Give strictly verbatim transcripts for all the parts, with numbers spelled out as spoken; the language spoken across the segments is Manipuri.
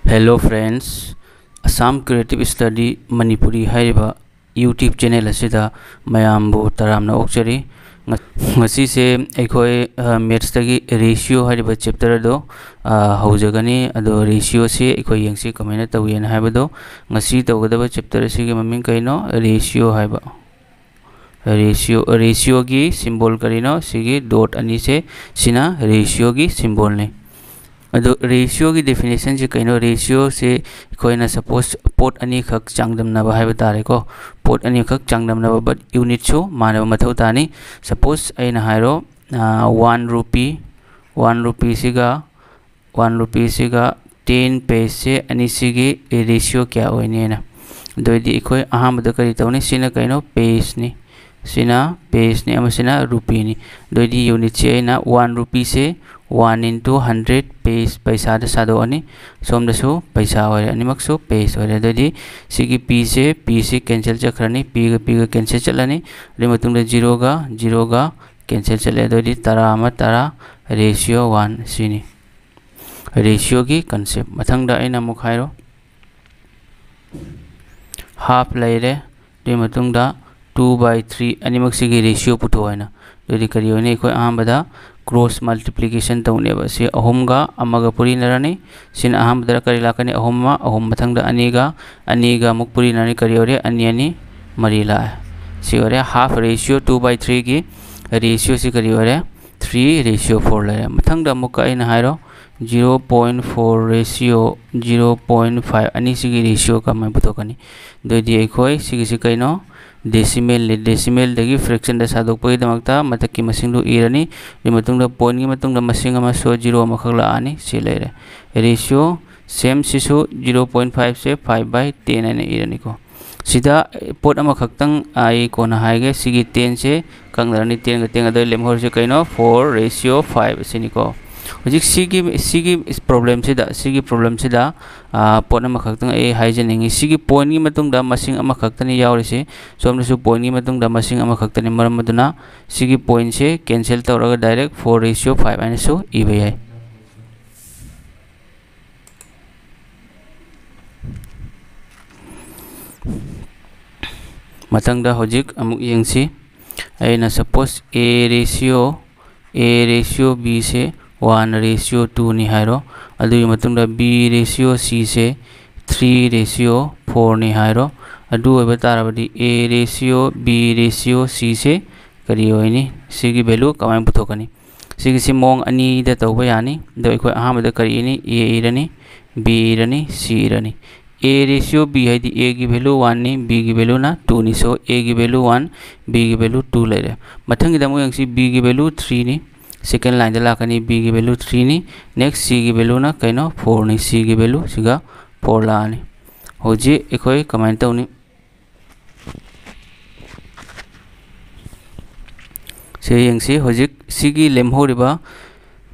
Hello friends, Assam Creative Study Manipuri ꯍꯥꯏꯔꯤꯕ YouTube channel ꯑꯁꯤꯗ ꯃꯌꯥꯝꯕꯨ ꯇꯔꯥꯝꯅ ꯑꯣꯛꯆꯔꯤ꯫ ꯉ-, ꯉꯁꯤꯁꯦ ꯑꯩꯈꯣꯏ, ꯑ, mathsꯇꯒꯤ ratio ꯍꯥꯏꯔꯤꯕ chapter ꯑꯗꯣ, ꯑ, ꯍꯧꯖꯒꯅꯤ꯫ ꯑꯗꯣ ratioꯁꯤ ꯑꯩꯈꯣꯏ ꯌꯦꯡꯁꯤ ꯀꯃꯥꯏꯅ ꯇꯧꯏꯅ ꯍꯥꯏꯕꯗꯣ꯫ ꯉꯁꯤ ꯇꯧꯒꯗꯕ chapter ꯑꯁꯤꯒꯤ ꯃꯃꯤꯡ ꯀꯩꯅꯣ? Ratio ꯍꯥꯏꯕ꯫ Ratio, ratioꯒꯤ symbol ꯀꯔꯤꯅꯣ? ꯁꯤꯒꯤ dot ꯑꯅꯤꯁꯦ, ꯁꯤꯅ ratioꯒꯤ symbolꯅꯤ꯫ ꯑꯗꯣ ratioꯒꯤ definitionꯁꯦ ꯀꯩꯅꯣ? Ratioꯁꯦ ꯑꯩꯈꯣꯏꯅ suppose ꯄꯣꯠ ꯑꯅꯤꯈꯛ ꯆꯥꯡꯗꯝꯅꯕ ꯍꯥꯏꯕ ꯇꯥꯔꯦꯀꯣ꯫ ꯄꯣꯠ ꯑꯅꯤꯈꯛ ꯆꯥꯡꯗꯝꯅꯕ, but unitꯁꯨ ꯃꯥꯟꯅꯕ ꯃꯊꯧ ꯇꯥꯅꯤ꯫ Suppose ꯑꯩꯅ ꯍꯥꯏꯔꯣ, ꯑ, one rupee, one rupeeꯁꯤꯒ, one rupeeꯁꯤꯒ ten pieceꯁꯦ ꯑꯅꯤꯁꯤꯒꯤ ratio ꯀꯌꯥ ꯑꯣꯏꯅꯤꯅ꯫ ꯑꯗꯨ ꯑꯣꯏꯗꯤ ꯑꯩꯈꯣꯏ ꯑꯍꯥꯟꯕꯗ ꯀꯔꯤ ꯇꯧꯅꯤ? ꯁꯤꯅ ꯀꯩꯅꯣ? Pieceꯅꯤ꯫ ꯁꯤꯅ pieceꯅꯤ, ꯑꯃꯁꯤꯅ rupeeꯅꯤ꯫ ꯑꯗꯨ ꯑꯣꯏꯗꯤ unitꯁꯦ ꯑꯩꯅ one rupeeꯁꯦ one into hundred piece ꯄꯩꯁꯥꯗ ꯁꯥꯗꯣꯛꯑꯅꯤ꯫ ꯁꯣꯝꯗꯁꯨ ꯄꯩꯁꯥ ꯑꯣꯏꯔꯦ, ꯑꯅꯤꯃꯛꯁꯨ piece ꯑꯣꯏꯔꯦ꯫ ꯑꯗꯨ ꯑꯣꯏꯗꯤ ꯁꯤꯒꯤ pꯁꯦ, pꯁꯦ cancel ꯆꯠꯈ꯭ꯔꯅꯤ, pꯒ pꯒ cancel ꯆꯠꯂꯅꯤ꯫ ꯑꯗꯨꯒꯤ ꯃꯇꯨꯡꯗ zeroꯒ zeroꯒ cancel ꯆꯠꯂꯦ꯫ ꯑꯗꯨ ꯑꯣꯏꯗꯤ ꯇꯔꯥ ꯑꯃ ꯇꯔꯥ, ratio one, ꯁꯤꯅꯤ ratioꯒꯤ concept꯫ ꯃꯊꯪꯗ ꯑꯩꯅ ꯑꯃꯨꯛ ꯍꯥꯏꯔꯣ, half ꯂꯩꯔꯦ꯫ ꯑꯗꯨꯒꯤ ꯃꯇꯨꯡꯗ two by three, ꯑꯅꯤꯃꯛꯁꯤꯒꯤ ratio ꯄꯨꯊꯣꯛꯑꯣ ꯍꯥꯏꯅ꯫ ꯑꯗꯨꯗꯤ ꯀꯔꯤ ꯑꯣꯏꯅꯤ? ꯑꯩꯈꯣꯏ ꯑꯍꯥꯟꯕꯗ cross multiplication ꯇꯧꯅꯦꯕ꯫ ꯁꯤ ꯑꯍꯨꯝꯒ ꯑꯃꯒ ꯄꯨꯔꯤꯅꯔꯅꯤ꯫ ꯁꯤꯅ ꯑꯍꯥꯟꯕꯗ ꯀꯔꯤ ꯂꯥꯛꯀꯅꯤ? ꯑꯍꯨꯝ ꯑꯃ, ꯑꯍꯨꯝ ꯃꯊꯪꯗ ꯑꯅꯤꯒ, ꯑꯅꯤꯒ ꯑꯃꯨꯛ ꯄꯨꯔꯤꯅꯔꯅꯤ꯫ ꯀꯔꯤ ꯑꯣꯏꯔꯦ? ꯑꯅꯤ ꯑꯅꯤ ꯃꯔꯤ ꯂꯥꯛꯑꯦ꯫ ꯁꯤ ꯑꯣꯏꯔꯦ half ratio two by threeꯒꯤ ratioꯁꯤ ꯀꯔꯤ ꯑꯣꯏꯔꯦ? Three ratio four ꯂꯩꯔꯦ꯫ ꯃꯊꯪꯗ ꯑꯃꯨꯛꯀ ꯑꯩꯅ ꯍꯥꯏꯔꯣ, zero point four ratio zero point five, ꯑꯅꯤꯁꯤꯒꯤ ratio ꯀꯃꯥꯏꯅ ꯄꯨꯊꯣꯛꯀꯅꯤ? ꯑꯗꯨꯑꯣꯏꯗꯤ ꯑꯩꯈꯣꯏ ꯁꯤꯒꯤꯁꯤ ꯀꯩꯅꯣ? Decimalꯅꯤ꯫ Decimalꯗꯒꯤ fractionꯗ ꯁꯥꯗꯣꯛꯄꯒꯤꯗꯃꯛꯇ ꯃꯊꯛꯀꯤ ꯃꯁꯤꯡꯗꯨ ꯏꯔꯅꯤ꯫ ꯑꯗꯨꯒꯤ ꯃꯇꯨꯡꯗ pointꯀꯤ ꯃꯇꯨꯡꯗ ꯃꯁꯤꯡ ꯑꯃꯁꯨ zero ꯑꯃꯈꯛ ꯂꯥꯛꯑꯅꯤ꯫ ꯁꯤ ꯂꯩꯔꯦ꯫ Ratio sameꯁꯤꯁꯨ zero point fiveꯁꯦ five by ten ꯍꯥꯏꯅ ꯏꯔꯅꯤꯀꯣ꯫ ꯁꯤꯗ ꯄꯣꯠ ꯑꯃꯈꯛꯇꯪ ꯑꯩ ꯀꯣꯟꯅ ꯍꯥꯏꯒꯦ꯫ ꯁꯤꯒꯤ tenꯁꯦ ꯀꯛꯅꯔꯅꯤ꯫ Tenꯒ tenꯒ ꯑꯗꯨ ꯂꯦꯝꯍꯧꯔꯤꯁꯦ ꯀꯩꯅꯣ? Four ratio five ꯑꯁꯤꯅꯤꯀꯣ꯫ ꯍꯧꯖꯤꯛ ꯁꯤꯒꯤ, ꯁꯤꯒꯤ problemꯁꯤꯗ, ꯁꯤꯒꯤ problemꯁꯤꯗ, ꯑ, ꯄꯣꯠ ꯑꯃꯈꯛꯇꯪ ꯑꯩ ꯍꯥꯏꯖꯅꯤꯡꯉꯤ꯫ ꯁꯤꯒꯤ pointꯀꯤ ꯃꯇꯨꯡꯗ ꯃꯁꯤꯡ ꯑꯃꯈꯛꯇꯅꯤ ꯌꯥꯎꯔꯤꯁꯦ꯫ ꯁꯣꯝꯗꯁꯨ pointꯀꯤ ꯃꯇꯨꯡꯗ ꯃꯁꯤꯡ ꯑꯃꯈꯛꯇꯅꯤ꯫ ꯃꯔꯝ ꯑꯗꯨꯅ ꯁꯤꯒꯤ pointꯁꯦ cancel ꯇꯧꯔꯒ direct four ratio five ꯍꯥꯏꯅꯁꯨ ꯏꯕ ꯌꯥꯏ꯫ ꯃꯊꯪꯗ ꯍꯧꯖꯤꯛ ꯑꯃꯨꯛ ꯌꯦꯡꯁꯤ꯫ ꯑꯩꯅ suppose A ratio, A ratio B say one ratio two ꯅꯤ ꯍꯥꯏꯔꯣ, ꯑꯗꯨꯒꯤ ꯃꯇꯨꯡꯗ B ratio C ꯁꯦ three ratio four ꯅꯤ ꯍꯥꯏꯔꯣ꯫ ꯑꯗꯨ ꯑꯣꯏꯕ ꯇꯥꯔꯕꯗꯤ A ratio B ratio C ꯁꯦ ꯀꯔꯤ ꯑꯣꯏꯅꯤ? ꯁꯤꯒꯤ value ꯀꯃꯥꯏꯅ ꯄꯨꯊꯣꯛꯀꯅꯤ? ꯁꯤꯒꯤꯁꯤ ꯃꯑꯣꯡ ꯑꯅꯤꯗ ꯇꯧꯕ ꯌꯥꯅꯤ꯫ ꯑꯗꯣ ꯑꯩꯈꯣꯏ ꯑꯍꯥꯟꯕꯗ ꯀꯔꯤ ꯏꯅꯤ? A ꯏꯔꯅꯤ, B ꯏꯔꯅꯤ, C ꯏꯔꯅꯤ꯫ A ratio B ꯍꯥꯏꯗꯤ A ꯒꯤ value one ꯅꯤ, B ꯒꯤ value ꯅ two ꯅꯤ꯫ So A ꯒꯤ value one, B ꯒꯤ value two ꯂꯩꯔꯦ꯫ ꯃꯊꯪꯒꯤꯗ ꯑꯃꯨꯛ ꯌꯦꯡꯁꯤ, B ꯒꯤ value three ꯅꯤ꯫ Second line ꯗ ꯂꯥꯛꯀꯅꯤ, B ꯒꯤ value three ꯅꯤ꯫ Next C ꯒꯤ value ꯅ ꯀꯩꯅꯣ? Four ꯅꯤ꯫ C ꯒꯤ value ꯁꯤꯒ four ꯂꯥꯛꯑꯅꯤ꯫ ꯍꯧꯖꯤꯛ ꯑꯩꯈꯣꯏ ꯀꯃꯥꯏꯅ ꯇꯧꯅꯤ? ꯁꯤ ꯌꯦꯡꯁꯤ, ꯍꯧꯖꯤꯛ ꯁꯤꯒꯤ ꯂꯦꯝꯍꯧꯔꯤꯕ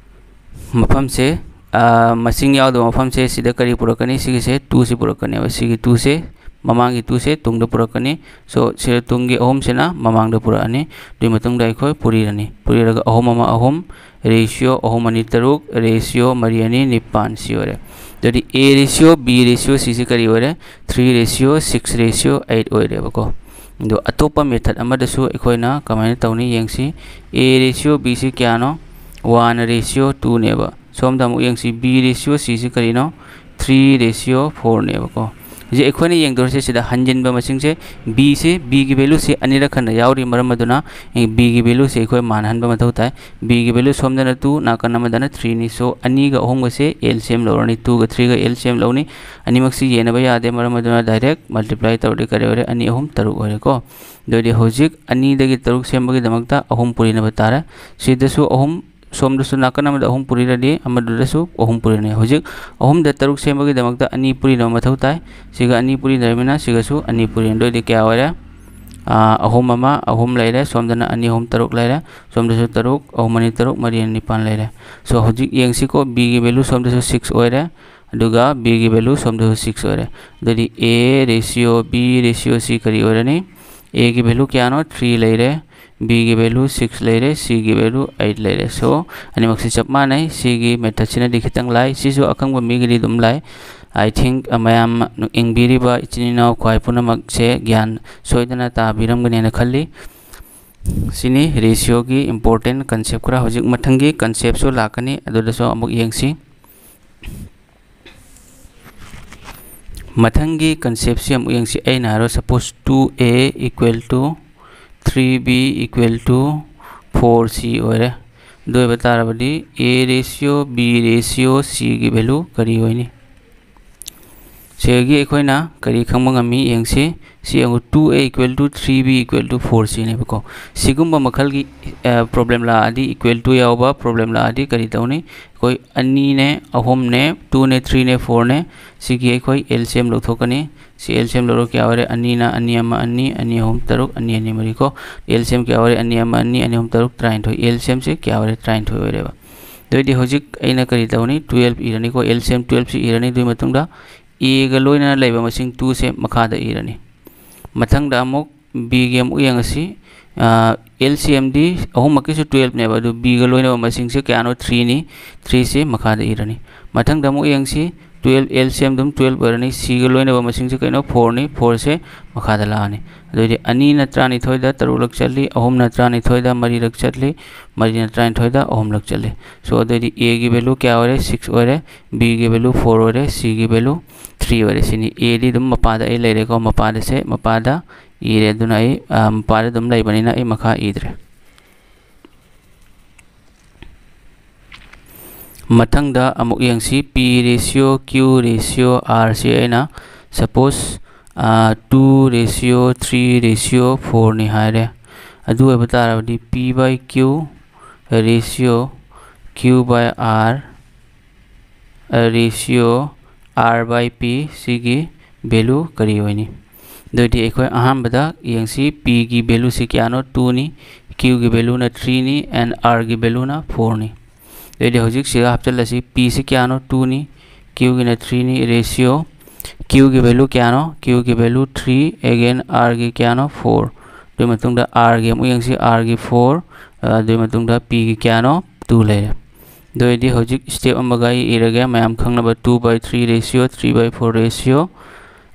ꯃꯐꯝꯁꯦ, ꯑ, ꯃꯁꯤꯡ ꯌꯥꯎꯗꯕ ꯃꯐꯝꯁꯦ, ꯁꯤꯗ ꯀꯔꯤ ꯄꯨꯔꯛꯀꯅꯤ? ꯁꯤꯒꯤꯁꯦ two ꯁꯤ ꯄꯨꯔꯛꯀꯅꯦꯕ꯫ ꯁꯤꯒꯤ two ꯁꯦ, ꯃꯃꯥꯡꯒꯤ two ꯁꯦ ꯇꯨꯡꯗ ꯄꯨꯔꯛꯀꯅꯤ꯫ So, ꯁꯤꯗ ꯇꯨꯡꯒꯤ ꯑꯍꯨꯝꯁꯤꯅ ꯃꯃꯥꯡꯗ ꯄꯨꯔꯛꯑꯅꯤ꯫ ꯑꯗꯨꯒꯤ ꯃꯇꯨꯡꯗ ꯑꯩꯈꯣꯏ ꯄꯨꯔꯤꯔꯅꯤ꯫ ꯄꯨꯔꯤꯔꯒ ꯑꯍꯨꯝ ꯑꯃ ꯑꯍꯨꯝ, ratio ꯑꯍꯨꯝ ꯑꯅꯤ ꯇꯔꯨꯛ, ratio ꯃꯔꯤ ꯑꯅꯤ ꯅꯤꯄꯥꯟ, ꯁꯤ ꯑꯣꯏꯔꯦ꯫ ꯑꯗꯨꯗꯤ A ratio B ratio C ꯁꯤ ꯀꯔꯤ ꯑꯣꯏꯔꯦ? Three ratio six ratio eight ꯑꯣꯏꯔꯦꯕꯀꯣ꯫ ꯑꯗꯣ ꯑꯇꯣꯞꯄ method ꯑꯃꯗꯁꯨ ꯑꯩꯈꯣꯏꯅ ꯀꯃꯥꯏꯅ ꯇꯧꯅꯤ ꯌꯦꯡꯁꯤ꯫ A ratio B ꯁꯤ ꯀꯌꯥꯅꯣ? One ratio two ꯅꯦꯕ꯫ ꯁꯣꯝꯗ ꯑꯃꯨꯛ ꯌꯦꯡꯁꯤ, B ratio C ꯁꯤ ꯀꯔꯤꯅꯣ? Three ratio four ꯅꯦꯕꯀꯣ꯫ ꯍꯧꯖꯤꯛ ꯑꯩꯈꯣꯏꯅ ꯌꯦꯡꯗꯧꯔꯤꯁꯦ ꯁꯤꯗ ꯍꯟꯖꯤꯟꯕ ꯃꯁꯤꯡꯁꯦ, B ꯁꯤ, B ꯒꯤ value ꯁꯤ ꯑꯅꯤꯔꯛ ꯍꯟꯅ ꯌꯥꯎꯔꯤ, ꯃꯔꯝ ꯑꯗꯨꯅ, ꯑꯦ, B ꯒꯤ value ꯁꯤ ꯑꯩꯈꯣꯏ ꯃꯥꯟꯅꯍꯟꯕ ꯃꯊꯧ ꯇꯥꯏ꯫ B ꯒꯤ value ꯁꯣꯝꯗꯅ two, ꯅꯥꯀꯟ ꯑꯃꯗꯅ three ꯅꯤ꯫ So, ꯑꯅꯤꯒ ꯑꯍꯨꯝꯒꯁꯦ L C M ꯂꯧꯔꯅꯤ, two ꯒ three ꯒ L C M ꯂꯧꯅꯤ꯫ ꯑꯅꯤꯃꯛꯁꯤ ꯌꯦꯟꯅꯕ ꯌꯥꯗꯦ, ꯃꯔꯝ ꯑꯗꯨꯅ direct multiply ꯇꯧꯔꯗꯤ ꯀꯔꯤ ꯑꯣꯏꯔꯦ? ꯑꯅꯤ ꯑꯍꯨꯝ ꯇꯔꯨꯛ ꯑꯣꯏꯔꯦꯀꯣ꯫ ꯑꯗꯨꯑꯣꯏꯗꯤ ꯍꯧꯖꯤꯛ ꯑꯅꯤꯗꯒꯤ ꯇꯔꯨꯛ ꯁꯦꯝꯕꯒꯤꯗꯃꯛꯇ ꯑꯍꯨꯝ ꯄꯨꯔꯤꯅꯕ ꯇꯥꯔꯦ꯫ ꯁꯤꯗꯁꯨ ꯑꯍꯨꯝ, ꯁꯣꯝꯗꯁꯨ ꯅꯥꯀꯟ ꯑꯃꯗ ꯑꯍꯨꯝ ꯄꯨꯔꯤꯔꯗꯤ ꯑꯃꯗꯨꯗꯁꯨ ꯑꯍꯨꯝ ꯄꯨꯔꯤꯅꯤ꯫ ꯍꯧꯖꯤꯛ ꯑꯍꯨꯝꯗ ꯇꯔꯨꯛ ꯁꯦꯝꯕꯒꯤꯗꯃꯛꯇ ꯑꯅꯤ ꯄꯨꯔꯤꯅꯕ ꯃꯊꯧ ꯇꯥꯏ꯫ ꯁꯤꯒ ꯑꯅꯤ ꯄꯨꯔꯤꯅꯔꯕꯅꯤꯅ ꯁꯤꯒꯁꯨ ꯑꯅꯤ ꯄꯨꯔꯤꯅꯤ꯫ ꯑꯗꯨꯑꯣꯏꯗꯤ ꯀꯌꯥ ꯑꯣꯏꯔꯦ? ꯑꯥ, ꯑꯍꯨꯝ ꯑꯃ ꯑꯍꯨꯝ ꯂꯩꯔꯦ, ꯁꯣꯝꯗꯅ ꯑꯅꯤ ꯑꯍꯨꯝ ꯇꯔꯨꯛ ꯂꯩꯔꯦ, ꯁꯣꯝꯗꯁꯨ ꯇꯔꯨꯛ, ꯑꯍꯨꯝ ꯑꯅꯤ ꯇꯔꯨꯛ, ꯃꯔꯤ ꯑꯅꯤ ꯅꯤꯄꯥꯟ ꯂꯩꯔꯦ꯫ So, ꯍꯧꯖꯤꯛ ꯌꯦꯡꯁꯤꯀꯣ, B ꯒꯤ value ꯁꯣꯝꯗꯁꯨ six ꯑꯣꯏꯔꯦ, ꯑꯗꯨꯒ B ꯒꯤ value ꯁꯣꯝꯗꯁꯨ six ꯑꯣꯏꯔꯦ꯫ ꯑꯗꯨꯗꯤ A ratio B ratio C ꯀꯔꯤ ꯑꯣꯏꯔꯅꯤ? A ꯒꯤ value ꯀꯌꯥꯅꯣ? Three ꯂꯩꯔꯦ꯫ B ꯒꯤ value six ꯂꯩꯔꯦ, C ꯒꯤ value eight ꯂꯩꯔꯦ꯫ So ꯑꯅꯤꯃꯛꯁꯤ ꯆꯞ ꯃꯥꯟꯅꯩ꯫ ꯁꯤꯒꯤ methodꯁꯤꯅꯗꯤ ꯈꯤꯇꯪ ꯂꯥꯏ, ꯁꯤꯁꯨ ꯑꯈꯪꯕ ꯃꯤꯒꯤꯗꯤ ꯑꯗꯨꯝ ꯂꯥꯏ꯫ I think ꯃꯌꯥꯝ ꯌꯦꯡꯕꯤꯔꯤꯕ ꯏꯆꯤꯟ ꯏꯅꯥꯎ ꯈ꯭ꯋꯥꯏ ꯄꯨꯝꯅꯃꯛꯁꯦ ꯒ꯭ꯌꯥꯟ ꯁꯣꯏꯗꯅ ꯇꯥꯕꯤꯔꯝꯒꯅꯦꯅ ꯈꯜꯂꯤ꯫ ꯁꯤꯅꯤ ratioꯒꯤ important concept ꯈꯔ꯫ ꯍꯧꯖꯤꯛ ꯃꯊꯪꯒꯤ conceptꯁꯨ ꯂꯥꯛꯀꯅꯤ, ꯑꯗꯨꯗꯁꯨ ꯑꯃꯨꯛ ꯌꯦꯡꯁꯤ꯫ ꯃꯊꯪꯒꯤ conceptꯁꯤ ꯑꯃꯨꯛ ꯌꯦꯡꯁꯤ꯫ ꯑꯩꯅ ꯍꯥꯏꯔꯣ, suppose two A equal to three B equal to four C ꯑꯣꯏꯔꯦ꯫ ꯑꯗꯨ ꯑꯣꯏꯕ ꯇꯥꯔꯕꯗꯤ A ratio, B ratio, Cꯒꯤ value ꯀꯔꯤ ꯑꯣꯏꯅꯤ? ꯁꯤꯒꯤ ꯑꯩꯈꯣꯏꯅ ꯀꯔꯤ ꯈꯪꯕ ꯉꯝꯃꯤ ꯌꯦꯡꯁꯤ꯫ ꯁꯤ ꯌꯦꯡꯉꯨ, two A equal to three B equal to four Cꯅꯦꯕꯀꯣ꯫ ꯁꯤꯒꯨꯝꯕ ꯃꯈꯜꯒꯤ problem ꯂꯥꯛꯑꯗꯤ, equal to ꯌꯥꯎꯕ problem ꯂꯥꯛꯑꯗꯤ ꯀꯔꯤ ꯇꯧꯅꯤ? ꯑꯩꯈꯣꯏ ꯑꯅꯤꯅꯦ, ꯑꯍꯨꯝꯅꯦ, twoꯅꯦ, threeꯅꯦ, fourꯅꯦ, ꯁꯤꯒꯤ ꯑꯩꯈꯣꯏ LCM ꯂꯧꯊꯣꯛꯀꯅꯤ꯫ ꯁꯤ LCM ꯂꯧꯔꯣ, ꯀꯌꯥ ꯑꯣꯏꯔꯦ? ꯑꯅꯤꯅ ꯑꯅꯤ ꯑꯃ ꯑꯅꯤ, ꯑꯅꯤ ꯑꯍꯨꯝ ꯇꯔꯨꯛ, ꯑꯅꯤ ꯑꯅꯤ ꯃꯔꯤ ꯀꯣ꯫ LCM ꯀꯌꯥ ꯑꯣꯏꯔꯦ? ꯑꯅꯤ ꯑꯃ ꯑꯅꯤ, ꯑꯅꯤ ꯑꯍꯨꯝ ꯇꯔꯨꯛ, ꯇꯔꯥꯅꯤꯊꯣꯏ꯫ LCMꯁꯦ ꯀꯌꯥ ꯑꯣꯏꯔꯦ? ꯇꯔꯥꯅꯤꯊꯣꯏ ꯑꯣꯏꯔꯦꯕ꯫ ꯑꯗꯨꯑꯣꯏꯗꯤ ꯍꯧꯖꯤꯛ ꯑꯩꯅ ꯀꯔꯤ ꯇꯧꯅꯤ? Twelve ꯏꯔꯅꯤꯀꯣ꯫ LCM twelveꯁꯤ ꯏꯔꯅꯤ꯫ ꯑꯗꯨꯒꯤ ꯃꯇꯨꯡꯗ Aꯒ ꯂꯣꯏꯅꯅ ꯂꯩꯕ ꯃꯁꯤꯡ twoꯁꯦ ꯃꯈꯥꯗ ꯏꯔꯅꯤ꯫ ꯃꯊꯪꯗ ꯑꯃꯨꯛ Bꯒꯤ ꯑꯃꯨꯛ ꯌꯦꯡꯉꯁꯤ꯫ LCMꯗꯤ ꯑꯍꯨꯝꯃꯛꯀꯤꯁꯨ twelveꯅꯦꯕ, ꯑꯗꯨ Bꯒ ꯂꯣꯏꯅꯕ ꯃꯁꯤꯡꯁꯦ ꯀꯌꯥꯅꯣ? Threeꯅꯤ꯫ Threeꯁꯦ ꯃꯈꯥꯗ ꯏꯔꯅꯤ꯫ ꯃꯊꯪꯗ ꯑꯃꯨꯛ ꯌꯦꯡꯁꯤ꯫ Twelve, LCM ꯑꯗꯨꯝ twelve ꯑꯣꯏꯔꯅꯤ꯫ Cꯒ ꯂꯣꯏꯅꯕ ꯃꯁꯤꯡꯁꯦ ꯀꯩꯅꯣ? Fourꯅꯤ꯫ Fourꯁꯦ ꯃꯈꯥꯗ ꯂꯥꯛꯑꯅꯤ꯫ ꯑꯗꯨꯑꯣꯏꯗꯤ ꯑꯅꯤꯅ ꯇꯔꯥꯅꯤꯊꯣꯏꯗ ꯇꯔꯨꯛꯂꯛ ꯆꯠꯂꯤ, ꯑꯍꯨꯝꯅ ꯇꯔꯥꯅꯤꯊꯣꯏꯗ ꯃꯔꯤꯔꯛ ꯆꯠꯂꯤ, ꯃꯔꯤꯅ ꯇꯔꯥꯅꯤꯊꯣꯏꯗ ꯑꯍꯨꯝꯂꯛ ꯆꯠꯂꯤ꯫ So ꯑꯗꯨꯑꯣꯏꯗꯤ Aꯒꯤ value ꯀꯌꯥ ꯑꯣꯏꯔꯦ? Six ꯑꯣꯏꯔꯦ꯫ Bꯒꯤ value four ꯑꯣꯏꯔꯦ꯫ Cꯒꯤ value three ꯑꯣꯏꯔꯦ꯫ ꯁꯤꯅꯤ꯫ Aꯗꯤ ꯑꯗꯨꯝ ꯃꯄꯥꯗ ꯑꯩ ꯂꯩꯔꯦꯀꯣ꯫ ꯃꯄꯥꯗꯁꯦ, ꯃꯄꯥꯗ ꯏꯔꯦ꯫ ꯑꯗꯨꯅ ꯑꯩ ꯃꯄꯥꯗ ꯑꯗꯨꯝ ꯂꯩꯕꯅꯤꯅ ꯑꯩ ꯃꯈꯥ ꯏꯗ꯭ꯔꯦ꯫ ꯃꯊꯪꯗ ꯑꯃꯨꯛ ꯌꯦꯡꯁꯤ꯫ P ratio, Q ratio, R ꯁꯤ ꯑꯩꯅ suppose two ratio three ratio fourꯅꯤ ꯍꯥꯏꯔꯦ꯫ ꯑꯗꯨ ꯑꯣꯏꯕ ꯇꯥꯔꯕꯗꯤ P by Q ratio Q by R ratio R by P ꯁꯤꯒꯤ value ꯀꯔꯤ ꯑꯣꯏꯅꯤ? ꯑꯗꯨꯑꯣꯏꯗꯤ ꯑꯩꯈꯣꯏ ꯑꯍꯥꯟꯕꯗ ꯌꯦꯡꯁꯤ, Pꯒꯤ valueꯁꯤ ꯀꯌꯥꯅꯣ? Twoꯅꯤ, Qꯒꯤ valueꯅ threeꯅꯤ and Rꯒꯤ valueꯅ fourꯅꯤ꯫ ꯑꯗꯨꯑꯣꯏꯗꯤ ꯍꯧꯖꯤꯛꯁꯤꯗ ꯍꯥꯞꯆꯤꯜꯂꯁꯤ꯫ Pꯁꯤ ꯀꯌꯥꯅꯣ? Twoꯅꯤ, Qꯒꯤꯅ threeꯅꯤ꯫ Ratio, Qꯒꯤ value ꯀꯌꯥꯅꯣ? Qꯒꯤ value three, again Rꯒꯤ ꯀꯌꯥꯅꯣ? Four꯫ ꯑꯗꯨꯒꯤ ꯃꯇꯨꯡꯗ R ꯒꯤ ꯑꯃꯨꯛ ꯌꯦꯡꯁꯤ, R ꯒꯤ four, ꯑꯗꯨꯒꯤ ꯃꯇꯨꯡꯗ P ꯒꯤ ꯀꯌꯥꯅꯣ? Two ꯂꯩꯔꯦ꯫ ꯑꯗꯨ ꯑꯣꯏꯔꯗꯤ ꯍꯧꯖꯤꯛ step ꯑꯃꯒ ꯑꯩ ꯏꯔꯒꯦ, ꯃꯌꯥꯝ ꯈꯪꯅꯕ two by three ratio, three by four ratio,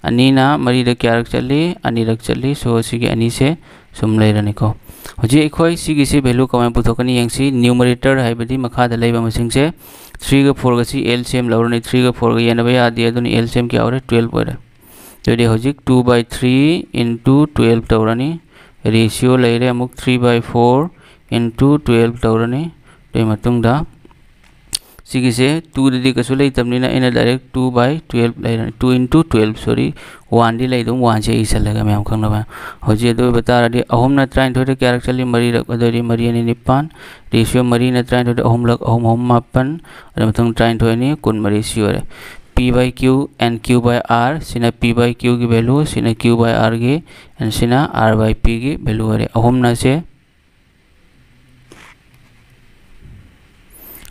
ꯑꯅꯤꯅ ꯃꯔꯤꯗ ꯀꯌꯥꯔꯛ ꯆꯠꯂꯤ? ꯑꯅꯤꯔꯛ ꯆꯠꯂꯤ꯫ So, ꯑꯁꯤꯒꯤ ꯑꯅꯤꯁꯦ ꯁꯨꯝ ꯂꯩꯔꯅꯤꯀꯣ꯫ ꯍꯧꯖꯤꯛ ꯑꯩꯈꯣꯏ ꯁꯤꯒꯤꯁꯤ value ꯀꯃꯥꯏꯅ ꯄꯨꯊꯣꯛꯀꯅꯤ ꯌꯦꯡꯁꯤ꯫ Numerator ꯍꯥꯏꯕꯗꯤ ꯃꯈꯥꯗ ꯂꯩꯕ ꯃꯁꯤꯡꯁꯦ, three ꯒ four ꯒꯁꯤ L C M ꯂꯧꯔꯅꯤ꯫ Three ꯒ four ꯒ ꯌꯦꯟꯅꯕ ꯌꯥꯗꯦ, ꯑꯗꯨꯅ L C M ꯀꯌꯥ ꯑꯣꯏꯔꯦ? Twelve ꯑꯣꯏꯔꯦ꯫ ꯑꯗꯨꯗꯤ ꯍꯧꯖꯤꯛ two by three into twelve ꯇꯧꯔꯅꯤ꯫ Ratio ꯂꯩꯔꯦ, ꯑꯃꯨꯛ three by four into twelve ꯇꯧꯔꯅꯤ꯫ ꯑꯗꯨꯒꯤ ꯃꯇꯨꯡꯗ ꯁꯤꯒꯤꯁꯦ two ꯗꯗꯤ ꯀꯩꯁꯨ ꯂꯩꯇꯕꯅꯤꯅ ꯑꯩꯅ direct two by twelve ꯂꯩꯔꯅꯤ, two into twelve, sorry, one ꯗꯤ ꯂꯩ, ꯑꯗꯨꯝ one ꯁꯦ ꯏꯁꯜꯂꯒ ꯃꯌꯥꯝ ꯈꯪꯅꯕ꯫ ꯍꯧꯖꯤꯛ ꯑꯗꯨ ꯑꯣꯏꯕ ꯇꯥꯔꯗꯤ ꯑꯍꯨꯝꯅ ꯇꯔꯥꯅꯤꯊꯣꯏꯗ ꯀꯌꯥꯔꯛ ꯆꯠꯂꯤ? ꯃꯔꯤꯔꯛ꯫ ꯑꯗꯨ ꯑꯣꯏꯔꯗꯤ ꯃꯔꯤ ꯑꯅꯤ ꯅꯤꯄꯥꯟ, ratio ꯃꯔꯤꯅ ꯇꯔꯥꯅꯤꯊꯣꯏꯗ ꯑꯍꯨꯝꯂꯛ, ꯑꯍꯨꯝ ꯑꯍꯨꯝ ꯃꯥꯄꯟ, ꯑꯗꯨ ꯃꯇꯨꯡ ꯇꯔꯥꯅꯤꯊꯣꯏ ꯑꯅꯤ ꯀꯨꯟꯃꯔꯤ, ꯁꯤ ꯑꯣꯏꯔꯦ꯫ P by Q and Q by R, ꯁꯤꯅ P by Q ꯒꯤ value, ꯁꯤꯅ Q by R ꯒꯤ, and ꯁꯤꯅ R by P ꯒꯤ value ꯑꯣꯏꯔꯦ꯫ ꯑꯍꯨꯝꯅ ꯁꯦ,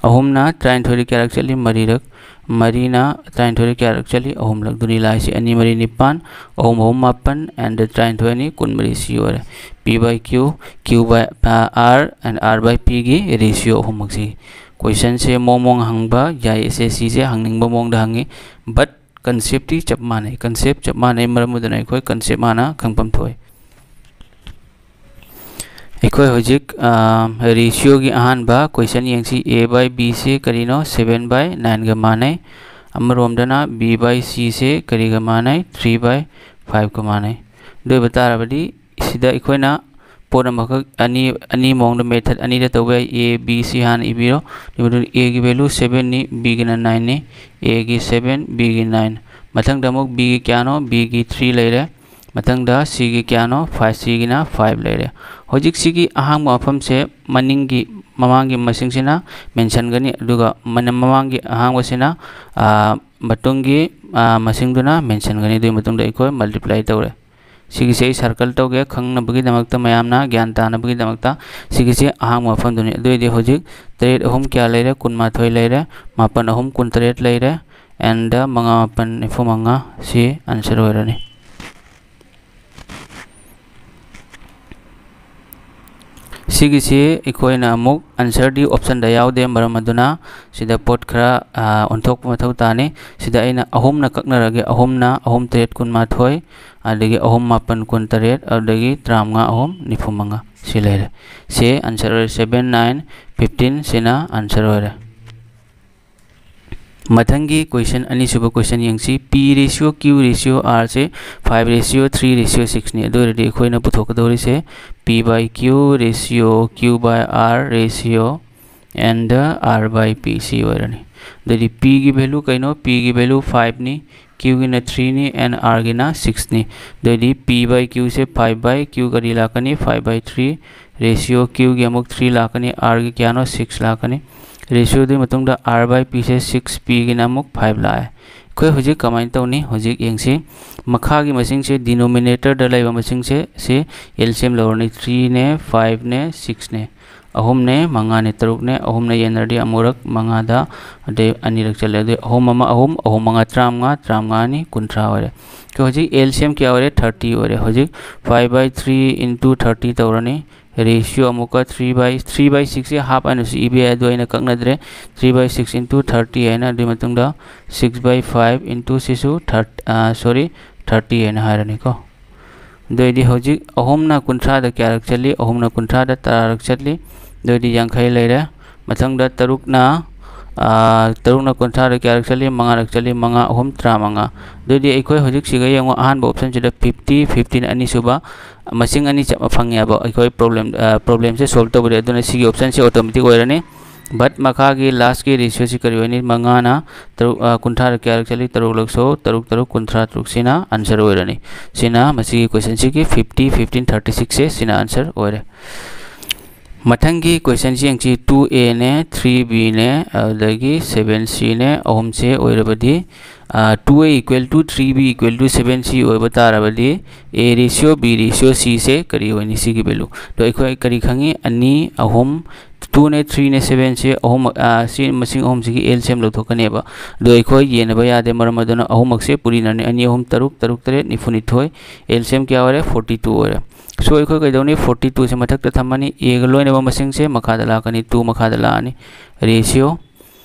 ꯑꯍꯨꯝꯅ ꯇꯔꯥꯅꯤꯊꯣꯏꯗ ꯀꯌꯥꯔꯛ ꯆꯠꯂꯤ? ꯃꯔꯤꯔꯛ꯫ ꯃꯔꯤꯅ ꯇꯔꯥꯅꯤꯊꯣꯏꯗ ꯀꯌꯥꯔꯛ ꯆꯠꯂꯤ? ꯑꯍꯨꯝꯂꯛ꯫ ꯑꯗꯨꯅꯤ ꯂꯥꯏꯁꯤ ꯑꯅꯤ ꯃꯔꯤ ꯅꯤꯄꯥꯟ, ꯑꯍꯨꯝ ꯑꯍꯨꯝ ꯃꯥꯄꯟ, and ꯇꯔꯥꯅꯤꯊꯣꯏ ꯑꯅꯤ ꯀꯨꯟꯃꯔꯤ, ꯁꯤ ꯑꯣꯏꯔꯦ꯫ P by Q, Q by, ꯑ, R and R by P ꯒꯤ ratio ꯑꯍꯨꯝꯃꯛꯁꯤ꯫ Question ꯁꯦ ꯃꯑꯣꯡ ꯃꯑꯣꯡ ꯍꯪꯕ ꯌꯥꯏ, S S C ꯁꯦ ꯍꯪꯅꯤꯡꯕ ꯃꯑꯣꯡꯗ ꯍꯪꯉꯤ, but concept ꯇꯤ ꯆꯞ ꯃꯥꯟꯅꯩ꯫ Concept ꯆꯞ ꯃꯥꯟꯅꯩ, ꯃꯔꯝ ꯑꯗꯨꯅ ꯑꯩꯈꯣꯏ concept ꯍꯥꯟꯅ ꯈꯪꯐꯝ ꯊꯣꯛꯏ꯫ ꯑꯩꯈꯣꯏ ꯍꯧꯖꯤꯛ, ꯑ, ratio ꯒꯤ ꯑꯍꯥꯟꯕ question ꯌꯦꯡꯁꯤ꯫ A by B ꯁꯤ ꯀꯔꯤꯅꯣ? Seven by nine ꯒ ꯃꯥꯟꯅꯩ꯫ ꯑꯃꯔꯣꯝꯗꯅ B by C ꯁꯤ ꯀꯔꯤꯒ ꯃꯥꯟꯅꯩ? Three by five ꯒ ꯃꯥꯟꯅꯩ꯫ ꯑꯗꯨ ꯑꯣꯏꯕ ꯇꯥꯔꯕꯗꯤ ꯁꯤꯗ ꯑꯩꯈꯣꯏꯅ ꯄꯣꯠ ꯑꯃꯈꯛ ꯑꯅꯤ, ꯑꯅꯤ ꯃꯑꯣꯡꯗ method ꯑꯅꯤꯗ ꯇꯧꯕ ꯌꯥꯏ꯫ A, B, C ꯍꯥꯟꯅ ꯏꯕꯤꯔꯣ꯫ ꯑꯗꯨꯒꯤ ꯃꯇꯨꯡꯗ A ꯒꯤ value seven ꯅꯤ, B ꯒꯤꯅ nine ꯅꯤ꯫ A ꯒꯤ seven, B ꯒꯤ nine꯫ ꯃꯊꯪꯗ ꯑꯃꯨꯛ B ꯒꯤ ꯀꯌꯥꯅꯣ? B ꯒꯤ three ꯂꯩꯔꯦ꯫ ꯃꯊꯪꯗ C ꯒꯤ ꯀꯌꯥꯅꯣ? Five, C ꯒꯤꯅ five ꯂꯩꯔꯦ꯫ ꯍꯧꯖꯤꯛ ꯁꯤꯒꯤ ꯑꯍꯥꯡꯕ ꯃꯐꯝꯁꯦ ꯃꯅꯤꯡꯒꯤ, ꯃꯃꯥꯡꯒꯤ ꯃꯁꯤꯡꯁꯤꯅ ꯃꯦꯟꯁꯤꯟꯒꯅꯤ, ꯑꯗꯨꯒ ꯃꯅ-, ꯃꯃꯥꯡꯒꯤ ꯑꯍꯥꯡꯕꯁꯤꯅ, ꯑ, ꯃꯇꯨꯡꯒꯤ, ꯑ, ꯃꯁꯤꯡꯗꯨꯅ ꯃꯦꯟꯁꯤꯟꯒꯅꯤ꯫ ꯑꯗꯨꯒꯤ ꯃꯇꯨꯡꯗ ꯑꯩꯈꯣꯏ multiply ꯇꯧꯔꯦ꯫ ꯁꯤꯒꯤꯁꯦ ꯑꯩ circle ꯇꯧꯒꯦ, ꯈꯪꯅꯕꯒꯤꯗꯃꯛꯇ, ꯃꯌꯥꯝꯅ ꯒ꯭ꯌꯥꯟ ꯇꯥꯅꯕꯒꯤꯗꯃꯛꯇ꯫ ꯁꯤꯒꯤꯁꯦ ꯑꯍꯥꯡꯕ ꯃꯐꯝꯗꯨꯅꯤ꯫ ꯑꯗꯨ ꯑꯣꯏꯔꯗꯤ ꯍꯧꯖꯤꯛ ꯇꯔꯦꯠ ꯑꯍꯨꯝ ꯀꯌꯥ ꯂꯩꯔꯦ? ꯀꯨꯟꯃꯥꯊꯣꯏ ꯂꯩꯔꯦ꯫ ꯃꯥꯄꯟ ꯑꯍꯨꯝ ꯀꯨꯟꯇꯔꯦꯠ ꯂꯩꯔꯦ꯫ And ꯃꯉꯥ ꯃꯥꯄꯟ ꯅꯤꯐꯨ ꯃꯉꯥ, ꯁꯤ answer ꯑꯣꯏꯔꯅꯤ꯫ ꯁꯤꯒꯤꯁꯤ ꯑꯩꯈꯣꯏꯅ ꯑꯃꯨꯛ answer ꯗꯤ option ꯗ ꯌꯥꯎꯗꯦ, ꯃꯔꯝ ꯑꯗꯨꯅ ꯁꯤꯗ ꯄꯣꯠ ꯈꯔ ꯑꯣꯟꯊꯣꯛꯄ ꯃꯊꯧ ꯇꯥꯅꯤ꯫ ꯁꯤꯗ ꯑꯩꯅ ꯑꯍꯨꯝꯅ ꯀꯛꯅꯔꯒꯦ꯫ ꯑꯍꯨꯝꯅ ꯑꯍꯨꯝ ꯇꯔꯦꯠ ꯀꯨꯟꯃꯥꯊꯣꯏ, ꯑꯗꯒꯤ ꯑꯍꯨꯝ ꯃꯥꯄꯟ ꯀꯨꯟꯇꯔꯦꯠ, ꯑꯗꯒꯤ ꯇꯔꯥꯃꯉꯥ ꯑꯍꯨꯝ ꯅꯤꯐꯨꯃꯉꯥ꯫ ꯁꯤ ꯂꯩꯔꯦ꯫ ꯁꯤ answer ꯑꯣꯏꯔꯦ, seven nine fifteen꯫ ꯁꯤꯅ answer ꯑꯣꯏꯔꯦ꯫ ꯃꯊꯪꯒꯤ question, ꯑꯅꯤꯁꯨꯕ question ꯌꯦꯡꯁꯤ꯫ P ratio Q ratio R ꯁꯦ five ratio three ratio six ꯅꯤ꯫ ꯑꯗꯨ ꯑꯣꯏꯔꯗꯤ ꯑꯩꯈꯣꯏꯅ ꯄꯨꯊꯣꯛꯀꯗꯧꯔꯤꯁꯦ P by Q ratio Q by R ratio and R by P, ꯁꯤ ꯑꯣꯏꯔꯅꯤ꯫ ꯑꯗꯨꯗꯤ P ꯒꯤ value ꯀꯩꯅꯣ? P ꯒꯤ value five ꯅꯤ, Q ꯒꯤꯅ three ꯅꯤ and R ꯒꯤꯅ six ꯅꯤ꯫ ꯑꯗꯨꯗꯤ P by Q say five by, Q ꯀꯔꯤ ꯂꯥꯛꯀꯅꯤ? Five by three꯫ Ratio Q ꯒꯤ ꯑꯃꯨꯛ three ꯂꯥꯛꯀꯅꯤ, R ꯒꯤ ꯀꯌꯥꯅꯣ? Six ꯂꯥꯛꯀꯅꯤ꯫ Ratio ꯗꯨꯒꯤ ꯃꯇꯨꯡꯗ R by P say six, P ꯒꯤꯅ ꯑꯃꯨꯛ five ꯂꯥꯛꯑꯦ꯫ ꯑꯩꯈꯣꯏ ꯍꯧꯖꯤꯛ ꯀꯃꯥꯏꯅ ꯇꯧꯅꯤ? ꯍꯧꯖꯤꯛ ꯌꯦꯡꯁꯤ꯫ ꯃꯈꯥꯒꯤ ꯃꯁꯤꯡꯁꯦ, denominator ꯗ ꯂꯩꯕ ꯃꯁꯤꯡꯁꯦ, ꯁꯤ L C M ꯂꯧꯔꯅꯤ꯫ Three ꯅꯦ, five ꯅꯦ, six ꯅꯦ꯫ ꯑꯍꯨꯝꯅꯦ, ꯃꯉꯥꯅꯦ, ꯇꯔꯨꯛꯅꯦ, ꯑꯍꯨꯝꯅ ꯌꯦꯟꯅꯔꯗꯤ ꯑꯃꯨꯔꯛ ꯃꯉꯥꯗ, ꯑꯗꯩ ꯑꯅꯤꯔꯛ ꯆꯠꯂꯦ꯫ ꯑꯗꯩ ꯑꯍꯨꯝ ꯑꯃ ꯑꯍꯨꯝ, ꯑꯍꯨꯝ ꯃꯉꯥ ꯇꯔꯥꯃꯉꯥ, ꯇꯔꯥꯃꯉꯥ ꯑꯅꯤ ꯀꯨꯟꯊ꯭ꯔꯥ ꯑꯣꯏꯔꯦ꯫ ꯑꯩꯈꯣꯏ ꯍꯧꯖꯤꯛ L C M ꯀꯌꯥ ꯑꯣꯏꯔꯦ? Thirty ꯑꯣꯏꯔꯦ꯫ ꯍꯧꯖꯤꯛ five by three into thirty ꯇꯧꯔꯅꯤ꯫ Ratio ꯑꯃꯨꯛꯀ three by, three by six say half ꯍꯥꯏꯅꯁꯨ ꯏꯕ ꯌꯥꯏ, ꯑꯗꯨ ꯑꯩꯅ ꯀꯛꯅꯗ꯭ꯔꯦ꯫ Three by six into thirty ꯍꯥꯏꯅ, ꯑꯗꯨꯒꯤ ꯃꯇꯨꯡꯗ six by five into ꯁꯤꯁꯨ thirty, sorry, thirty ꯍꯥꯏꯅ ꯍꯥꯏꯔꯅꯤꯀꯣ꯫ ꯑꯗꯨ ꯑꯣꯏꯗꯤ ꯍꯧꯖꯤꯛ ꯑꯍꯨꯝꯅ ꯀꯨꯟꯊ꯭ꯔꯥꯗ ꯀꯌꯥꯔꯛ ꯆꯠꯂꯤ? ꯑꯍꯨꯝꯅ ꯀꯨꯟꯊ꯭ꯔꯥꯗ ꯇꯔꯥꯔꯛ ꯆꯠꯂꯤ꯫ ꯑꯗꯨ ꯑꯣꯏꯗꯤ ꯌꯥꯡꯈꯩ ꯂꯩꯔꯦ꯫ ꯃꯊꯪꯗ ꯇꯔꯨꯛꯅ, ꯇꯔꯨꯛꯅ ꯀꯨꯟꯊ꯭ꯔꯥꯗ ꯀꯌꯥꯔꯛ ꯆꯠꯂꯤ? ꯃꯉꯥꯔꯛ ꯆꯠꯂꯤ꯫ ꯃꯉꯥ ꯑꯍꯨꯝ ꯇꯔꯥꯃꯉꯥ꯫ ꯑꯗꯨꯗꯤ ꯑꯩꯈꯣꯏ ꯍꯧꯖꯤꯛ ꯁꯤꯒ ꯌꯦꯡꯉꯣ, ꯑꯍꯥꯟꯕ option ꯁꯤꯗ fifty, fifteen ꯑꯅꯤꯁꯨꯕ ꯃꯁꯤꯡ ꯑꯅꯤ ꯆꯞ ꯐꯪꯉꯦꯕ ꯑꯩꯈꯣꯏ problem, problemꯁꯦ solve ꯇꯧꯕꯗ꯫ ꯑꯗꯨꯅ ꯁꯤꯒꯤ option ꯁꯦ automatic ꯑꯣꯏꯔꯅꯤ꯫ But ꯃꯈꯥꯒꯤ last ꯀꯤ ratio ꯁꯤ ꯀꯔꯤ ꯑꯣꯏꯅꯤ? ꯃꯉꯥꯅ ꯇꯔꯨꯛ, ꯀꯨꯟꯊ꯭ꯔꯥꯗ ꯀꯌꯥꯔꯛ ꯆꯠꯂꯤ? ꯇꯔꯨꯛꯂꯛ꯫ So, ꯇꯔꯨꯛ ꯇꯔꯨꯛ ꯀꯨꯟꯊ꯭ꯔꯥ ꯇꯔꯨꯛ꯫ ꯁꯤꯅ answer ꯑꯣꯏꯔꯅꯤ꯫ ꯁꯤꯅ ꯃꯁꯤꯒꯤ question ꯁꯤꯒꯤ fifty, fifteen, thirty six ꯁꯦ ꯁꯤꯅ answer ꯑꯣꯏꯔꯦ꯫ ꯃꯊꯪꯒꯤ question ꯁꯤ ꯌꯦꯡꯁꯤ꯫ Two A ꯅꯦ, three B ꯅꯦ, ꯑꯗꯨꯗꯒꯤ seven C ꯅꯦ, ꯑꯍꯨꯝꯁꯦ ꯑꯣꯏꯔꯕꯗꯤ, two A equal to three B equal to seven C ꯑꯣꯏꯕ ꯇꯥꯔꯕꯗꯤ, A ratio, B ratio, C ꯁꯦ ꯀꯔꯤ ꯑꯣꯏꯅꯤ? ꯁꯤꯒꯤ value꯫ ꯑꯗꯣ ꯑꯩꯈꯣꯏ ꯀꯔꯤ ꯈꯪꯉꯤ? ꯑꯅꯤ, ꯑꯍꯨꯝ, two ꯅꯦ, three ꯅꯦ, seven ꯁꯦ ꯑꯍꯨꯝ, ꯁꯤ ꯃꯁꯤꯡ ꯑꯍꯨꯝꯁꯤꯒꯤ L C M ꯂꯧꯊꯣꯛꯀꯅꯦꯕ꯫ ꯑꯗꯣ ꯑꯩꯈꯣꯏ ꯌꯦꯟꯅꯕ ꯌꯥꯗꯦ, ꯃꯔꯝ ꯑꯗꯨꯅ ꯑꯍꯨꯝꯃꯛꯁꯦ ꯄꯨꯔꯤꯅꯔꯅꯤ꯫ ꯑꯅꯤ ꯑꯍꯨꯝ ꯇꯔꯨꯛ, ꯇꯔꯨꯛ ꯇꯔꯦꯠ ꯅꯤꯐꯨꯅꯤꯊꯣꯏ, L C M ꯀꯌꯥ ꯑꯣꯏꯔꯦ? Forty two ꯑꯣꯏꯔꯦ꯫ So ꯑꯩꯈꯣꯏ ꯀꯩꯗꯧꯅꯤ? Forty two ꯁꯦ ꯃꯊꯛꯇ ꯊꯝꯃꯅꯤ, A ꯒ ꯂꯣꯏꯅꯕ ꯃꯁꯤꯡꯁꯦ ꯃꯈꯥꯗ ꯂꯥꯛꯀꯅꯤ, two ꯃꯈꯥꯗ ꯂꯥꯛꯑꯅꯤ꯫ Ratio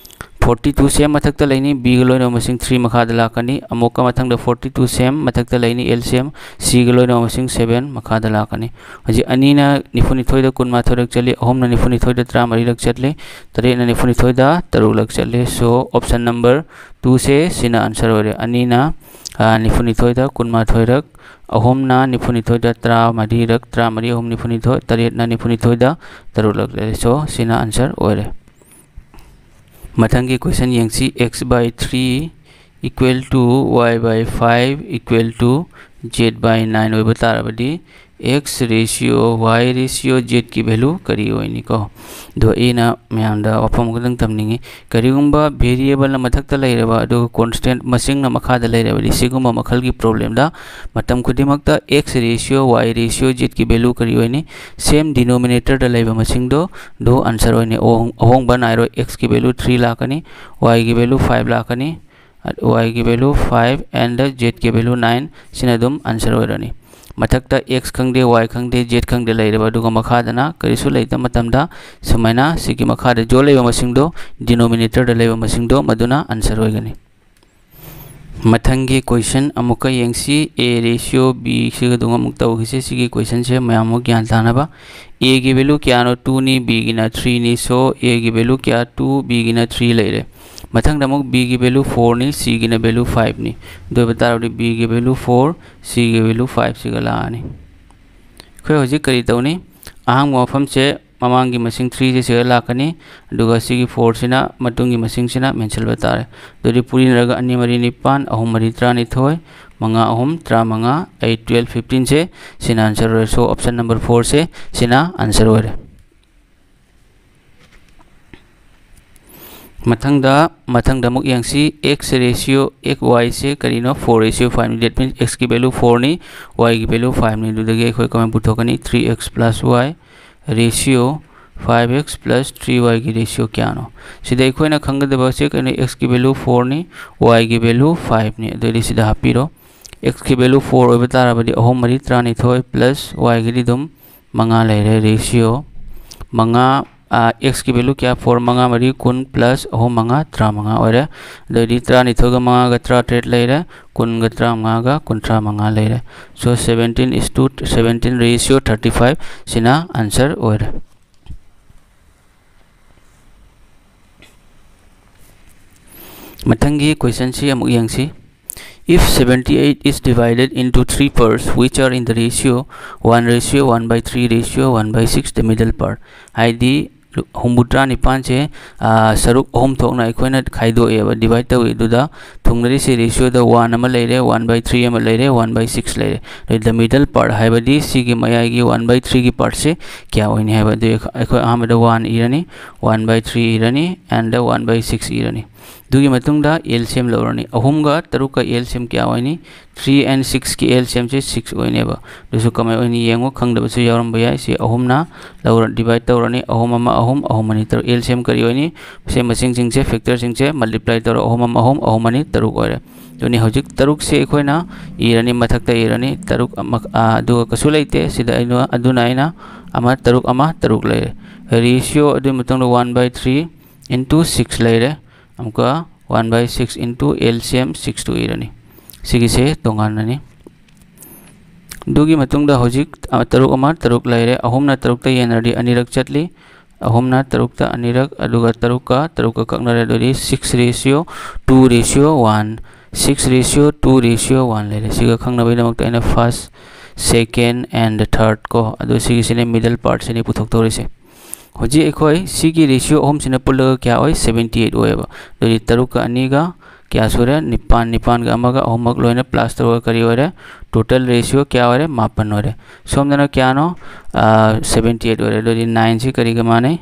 forty two ꯁꯦ ꯃꯊꯛꯇ ꯂꯩꯅꯤ, B ꯒ ꯂꯣꯏꯅꯕ ꯃꯁꯤꯡ three ꯃꯈꯥꯗ ꯂꯥꯛꯀꯅꯤ꯫ ꯑꯃꯨꯛꯀ ꯃꯊꯪꯗ forty two ꯁꯦ ꯃꯊꯛꯇ ꯂꯩꯅꯤ, L C M, C ꯒ ꯂꯣꯏꯅꯕ ꯃꯁꯤꯡ seven ꯃꯈꯥꯗ ꯂꯥꯛꯀꯅꯤ꯫ ꯍꯧꯖꯤꯛ ꯑꯅꯤꯅ ꯅꯤꯐꯨꯅꯤꯊꯣꯏꯗ ꯀꯨꯟꯃꯥꯊꯣꯏꯔꯛ ꯆꯠꯂꯤ, ꯑꯍꯨꯝꯅ ꯅꯤꯐꯨꯅꯤꯊꯣꯏꯗ ꯇꯔꯥꯃꯔꯤꯔꯛ ꯆꯠꯂꯤ, ꯇꯔꯦꯠꯅ ꯅꯤꯐꯨꯅꯤꯊꯣꯏꯗ ꯇꯔꯨꯛꯂꯛ ꯆꯠꯂꯤ꯫ So option number two ꯁꯦ ꯁꯤꯅ answer ꯑꯣꯏꯔꯦ꯫ ꯑꯅꯤꯅ, ꯑ, ꯅꯤꯐꯨꯅꯤꯊꯣꯏꯗ ꯀꯨꯟꯃꯥꯊꯣꯏꯔꯛ, ꯑꯍꯨꯝꯅ ꯅꯤꯐꯨꯅꯤꯊꯣꯏꯗ ꯇꯔꯥꯃꯔꯤꯔꯛ, ꯇꯔꯥꯃꯔꯤ ꯑꯍꯨꯝ ꯅꯤꯐꯨꯅꯤꯊꯣꯏ, ꯇꯔꯦꯠꯅ ꯅꯤꯐꯨꯅꯤꯊꯣꯏꯗ ꯇꯔꯨꯛꯂꯛ ꯂꯩꯔꯦ꯫ So ꯁꯤꯅ answer ꯑꯣꯏꯔꯦ꯫ ꯃꯊꯪꯒꯤ question ꯌꯦꯡꯁꯤ, x by three equal to y by five equal to z by nine ꯑꯣꯏꯕ ꯇꯥꯔꯕꯗꯤ x ratio y ratio z ꯀꯤ value ꯀꯔꯤ ꯑꯣꯏꯅꯤ ꯀꯣ? ꯑꯗꯣ ꯑꯩꯅ ꯃꯌꯥꯝꯗ ꯋꯥꯐꯝ ꯑꯃꯈꯛꯇꯪ ꯊꯝꯅꯤꯡꯉꯤ꯫ ꯀꯔꯤꯒꯨꯝꯕ variable ꯅ ꯃꯊꯛꯇ ꯂꯩꯔꯕ ꯑꯗꯨꯒ constant ꯃꯁꯤꯡꯅ ꯃꯈꯥꯗ ꯂꯩꯔꯕꯗꯤ, ꯁꯤꯒꯨꯝꯕ ꯃꯈꯜꯒꯤ problem ꯗ ꯃꯇꯝ ꯈꯨꯗꯤꯡꯃꯛꯇ x ratio y ratio z ꯀꯤ value ꯀꯔꯤ ꯑꯣꯏꯅꯤ? Same denominator ꯗ ꯂꯩꯕ ꯃꯁꯤꯡꯗꯣ, ꯑꯗꯨ answer ꯑꯣꯏꯅꯤ꯫ ꯑꯍꯣꯡ-, ꯑꯍꯣꯡꯕ ꯅꯥꯏꯔꯣꯏ꯫ X ꯀꯤ value three ꯂꯥꯛꯀꯅꯤ, y ꯒꯤ value five ꯂꯥꯛꯀꯅꯤ, y ꯒꯤ value five and z ꯀꯤ value nine, ꯁꯤꯅ ꯑꯗꯨꯝ answer ꯑꯣꯏꯔꯅꯤ꯫ ꯃꯊꯛꯇ x ꯈꯪꯗꯦ, y ꯈꯪꯗꯦ, z ꯈꯪꯗꯦ ꯂꯩꯔꯕ, ꯑꯗꯨꯒ ꯃꯈꯥꯗꯅ ꯀꯔꯤꯁꯨ ꯂꯩꯇꯕ ꯃꯇꯝꯗ ꯁꯨꯃꯥꯏꯅ ꯁꯤꯒꯤ ꯃꯈꯥꯗ ꯖꯣ ꯂꯩꯕ ꯃꯁꯤꯡꯗꯣ, denominator ꯗ ꯂꯩꯕ ꯃꯁꯤꯡꯗꯣ, ꯃꯗꯨꯅ answer ꯑꯣꯏꯒꯅꯤ꯫ ꯃꯊꯪꯒꯤ question ꯑꯃꯨꯛꯀ ꯌꯦꯡꯁꯤ꯫ A ratio B ꯁꯤꯒ ꯑꯗꯨꯝ ꯑꯃꯨꯛ ꯇꯧꯈꯤꯁꯦ꯫ ꯁꯤꯒꯤ question ꯁꯦ ꯃꯌꯥꯝ ꯑꯃꯨꯛ ꯒ꯭ꯌꯥꯟ ꯇꯥꯅꯕ꯫ A ꯒꯤ value ꯀꯌꯥꯅꯣ? Two ꯅꯤ, B ꯒꯤꯅ three ꯅꯤ꯫ So A ꯒꯤ value ꯀꯌꯥ? Two, B ꯒꯤꯅ three ꯂꯩꯔꯦ꯫ ꯃꯊꯪꯗ ꯑꯃꯨꯛ B ꯒꯤ value four ꯅꯤ, C ꯒꯤꯅ value five ꯅꯤ꯫ ꯑꯗꯨ ꯑꯣꯏꯕ ꯇꯥꯔꯕꯗꯤ B ꯒꯤ value four, C ꯒꯤ value five ꯁꯤꯒ ꯂꯥꯛꯑꯅꯤ꯫ ꯑꯩꯈꯣꯏ ꯍꯧꯖꯤꯛ ꯀꯔꯤ ꯇꯧꯅꯤ? ꯑꯍꯥꯡꯕ ꯃꯐꯝꯁꯦ ꯃꯃꯥꯡꯒꯤ ꯃꯁꯤꯡ three ꯁꯦ ꯁꯤꯗ ꯂꯥꯛꯀꯅꯤ, ꯑꯗꯨꯒ ꯁꯤꯒꯤ four ꯁꯤꯅ ꯃꯇꯨꯡꯒꯤ ꯃꯁꯤꯡꯁꯤꯅ ꯃꯦꯟꯁꯤꯟꯕ ꯇꯥꯔꯦ꯫ ꯑꯗꯨꯗꯤ ꯄꯨꯔꯤꯅꯔꯒ ꯑꯅꯤ ꯃꯔꯤ ꯅꯤꯄꯥꯟ, ꯑꯍꯨꯝ ꯃꯔꯤ ꯇꯔꯥꯅꯤꯊꯣꯏ, ꯃꯉꯥ ꯑꯍꯨꯝ ꯇꯔꯥꯃꯉꯥ, eight twelve fifteen ꯁꯦ ꯁꯤꯅ answer ꯑꯣꯏꯔꯦ꯫ So option number four ꯁꯦ ꯁꯤꯅ answer ꯑꯣꯏꯔꯦ꯫ ꯃꯊꯪꯗ, ꯃꯊꯪꯗ ꯑꯃꯨꯛ ꯌꯦꯡꯁꯤ, x ratio x y ꯁꯦ ꯀꯔꯤꯅꯣ? Four ratio five ꯅꯤ꯫ That means x ꯀꯤ value four ꯅꯤ, y ꯒꯤ value five ꯅꯤ꯫ ꯑꯗꯨꯗꯒꯤ ꯑꯩꯈꯣꯏ ꯀꯃꯥꯏꯅ ꯄꯨꯊꯣꯛꯀꯅꯤ? Three x plus y ratio five x plus three y ꯒꯤ ratio ꯀꯌꯥꯅꯣ? ꯁꯤꯗ ꯑꯩꯈꯣꯏꯅ ꯈꯪꯒꯗꯕꯁꯦ ꯀꯩꯅꯣ? X ꯀꯤ value four ꯅꯤ, y ꯒꯤ value five ꯅꯤ꯫ ꯑꯗꯨꯗꯤ ꯁꯤꯗ ꯍꯥꯞꯄꯤꯔꯣ꯫ ꯑꯦꯛꯁꯀꯤ ꯚꯦꯂꯨ ꯐꯣꯔ ꯑꯣꯏꯕ ꯇꯥꯔꯕꯗꯤ ꯑꯍꯨꯝ ꯃꯔꯤ ꯇꯔꯥꯅꯤꯊꯣꯏ ꯄ꯭ꯂꯁ ꯋꯥꯏꯒꯤꯗꯤ ꯑꯗꯨꯝ ꯃꯉꯥ ꯂꯩꯔꯦ ꯔꯦꯁꯤꯌꯣ꯫ ꯃꯉꯥ, ꯑꯦꯛꯁꯀꯤ ꯚꯦꯂꯨ ꯀꯌꯥ? ꯐꯣꯔ, ꯃꯉꯥ ꯃꯔꯤ ꯀꯨꯟ ꯄ꯭ꯂꯁ ꯑꯍꯨꯝ ꯃꯉꯥ ꯇꯔꯥꯃꯉꯥ ꯑꯣꯏꯔꯦ꯫ ꯑꯗꯩꯗꯤ ꯇꯔꯥꯅꯤꯊꯣꯏꯒ ꯃꯉꯥꯒ ꯇꯔꯥꯇꯔꯦꯠ ꯂꯩꯔꯦ, ꯀꯨꯟꯒ ꯇꯔꯥꯃꯉꯥꯒ ꯀꯨꯟꯊ꯭ꯔꯥ ꯃꯉꯥ ꯂꯩꯔꯦ꯫ So seventeen is to seventeen ratio thirty five ꯁꯤꯅ ꯑꯟꯁꯔ ꯑꯣꯏꯔꯦ꯫ ꯃꯊꯪꯒꯤ ꯀꯣꯏꯁꯟꯁꯤ ꯑꯃꯨꯛ ꯌꯦꯡꯁꯤ꯫ If seventy eight is divided into three parts which are in the ratio one ratio one by three ratio one by six, the middle part, ꯍꯥꯏꯗꯤ ꯍꯨꯝꯐꯨꯇꯔꯥ ꯅꯤꯄꯥꯟꯁꯦ ꯁꯔꯨꯛ ꯑꯍꯨꯝ ꯊꯣꯛꯅ ꯑꯩꯈꯣꯏꯅ ꯈꯥꯏꯗꯣꯛꯑꯦꯕ, ꯗꯤꯚꯥꯏꯠ ꯇꯧꯏ꯫ ꯑꯗꯨꯗ ꯊꯨꯡꯅꯔꯤꯁꯦ ꯔꯦꯁꯤꯌꯣꯗ ꯋꯥꯟ ꯑꯃ ꯂꯩꯔꯦ, ꯋꯥꯟ ꯕꯥꯏ ꯊ꯭ꯔꯤ ꯑꯃ ꯂꯩꯔꯦ, ꯋꯥꯟ ꯕꯥꯏ ꯁꯤꯛꯁ ꯂꯩꯔꯦ꯫ ꯑꯗꯩ the middle part ꯍꯥꯏꯕꯗꯤ ꯁꯤꯒꯤ ꯃꯌꯥꯏꯒꯤ ꯋꯥꯟ ꯕꯥꯏ ꯊ꯭ꯔꯤꯒꯤ ꯄꯥꯔꯠꯁꯦ ꯀꯌꯥ ꯑꯣꯏꯅꯤ ꯍꯥꯏꯕ? ꯑꯗꯨ ꯑꯩꯈꯣꯏ ꯑꯍꯥꯟꯕꯗ ꯋꯥꯟ ꯏꯔꯅꯤ, ꯋꯥꯟ ꯕꯥꯏ ꯊ꯭ꯔꯤ ꯏꯔꯅꯤ, and ꯋꯥꯟ ꯕꯥꯏ ꯁꯤꯛꯁ ꯏꯔꯅꯤ꯫ ꯑꯗꯨꯒꯤ ꯃꯇꯨꯡꯗ ꯑꯦꯜꯁꯤꯌꯝ ꯂꯧꯔꯅꯤ꯫ ꯑꯍꯨꯝꯒ ꯇꯔꯨꯛꯀ ꯑꯦꯜꯁꯤꯌꯝ ꯀꯌꯥ ꯑꯣꯏꯅꯤ? ꯊ꯭ꯔꯤ ꯑꯦꯟ ꯁꯤꯛꯁꯀꯤ ꯑꯦꯜꯁꯤꯌꯝꯁꯦ ꯁꯤꯛꯁ ꯑꯣꯏꯅꯦꯕ꯫ ꯑꯗꯨꯁꯨ ꯀꯃꯥꯏꯅ ꯑꯣꯏꯅꯤ ꯌꯦꯡꯉꯨ, ꯈꯪꯗꯕꯁꯨ ꯌꯥꯎꯔꯝꯕ ꯌꯥꯏ꯫ ꯁꯤ ꯑꯍꯨꯝꯅ ꯂꯧꯔ ꯗꯤꯚꯥꯏꯠ ꯇꯧꯔꯅꯤ, ꯑꯍꯨꯝ ꯑꯃ ꯑꯍꯨꯝ, ꯑꯍꯨꯝ ꯑꯅꯤ ꯇꯔꯨꯛ꯫ ꯑꯦꯜꯁꯤꯌꯝ ꯀꯔꯤ ꯑꯣꯏꯅꯤ? ꯁꯦ ꯃꯁꯤꯡꯁꯤꯡꯁꯦ, ꯐꯦꯛꯇꯔꯁꯤꯡꯁꯦ ꯃꯜꯇꯤꯄ꯭ꯂꯥꯏ ꯇꯧꯔ ꯑꯍꯨꯝ ꯑꯃ ꯑꯍꯨꯝ, ꯑꯍꯨꯝ ꯑꯅꯤ ꯇꯔꯨꯛ ꯑꯣꯏꯔꯦ꯫ ꯑꯗꯨꯅꯤ ꯍꯧꯖꯤꯛ ꯇꯔꯨꯛꯁꯦ ꯑꯩꯈꯣꯏꯅ ꯏꯔꯅꯤ, ꯃꯊꯛꯇ ꯏꯔꯅꯤ꯫ ꯇꯔꯨꯛ ꯑꯃ, ꯑꯥ, ꯑꯗꯨꯒ ꯀꯩꯁꯨ ꯂꯩꯇꯦ ꯁꯤꯗ꯫ ꯑꯩꯅ, ꯑꯗꯨꯅ ꯑꯩꯅ ꯑꯃ ꯇꯔꯨꯛ ꯑꯃ ꯇꯔꯨꯛ ꯂꯩꯔꯦ꯫ ꯔꯦꯁꯤꯌꯣ ꯑꯗꯨꯒꯤ ꯃꯇꯨꯡꯗ one by three into six ꯂꯩꯔꯦ꯫ ꯑꯃꯨꯛꯀ one by six into LCM six two ꯏꯔꯅꯤ꯫ ꯁꯤꯒꯤꯁꯦ ꯇꯣꯉꯥꯟꯅꯅꯤ꯫ ꯑꯗꯨꯒꯤ ꯃꯇꯨꯡꯗ ꯍꯧꯖꯤꯛ, ꯑ, ꯇꯔꯨꯛ ꯑꯃ ꯇꯔꯨꯛ ꯂꯩꯔꯦ꯫ ꯑꯍꯨꯝꯅ ꯇꯔꯨꯛꯇ ꯌꯦꯟꯅꯔꯗꯤ ꯑꯅꯤꯔꯛ ꯆꯠꯂꯤ꯫ ꯑꯍꯨꯝꯅ ꯇꯔꯨꯛꯇ ꯑꯅꯤꯔꯛ, ꯑꯗꯨꯒ ꯇꯔꯨꯛꯀ ꯇꯔꯨꯛꯀ ꯀꯛꯅꯔꯦ꯫ ꯑꯗꯨꯗꯤ six ratio two ratio one, six ratio two ratio one ꯂꯩꯔꯦ꯫ ꯁꯤꯒ ꯈꯪꯅꯕꯒꯤꯗꯃꯛꯇ ꯑꯩꯅ ꯐꯥꯔꯁ, ꯁꯦꯀꯦꯟ and ꯊꯥꯔꯠ ꯀꯣ, ꯑꯗꯨ ꯁꯤꯒꯤꯁꯤꯅ ꯃꯤꯗꯜ ꯄꯥꯔꯠꯁꯤꯅꯤ ꯄꯨꯊꯣꯛꯇꯧꯔꯤꯁꯦ꯫ ꯍꯧꯖꯤꯛ ꯑꯩꯈꯣꯏ ꯁꯤꯒꯤ ꯔꯦꯁꯤꯌꯣ ꯑꯍꯨꯝꯁꯤꯅ ꯄꯨꯜꯂꯒ ꯀꯌꯥ ꯑꯣꯏ? ꯁꯚꯦꯟꯇꯤ ꯑꯩꯠ ꯑꯣꯏꯌꯦꯕ꯫ ꯑꯗꯨꯗꯤ ꯇꯔꯨꯛꯀ ꯑꯅꯤꯒ ꯀꯌꯥ ꯁꯨꯔꯦ? ꯅꯤꯄꯥꯟ, ꯅꯤꯄꯥꯟꯒ ꯑꯃꯒ ꯑꯍꯨꯝꯃꯛ ꯂꯣꯏꯅ ꯄ꯭ꯂꯁ ꯇꯧꯔꯒ ꯀꯔꯤ ꯑꯣꯏꯔꯦ? ꯇꯣꯇꯦꯜ ꯔꯦꯁꯤꯌꯣ ꯀꯌꯥ ꯑꯣꯏꯔꯦ? ꯃꯥꯄꯟ ꯑꯣꯏꯔꯦ꯫ ꯁꯣꯝꯗꯅ ꯀꯌꯥꯅꯣ? ꯁꯚꯦꯟꯇꯤ ꯑꯩꯠ ꯑꯣꯏꯔꯦ꯫ ꯑꯗꯨꯗꯤ ꯅꯥꯏꯟꯁꯤ ꯀꯔꯤꯒ ꯃꯥꯟꯅꯩ?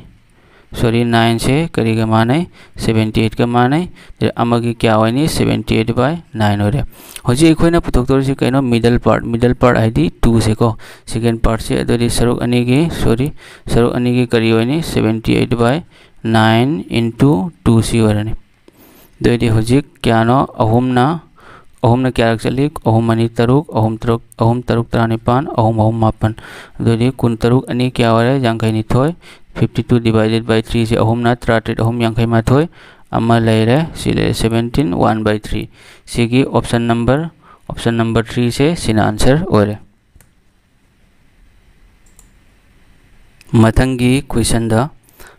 ꯁꯣꯔꯤ, ꯅꯥꯏꯟꯁꯦ ꯀꯔꯤꯒ ꯃꯥꯟꯅꯩ? ꯁꯚꯦꯟꯇꯤ ꯑꯩꯠꯀ ꯃꯥꯟꯅꯩ꯫ ꯑꯗꯨꯗꯤ ꯑꯃꯒꯤ ꯀꯌꯥ ꯑꯣꯏꯅꯤ? ꯁꯚꯦꯟꯇꯤ ꯑꯩꯠ ꯕꯥꯏ ꯅꯥꯏꯟ ꯑꯣꯏꯔꯦ꯫ ꯍꯧꯖꯤꯛ ꯑꯩꯈꯣꯏꯅ ꯄꯨꯊꯣꯛꯇꯧꯔꯤꯁꯤ ꯀꯩꯅꯣ? Middle part. ꯃꯤꯗꯜ ꯄꯥꯔꯠ ꯍꯥꯏꯗꯤ ꯇꯨꯁꯦꯀꯣ, ꯁꯦꯀꯦꯟ ꯄꯥꯔꯠꯁꯦ꯫ ꯑꯗꯨꯗꯤ ꯁꯔꯨꯛ ꯑꯅꯤꯒꯤ, ꯁꯣꯔꯤ, ꯁꯔꯨꯛ ꯑꯅꯤꯒꯤ ꯀꯔꯤ ꯑꯣꯏꯅꯤ? ꯁꯚꯦꯟꯇꯤ ꯑꯩꯠ ꯕꯥꯏ ꯅꯥꯏꯟ ꯏꯟꯇꯨ ꯇꯨ ꯁꯤ ꯑꯣꯏꯔꯅꯤ꯫ ꯑꯗꯨꯑꯣꯏꯗꯤ ꯍꯧꯖꯤꯛ ꯀꯌꯥꯅꯣ? ꯑꯍꯨꯝꯅ ꯑꯍꯨꯝꯅ ꯀꯌꯥꯔꯛ ꯆꯠꯂꯤ? ꯑꯍꯨꯝ ꯑꯅꯤ ꯇꯔꯨꯛ, ꯑꯍꯨꯝ ꯇꯔꯨꯛ, ꯑꯍꯨꯝ ꯇꯔꯨꯛ ꯇꯔꯥꯅꯤꯄꯥꯟ, ꯑꯍꯨꯝ ꯑꯍꯨꯝ ꯃꯥꯄꯟ꯫ ꯑꯗꯨꯗꯤ ꯀꯨꯟꯇꯔꯨꯛ ꯑꯅꯤ ꯀꯌꯥ ꯑꯣꯏꯔꯦ? ꯌꯥꯡꯈꯩꯅꯤꯊꯣꯏ꯫ Fifty two divided by three ꯁꯦ ꯑꯍꯨꯝꯅ ꯇꯔꯥꯇꯔꯦꯠ ꯑꯍꯨꯝ ꯌꯥꯡꯈꯩ ꯃꯥꯊꯣꯏ, ꯑꯃ ꯂꯩꯔꯦ꯫ ꯁꯤ ꯂꯩꯔꯦ seventeen, one by three꯫ ꯁꯤꯒꯤ option number, option number three ꯁꯦ ꯁꯤꯅ answer ꯑꯣꯏꯔꯦ꯫ ꯃꯊꯪꯒꯤ question the,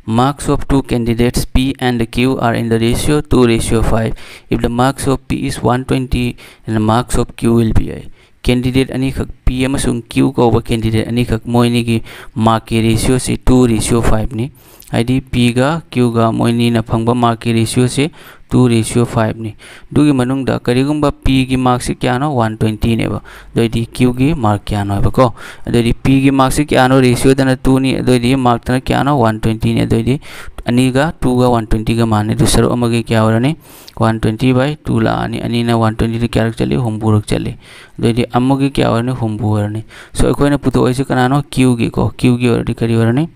marks of two candidates P and Q are in the ratio two ratio five. If the marks of P is one twenty and the marks of Q will be I. Candidate ꯑꯅꯤꯈꯛ, P ꯑꯃꯁꯨꯡ Q ꯀꯧꯕ candidate ꯑꯅꯤꯈꯛ, ꯃꯣꯏ ꯑꯅꯤꯒꯤ mark ꯀꯤ ratio ꯁꯤ two ratio five ꯅꯤ꯫ ꯍꯥꯏꯗꯤ P ꯒ Q ꯒ ꯃꯣꯏ ꯑꯅꯤꯅ ꯐꯪꯕ mark ꯀꯤ ratio ꯁꯤ two ratio five ꯅꯤ꯫ ꯑꯗꯨꯒꯤ ꯃꯅꯨꯡꯗ ꯀꯔꯤꯒꯨꯝꯕ P ꯒꯤ mark ꯁꯤ ꯀꯌꯥꯅꯣ? One twenty ꯅꯦꯕ꯫ ꯑꯗꯨꯑꯣꯏꯗꯤ Q ꯒꯤ mark ꯀꯌꯥꯅꯣ ꯍꯥꯏꯕꯀꯣ? ꯑꯗꯨꯑꯣꯏꯗꯤ P ꯒꯤ mark ꯁꯤ ꯀꯌꯥꯅꯣ? Ratio ꯗꯅ two ꯅꯤ, ꯑꯗꯨꯑꯣꯏꯗꯤ mark ꯇꯅ ꯀꯌꯥꯅꯣ? One twenty ꯅꯤ꯫ ꯑꯗꯨꯑꯣꯏꯗꯤ ꯑꯅꯤꯒ two ꯒ one twenty ꯒ ꯃꯥꯟꯅꯩ꯫ ꯑꯗꯨ ꯁꯔꯨꯛ ꯑꯃꯒꯤ ꯀꯌꯥ ꯑꯣꯏꯔꯅꯤ? One twenty by two ꯂꯥꯛꯑꯅꯤ꯫ ꯑꯅꯤꯅ one twenty ꯗ ꯀꯌꯥꯔꯛ ꯆꯠꯂꯤ? ꯍꯨꯝꯐꯨꯔꯛ ꯆꯠꯂꯤ꯫ ꯑꯗꯨꯑꯣꯏꯗꯤ ꯑꯃꯒꯤ ꯀꯌꯥ ꯑꯣꯏꯔꯅꯤ? ꯍꯨꯝꯐꯨ ꯑꯣꯏꯔꯅꯤ꯫ So ꯑꯩꯈꯣꯏꯅ ꯄꯨꯊꯣꯛꯏꯁꯦ ꯀꯅꯥꯅꯣ? Q ꯒꯤꯀꯣ꯫ Q ꯒꯤ ꯑꯣꯏꯔꯗꯤ ꯀꯔꯤ ꯑꯣꯏꯔꯅꯤ?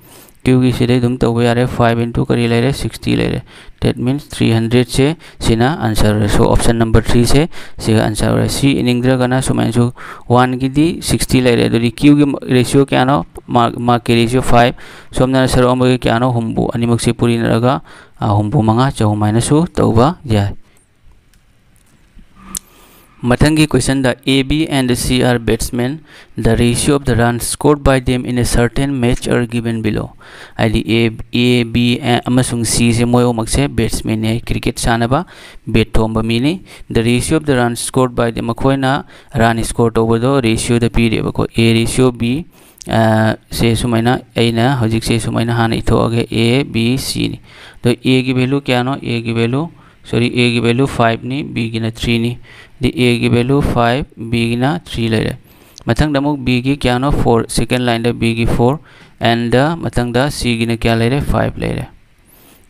Q ꯒꯤ ꯁꯤꯗꯩ ꯑꯗꯨꯝ ꯇꯧꯕ ꯌꯥꯔꯦ꯫ Five into ꯀꯔꯤ ꯂꯩꯔꯦ? Sixty ꯂꯩꯔꯦ꯫ That means three hundred ꯁꯦ ꯁꯤꯅ answer ꯑꯣꯏꯔꯦ꯫ So option number three ꯁꯦ ꯁꯤꯒ answer ꯑꯣꯏꯔꯦ꯫ ꯁꯤ ꯏꯅꯤꯡꯗ꯭ꯔꯒꯅ ꯁꯨꯃꯥꯏꯅꯁꯨ, one ꯒꯤꯗꯤ sixty ꯂꯩꯔꯦ꯫ ꯑꯗꯨꯗꯤ Q ꯒꯤ ratio ꯀꯌꯥꯅꯣ? Mark, mark ꯀꯤ ratio five꯫ ꯁꯣꯝꯗꯅ ꯁꯔꯨꯛ ꯑꯃꯒꯤ ꯀꯌꯥꯅꯣ? ꯍꯨꯝꯐꯨ꯫ ꯑꯅꯤꯃꯛꯁꯦ ꯄꯨꯔꯤꯅꯔꯒ, ꯑ, ꯍꯨꯝꯐꯨ ꯃꯉꯥ, ꯆꯍꯨꯝ ꯍꯥꯏꯅꯁꯨ ꯇꯧꯕ ꯌꯥꯏ꯫ ꯃꯊꯪꯒꯤ question the, A, B and C are batsmen. The ratio of the runs scored by them in a certain match are given below. ꯍꯥꯏꯗꯤ A, A, B, ꯑ, ꯑꯃꯁꯨꯡ C ꯁꯦ ꯃꯣꯏ ꯑꯍꯨꯝꯃꯛꯁꯦ batsmen ꯅꯦ, cricket ꯁꯥꯟꯅꯕ, bat ꯊꯣꯝꯕ mini. The ratio of the runs scored by them, ꯃꯈꯣꯏꯅ run score ꯇꯧꯕꯗꯣ ratio the ꯄꯤꯔꯦꯕꯀꯣ꯫ A ratio B, ꯑ, ꯁꯦ ꯁꯨꯃꯥꯏꯅ, ꯑꯩꯅ ꯍꯧꯖꯤꯛꯁꯦ ꯁꯨꯃꯥꯏꯅ ꯍꯥꯟꯅ ꯏꯊꯣꯛꯑꯒꯦ, A, B, C ꯅꯤ꯫ ꯑꯗꯣ A ꯒꯤ value ꯀꯌꯥꯅꯣ? A ꯒꯤ value, sorry, A ꯒꯤ value five ꯅꯤ, B ꯒꯤꯅ three ꯅꯤ꯫ ꯑꯗꯤ A ꯒꯤ value five, B ꯒꯤꯅ three ꯂꯩꯔꯦ꯫ ꯃꯊꯪꯗ ꯑꯃꯨꯛ B ꯒꯤ ꯀꯌꯥꯅꯣ? Four, second line ꯗ B ꯒꯤ four, and ꯃꯊꯪꯗ C ꯒꯤꯅ ꯀꯌꯥ ꯂꯩꯔꯦ? Five ꯂꯩꯔꯦ꯫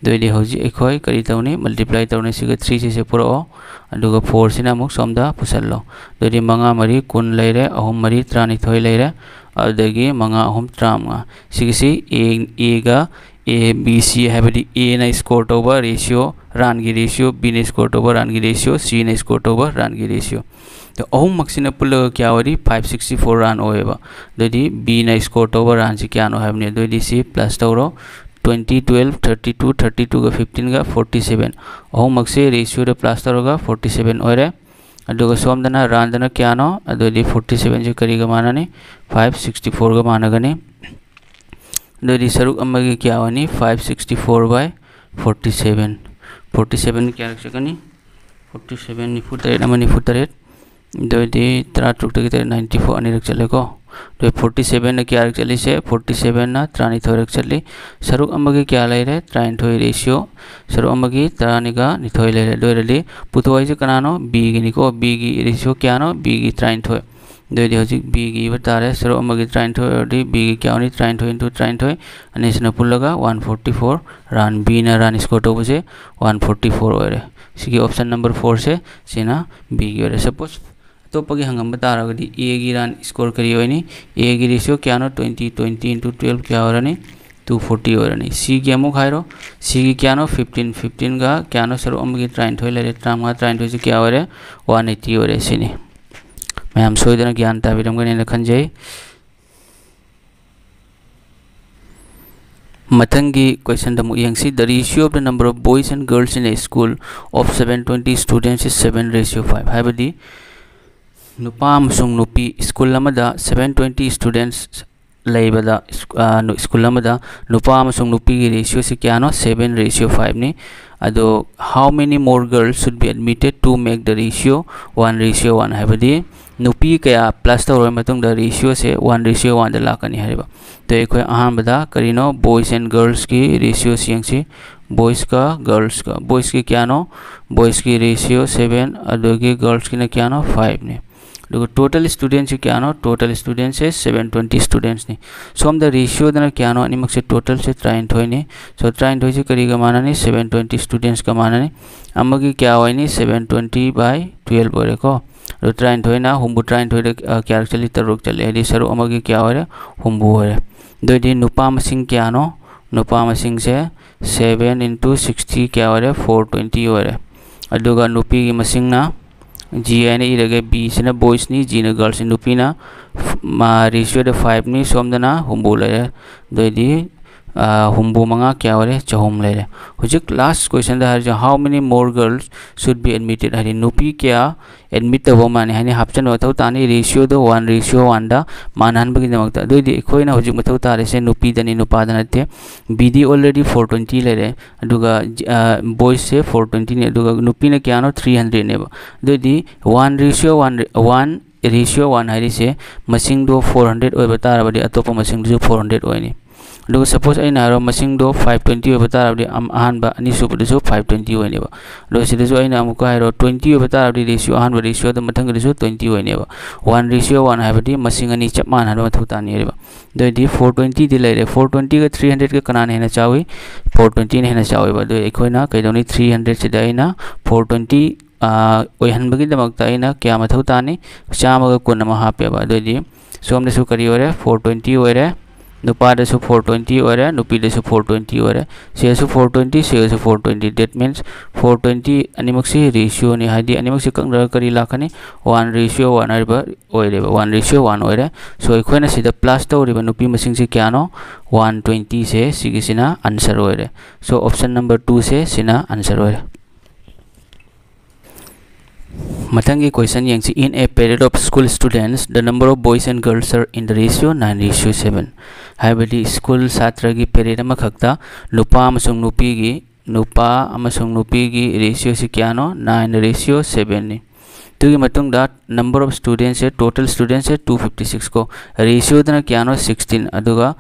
ꯑꯗꯨꯑꯣꯏꯗꯤ ꯍꯧꯖꯤꯛ ꯑꯩꯈꯣꯏ ꯀꯔꯤ ꯇꯧꯅꯤ? Multiply ꯇꯧꯅꯤ꯫ ꯁꯤꯒ three ꯁꯤꯁꯦ ꯄꯨꯔꯛꯑꯣ, ꯑꯗꯨꯒ four ꯁꯤꯅ ꯑꯃꯨꯛ ꯁꯣꯝꯗ ꯄꯨꯁꯜꯂꯣ꯫ ꯑꯗꯨꯑꯣꯏꯗꯤ ꯃꯉꯥ ꯃꯔꯤ ꯀꯨꯟ ꯂꯩꯔꯦ, ꯑꯍꯨꯝ ꯃꯔꯤ ꯇꯔꯥꯅꯤꯊꯣꯏ ꯂꯩꯔꯦ, ꯑꯗꯨꯗꯒꯤ ꯃꯉꯥ ꯑꯍꯨꯝ ꯇꯔꯥꯃꯉꯥ꯫ ꯁꯤꯒꯤꯁꯤ A, A ꯒ A, B, C ꯍꯥꯏꯕꯗꯤ A ꯅ score ꯇꯧꯕ ratio ꯔꯥꯟꯒꯤ ꯔꯦꯁꯤꯌꯣ, ꯕꯤꯅ ꯁ꯭ꯀꯣꯔ ꯇꯧꯕ ꯔꯥꯟꯒꯤ ꯔꯦꯁꯤꯌꯣ, ꯁꯤꯅ ꯁ꯭ꯀꯣꯔ ꯇꯧꯕ ꯔꯥꯟꯒꯤ ꯔꯦꯁꯤꯌꯣ꯫ ꯑꯗꯣ ꯑꯍꯨꯝꯃꯛꯁꯤꯅ ꯄꯨꯜꯂꯒ ꯀꯌꯥ ꯑꯣꯏꯔꯤ? ꯐꯥꯏꯚ ꯁꯤꯛꯁꯇꯤ ꯐꯣꯔ ꯔꯥꯟ ꯑꯣꯏꯌꯦꯕ꯫ ꯑꯗꯨꯗꯤ ꯕꯤꯅ ꯁ꯭ꯀꯣꯔ ꯇꯧꯕ ꯔꯥꯟꯁꯤ ꯀꯌꯥꯅꯣ ꯍꯥꯏꯕꯅꯤ꯫ ꯑꯗꯨꯑꯣꯏꯗꯤ ꯁꯤ ꯄ꯭ꯂꯁ ꯇꯧꯔꯣ, twenty, twelve, thirty two, thirty ꯇꯨꯒ ꯐꯤꯐꯇꯤꯟꯒ ꯐꯣꯔꯇꯤ ꯁꯚꯦꯟ꯫ ꯑꯍꯨꯝꯃꯛꯁꯦ ꯔꯦꯁꯤꯌꯣꯗ ꯄ꯭ꯂꯁ ꯇꯧꯔꯒ ꯐꯣꯔꯇꯤ ꯁꯚꯦꯟ ꯑꯣꯏꯔꯦ꯫ ꯑꯗꯨꯒ ꯁꯣꯝꯗꯅ ꯔꯥꯟꯗꯅ ꯀꯌꯥꯅꯣ? ꯑꯗꯨꯑꯣꯏꯗꯤ ꯐꯣꯔꯇꯤ ꯁꯚꯦꯟꯁꯤ ꯀꯔꯤꯒ ꯃꯥꯟꯅꯅꯤ? Five sixty ꯐꯣꯔꯒ ꯃꯥꯟꯅꯒꯅꯤ꯫ ꯑꯗꯨꯑꯣꯏꯗꯤ ꯁꯔꯨꯛ ꯑꯃꯒꯤ ꯀꯌꯥ ꯑꯣꯏꯅꯤ? Five sixty four by forty seven. Forty seven ꯀꯌꯥꯔꯛ ꯆꯠꯀꯅꯤ? ꯐꯣꯔꯇꯤ ꯁꯚꯦꯟ, ꯅꯤꯐꯨ ꯇꯔꯦꯠ ꯑꯃ ꯅꯤꯐꯨ ꯇꯔꯦꯠ꯫ ꯑꯗꯨꯑꯣꯏꯗꯤ ꯇꯔꯥ ꯇꯔꯨꯛꯇꯒꯤ ꯇꯔꯦꯠ, ꯅꯥꯏꯟꯇꯤ ꯐꯣꯔ ꯑꯅꯤꯔꯛ ꯆꯠꯂꯦꯀꯣ꯫ ꯑꯗꯨ ꯐꯣꯔꯇꯤ ꯁꯚꯦꯟꯅ ꯀꯌꯥꯔꯛ ꯆꯠꯂꯤꯁꯦ? ꯐꯣꯔꯇꯤ ꯁꯚꯦꯟꯅ ꯇꯔꯥꯅꯤꯊꯣꯏꯔꯛ ꯆꯠꯂꯤ꯫ ꯁꯔꯨꯛ ꯑꯃꯒꯤ ꯀꯌꯥ ꯂꯩꯔꯦ? ꯇꯔꯥꯅꯤꯊꯣꯏ ꯔꯦꯁꯤꯌꯣ꯫ ꯁꯔꯨꯛ ꯑꯃꯒꯤ ꯇꯔꯥꯅꯤꯒ ꯅꯤꯊꯣꯏ ꯂꯩꯔꯦ꯫ ꯑꯗꯨ ꯑꯣꯏꯔꯗꯤ ꯄꯨꯊꯣꯛꯏꯁꯦ ꯀꯅꯥꯅꯣ? ꯕꯤꯒꯤꯅꯤꯀꯣ꯫ ꯕꯤꯒꯤ ꯔꯦꯁꯤꯌꯣ ꯀꯌꯥꯅꯣ? ꯕꯤꯒꯤ ꯇꯔꯥꯅꯤꯊꯣꯏ꯫ ꯑꯗꯨꯑꯣꯏꯗꯤ ꯍꯧꯖꯤꯛ ꯕꯤꯒꯤ ꯏꯕ ꯇꯥꯔꯦ꯫ ꯁꯔꯨꯛ ꯑꯃꯒꯤ ꯇꯔꯥꯅꯤꯊꯣꯏ ꯑꯣꯏꯔꯗꯤ ꯕꯤꯒꯤ ꯀꯌꯥ ꯑꯣꯏꯅꯤ? ꯇꯔꯥꯅꯤꯊꯣꯏ into ꯇꯔꯥꯅꯤꯊꯣꯏ, ꯑꯅꯤꯁꯤꯅ ꯄꯨꯜꯂꯒ ꯋꯥꯟ ꯐꯣꯔꯇꯤ ꯐꯣꯔ ꯔꯥꯟ꯫ ꯕꯤꯅ ꯔꯥꯟ ꯁ꯭ꯀꯣꯔ ꯇꯧꯕꯁꯦ ꯋꯥꯟ ꯐꯣꯔꯇꯤ ꯐꯣꯔ ꯑꯣꯏꯔꯦ꯫ ꯁꯤꯒꯤ ꯑꯣꯞꯁꯟ ꯅꯝꯕꯔ ꯐꯣꯔꯁꯦ, ꯁꯤꯅ ꯕꯤꯒꯤ ꯑꯣꯏꯔꯦ꯫ ꯁꯄꯣꯁ ꯑꯇꯣꯞꯄꯒꯤ ꯍꯪꯉꯝꯕ ꯇꯥꯔꯒꯗꯤ ꯑꯦꯒꯤ ꯔꯥꯟ ꯁ꯭ꯀꯣꯔ ꯀꯔꯤ ꯑꯣꯏꯅꯤ? ꯑꯦꯒꯤ ꯔꯦꯁꯤꯌꯣ ꯀꯌꯥꯅꯣ? ꯇ꯭ꯋꯦꯟꯇꯤ, ꯇ꯭ꯋꯦꯟꯇꯤ into ꯇꯨꯋꯦꯜꯐ ꯀꯌꯥ ꯑꯣꯏꯔꯅꯤ? ꯇꯨ ꯐꯣꯔꯇꯤ ꯑꯣꯏꯔꯅꯤ꯫ ꯁꯤꯒꯤ ꯑꯃꯨꯛ ꯍꯥꯏꯔꯣ꯫ ꯁꯤꯒꯤ ꯀꯌꯥꯅꯣ? ꯐꯤꯐꯇꯤꯟ꯫ ꯐꯤꯐꯇꯤꯟꯒ ꯀꯌꯥꯅꯣ? ꯁꯔꯨꯛ ꯑꯃꯒꯤ ꯇꯔꯥꯅꯤꯊꯣꯏ ꯂꯩꯔꯦ꯫ ꯇꯔꯥꯃꯉꯥ, ꯇꯔꯥꯅꯤꯊꯣꯏꯁꯦ ꯀꯌꯥ ꯑꯣꯏꯔꯦ? ꯋꯥꯟ ꯑꯩꯠꯇꯤ ꯑꯣꯏꯔꯦ꯫ ꯁꯤꯅꯤ꯫ ꯃꯌꯥꯝ ꯁꯣꯏꯗꯅ ꯒ꯭ꯌꯥꯟ ꯇꯥꯕꯤꯔꯝꯒꯅꯤꯅ ꯈꯟꯖꯩ꯫ ꯃꯊꯪꯒꯤ ꯀꯣꯏꯁꯟꯗ ꯑꯃꯨꯛ ꯌꯦꯡꯁꯤ꯫ The ratio of the number of boys and girls in a school of seven twenty students is seven ratio five꯫ ꯍꯥꯏꯕꯗꯤ ꯅꯨꯄꯥ ꯑꯃꯁꯨꯡ ꯅꯨꯄꯤ ꯁ꯭ꯀꯨꯜ ꯑꯃꯗ ꯁꯚꯦꯟ ꯇ꯭ꯋꯦꯟꯇꯤ ꯁ꯭ꯇꯨꯗꯦꯟꯠꯁ ꯂꯩꯕꯗ, ꯁ꯭ꯀꯨ-, ꯑ, ꯅꯨ-, ꯁ꯭ꯀꯨꯜ ꯑꯃꯗ ꯅꯨꯄꯥ ꯑꯃꯁꯨꯡ ꯅꯨꯄꯤꯒꯤ ꯔꯦꯁꯤꯌꯣꯁꯤ ꯀꯌꯥꯅꯣ? ꯁꯚꯦꯟ ꯔꯦꯁꯤꯌꯣ ꯐꯥꯏꯚꯅꯤ꯫ ꯑꯗꯣ, how many more girls should be admitted to make the ratio one ratio one? ꯍꯥꯏꯕꯗꯤ ꯅꯨꯄꯤ ꯀꯌꯥ ꯄ꯭ꯂꯁ ꯇꯧꯔꯕ ꯃꯇꯨꯡꯗ ꯔꯦꯁꯤꯌꯣꯁꯦ ꯋꯥꯟ ꯔꯦꯁꯤꯌꯣ ꯋꯥꯟꯗ ꯂꯥꯛꯀꯅꯤ ꯍꯥꯏꯔꯤꯕ꯫ ꯑꯗꯣ, ꯑꯩꯈꯣꯏ ꯑꯍꯥꯟꯕꯗ ꯀꯔꯤꯅꯣ? ꯕꯣꯏꯁ ꯑꯦꯟ ꯒꯔꯜꯁꯀꯤ ꯔꯦꯁꯤꯌꯣꯁꯤ ꯌꯦꯡꯁꯤ꯫ ꯕꯣꯏꯁꯀ ꯒꯔꯜꯁꯀ꯫ ꯕꯣꯏꯁꯀꯤ ꯀꯌꯥꯅꯣ? ꯕꯣꯏꯁꯀꯤ ꯔꯦꯁꯤꯌꯣ ꯁꯚꯦꯟ, ꯑꯗꯨꯒꯤ ꯒꯔꯜꯁꯀꯤꯅ ꯀꯌꯥꯅꯣ? ꯐꯥꯏꯚꯅꯤ꯫ ꯑꯗꯨꯒ ꯇꯣꯇꯦꯜ ꯁ꯭ꯇꯨꯗꯦꯟꯠꯁꯤ ꯀꯌꯥꯅꯣ? ꯇꯣꯇꯦꯜ ꯁ꯭ꯇꯨꯗꯦꯟꯠꯁꯦ ꯁꯚꯦꯟ ꯇ꯭ꯋꯦꯟꯇꯤ ꯁ꯭ꯇꯨꯗꯦꯟꯠꯁꯅꯤ꯫ ꯁꯣꯝꯗ ꯔꯦꯁꯤꯌꯣꯗꯅ ꯀꯌꯥꯅꯣ? ꯑꯅꯤꯃꯛꯁꯦ ꯇꯣꯇꯦꯜꯁꯦ ꯇꯔꯥꯅꯤꯊꯣꯏꯅꯤ꯫ So, ꯇꯔꯥꯅꯤꯊꯣꯏꯁꯦ ꯀꯔꯤꯒ ꯃꯥꯟꯅꯅꯤ? Seven twenty ꯁ꯭ꯇꯨꯗꯦꯟꯠꯁꯀ ꯃꯥꯟꯅꯅꯤ꯫ ꯑꯃꯒꯤ ꯀꯌꯥ ꯑꯣꯏꯅꯤ? ꯁꯚꯦꯟ ꯇ꯭ꯋꯦꯟꯇꯤ ꯕꯥꯏ ꯇꯨꯋꯦꯜꯐ ꯑꯣꯏꯔꯦꯀꯣ꯫ ꯑꯗꯣ, ꯇꯔꯥꯅꯤꯊꯣꯏꯅ ꯍꯨꯝꯐꯨ ꯇꯔꯥꯅꯤꯊꯣꯏꯗ, ꯑ, ꯀꯌꯥꯔꯛ ꯆꯠꯂꯤ? ꯇꯔꯨꯛ ꯆꯠꯂꯤ꯫ ꯍꯥꯏꯗꯤ ꯁꯔꯨꯛ ꯑꯃꯒꯤ ꯀꯌꯥ ꯑꯣꯏꯔꯦ? ꯍꯨꯝꯐꯨ ꯑꯣꯏꯔꯦ꯫ ꯑꯗꯨꯑꯣꯏꯗꯤ ꯅꯨꯄꯥ ꯃꯁꯤꯡ ꯀꯌꯥꯅꯣ? ꯅꯨꯄꯥ ꯃꯁꯤꯡꯁꯦ seven into sixty ꯀꯌꯥ ꯑꯣꯏꯔꯦ? Four twenty ꯑꯣꯏꯔꯦ꯫ ꯑꯗꯨꯒ ꯅꯨꯄꯤꯒꯤ ꯃꯁꯤꯡꯅ G ꯍꯥꯏꯅ ꯏꯔꯒꯦ, B ꯁꯤꯅ boys ꯅꯤ, G ꯅ girls ꯅꯤ, ꯅꯨꯄꯤꯅ ratio ꯗ five ꯅꯤ, ꯁꯣꯝꯗꯅ ꯍꯨꯝꯐꯨ ꯂꯩꯔꯦ꯫ ꯑꯗꯨꯑꯣꯏꯗꯤ ꯍꯨꯝꯐꯨ ꯃꯉꯥ ꯀꯌꯥ ꯑꯣꯏꯔꯦ? ꯆꯍꯨꯝ ꯂꯩꯔꯦ꯫ ꯍꯧꯖꯤꯛ last question ꯗ ꯍꯥꯏꯔꯤꯁꯦ, how many more girls should be admitted? ꯍꯥꯏꯗꯤ ꯅꯨꯄꯤ ꯀꯌꯥ admit ꯇꯧꯕ ꯃꯥꯅꯤ ꯍꯥꯏꯅꯤ ꯍꯥꯞꯆꯤꯟꯕ ꯃꯊꯧ ꯇꯥꯅꯤ, ratio ꯗꯣ one ratio one ꯗ ꯃꯥꯟꯅꯍꯟꯕꯒꯤꯗꯃꯛꯇ꯫ ꯑꯗꯨꯑꯣꯏꯗꯤ ꯑꯩꯈꯣꯏꯅ ꯍꯧꯖꯤꯛ ꯃꯊꯧ ꯇꯥꯔꯤꯁꯦ ꯅꯨꯄꯤꯗꯅꯤ, ꯅꯨꯄꯥꯗ ꯅꯠꯇꯦ꯫ B ꯗꯤ already four twenty ꯂꯩꯔꯦ, ꯑꯗꯨꯒ boys ꯁꯦ four twenty ꯅꯤ, ꯑꯗꯨꯒ ꯅꯨꯄꯤꯅ ꯀꯌꯥꯅꯣ? Three hundred ꯅꯦꯕ꯫ ꯑꯗꯨꯑꯣꯏꯗꯤ one ratio one, one ratio one ꯍꯥꯏꯔꯤꯁꯦ ꯃꯁꯤꯡꯗꯣ four hundred ꯑꯣꯏꯕ ꯇꯥꯔꯕꯗꯤ ꯑꯇꯣꯞꯄ ꯃꯁꯤꯡꯗꯨꯁꯨ four hundred ꯑꯣꯏꯅꯤ꯫ ꯑꯗꯨꯒ suppose ꯑꯩꯅ ꯍꯥꯏꯔꯣ ꯃꯁꯤꯡꯗꯣ five twenty ꯑꯣꯏꯕ ꯇꯥꯔꯕꯗꯤ ꯑꯍꯥꯟꯕ ꯑꯅꯤꯁꯨꯕꯗꯁꯨ five twenty ꯑꯣꯏꯅꯦꯕ꯫ ꯑꯗꯣ ꯁꯤꯗꯁꯨ ꯑꯩꯅ ꯑꯃꯨꯛꯀ ꯍꯥꯏꯔꯣ twenty ꯑꯣꯏꯕ ꯇꯥꯔꯕꯗꯤ ratio, ꯑꯍꯥꯟꯕ ratio ꯗ ꯃꯊꯪꯒꯤꯗꯁꯨ twenty ꯑꯣꯏꯅꯦꯕ꯫ One ratio one ꯍꯥꯏꯕꯗꯤ ꯃꯁꯤꯡ ꯑꯅꯤ ꯆꯞ ꯃꯥꯟꯅꯍꯟꯕ ꯃꯊꯧ ꯇꯥꯅꯦꯕ꯫ ꯑꯗꯨꯑꯣꯏꯗꯤ four twenty ꯗꯤ ꯂꯩꯔꯦ꯫ Four twenty ꯒ three hundred ꯀ ꯀꯅꯥꯅ ꯍꯦꯟꯅ ꯆꯥꯎꯏ? Four twenty ꯅ ꯍꯦꯟꯅ ꯆꯥꯎꯋꯦꯕ꯫ ꯑꯗꯨ ꯑꯩꯈꯣꯏꯅ ꯀꯩꯗꯧꯅꯤ? Three hundred ꯁꯤꯗ ꯑꯩꯅ four twenty ꯑꯣꯏꯍꯟꯕꯒꯤꯗꯃꯛꯇ ꯑꯩꯅ ꯀꯌꯥ ꯃꯊꯧ ꯇꯥꯅꯤ? ꯆꯥꯝꯃꯒ ꯀꯨꯟ ꯑꯃ ꯍꯥꯞꯄꯦꯕ꯫ ꯑꯗꯨꯑꯣꯏꯗꯤ ꯁꯣꯝꯗꯁꯨ ꯀꯔꯤ ꯑꯣꯏꯔꯦ? Four twenty ꯑꯣꯏꯔꯦ꯫ ꯅꯨꯄꯥꯗꯁꯨ four twenty ꯑꯣꯏꯔꯦ, ꯅꯨꯄꯤꯗꯁꯨ four twenty ꯑꯣꯏꯔꯦ꯫ ꯁꯤꯗꯁꯨ four twenty, ꯁꯤꯗꯁꯨ four twenty꯫ That means four twenty ꯑꯅꯤꯃꯛꯁꯤ ratio ꯅꯤ, ꯍꯥꯏꯗꯤ ꯑꯅꯤꯃꯛꯁꯤ ꯀꯛꯅꯔꯒ ꯀꯔꯤ ꯂꯥꯛꯀꯅꯤ? One ratio one ꯍꯥꯏꯔꯤꯕ ꯑꯣꯏꯔꯦꯕ, one ratio one ꯑꯣꯏꯔꯦ꯫ So ꯑꯩꯈꯣꯏꯅ ꯁꯤꯗ plus ꯇꯧꯔꯤꯕ ꯅꯨꯄꯤ ꯃꯁꯤꯡꯁꯤ ꯀꯌꯥꯅꯣ? One twenty ꯁꯦ ꯁꯤꯒꯤꯁꯤꯅ answer ꯑꯣꯏꯔꯦ꯫ So option number two ꯁꯦ ꯁꯤꯅ answer ꯑꯣꯏꯔꯦ꯫ ꯃꯊꯪꯒꯤ question ꯌꯦꯡꯁꯤ꯫ In a parade of school students, the number of boys and girls are in the ratio nine ratio seven꯫ ꯍꯥꯏꯕꯗꯤ school ꯁꯥꯇ꯭ꯔꯒꯤ parade ꯑꯃꯈꯛꯇ ꯅꯨꯄꯥ ꯑꯃꯁꯨꯡ ꯅꯨꯄꯤꯒꯤ, ꯅꯨꯄꯥ ꯑꯃꯁꯨꯡ ꯅꯨꯄꯤꯒꯤ ratio ꯁꯤ ꯀꯌꯥꯅꯣ? Nine ratio seven ꯅꯤ꯫ ꯑꯗꯨꯒꯤ ꯃꯇꯨꯡꯗ number of students say, total students say two fifty six ꯀꯣ, ratio ꯗꯅ ꯀꯌꯥꯅꯣ? Sixteen, ꯑꯗꯨꯒ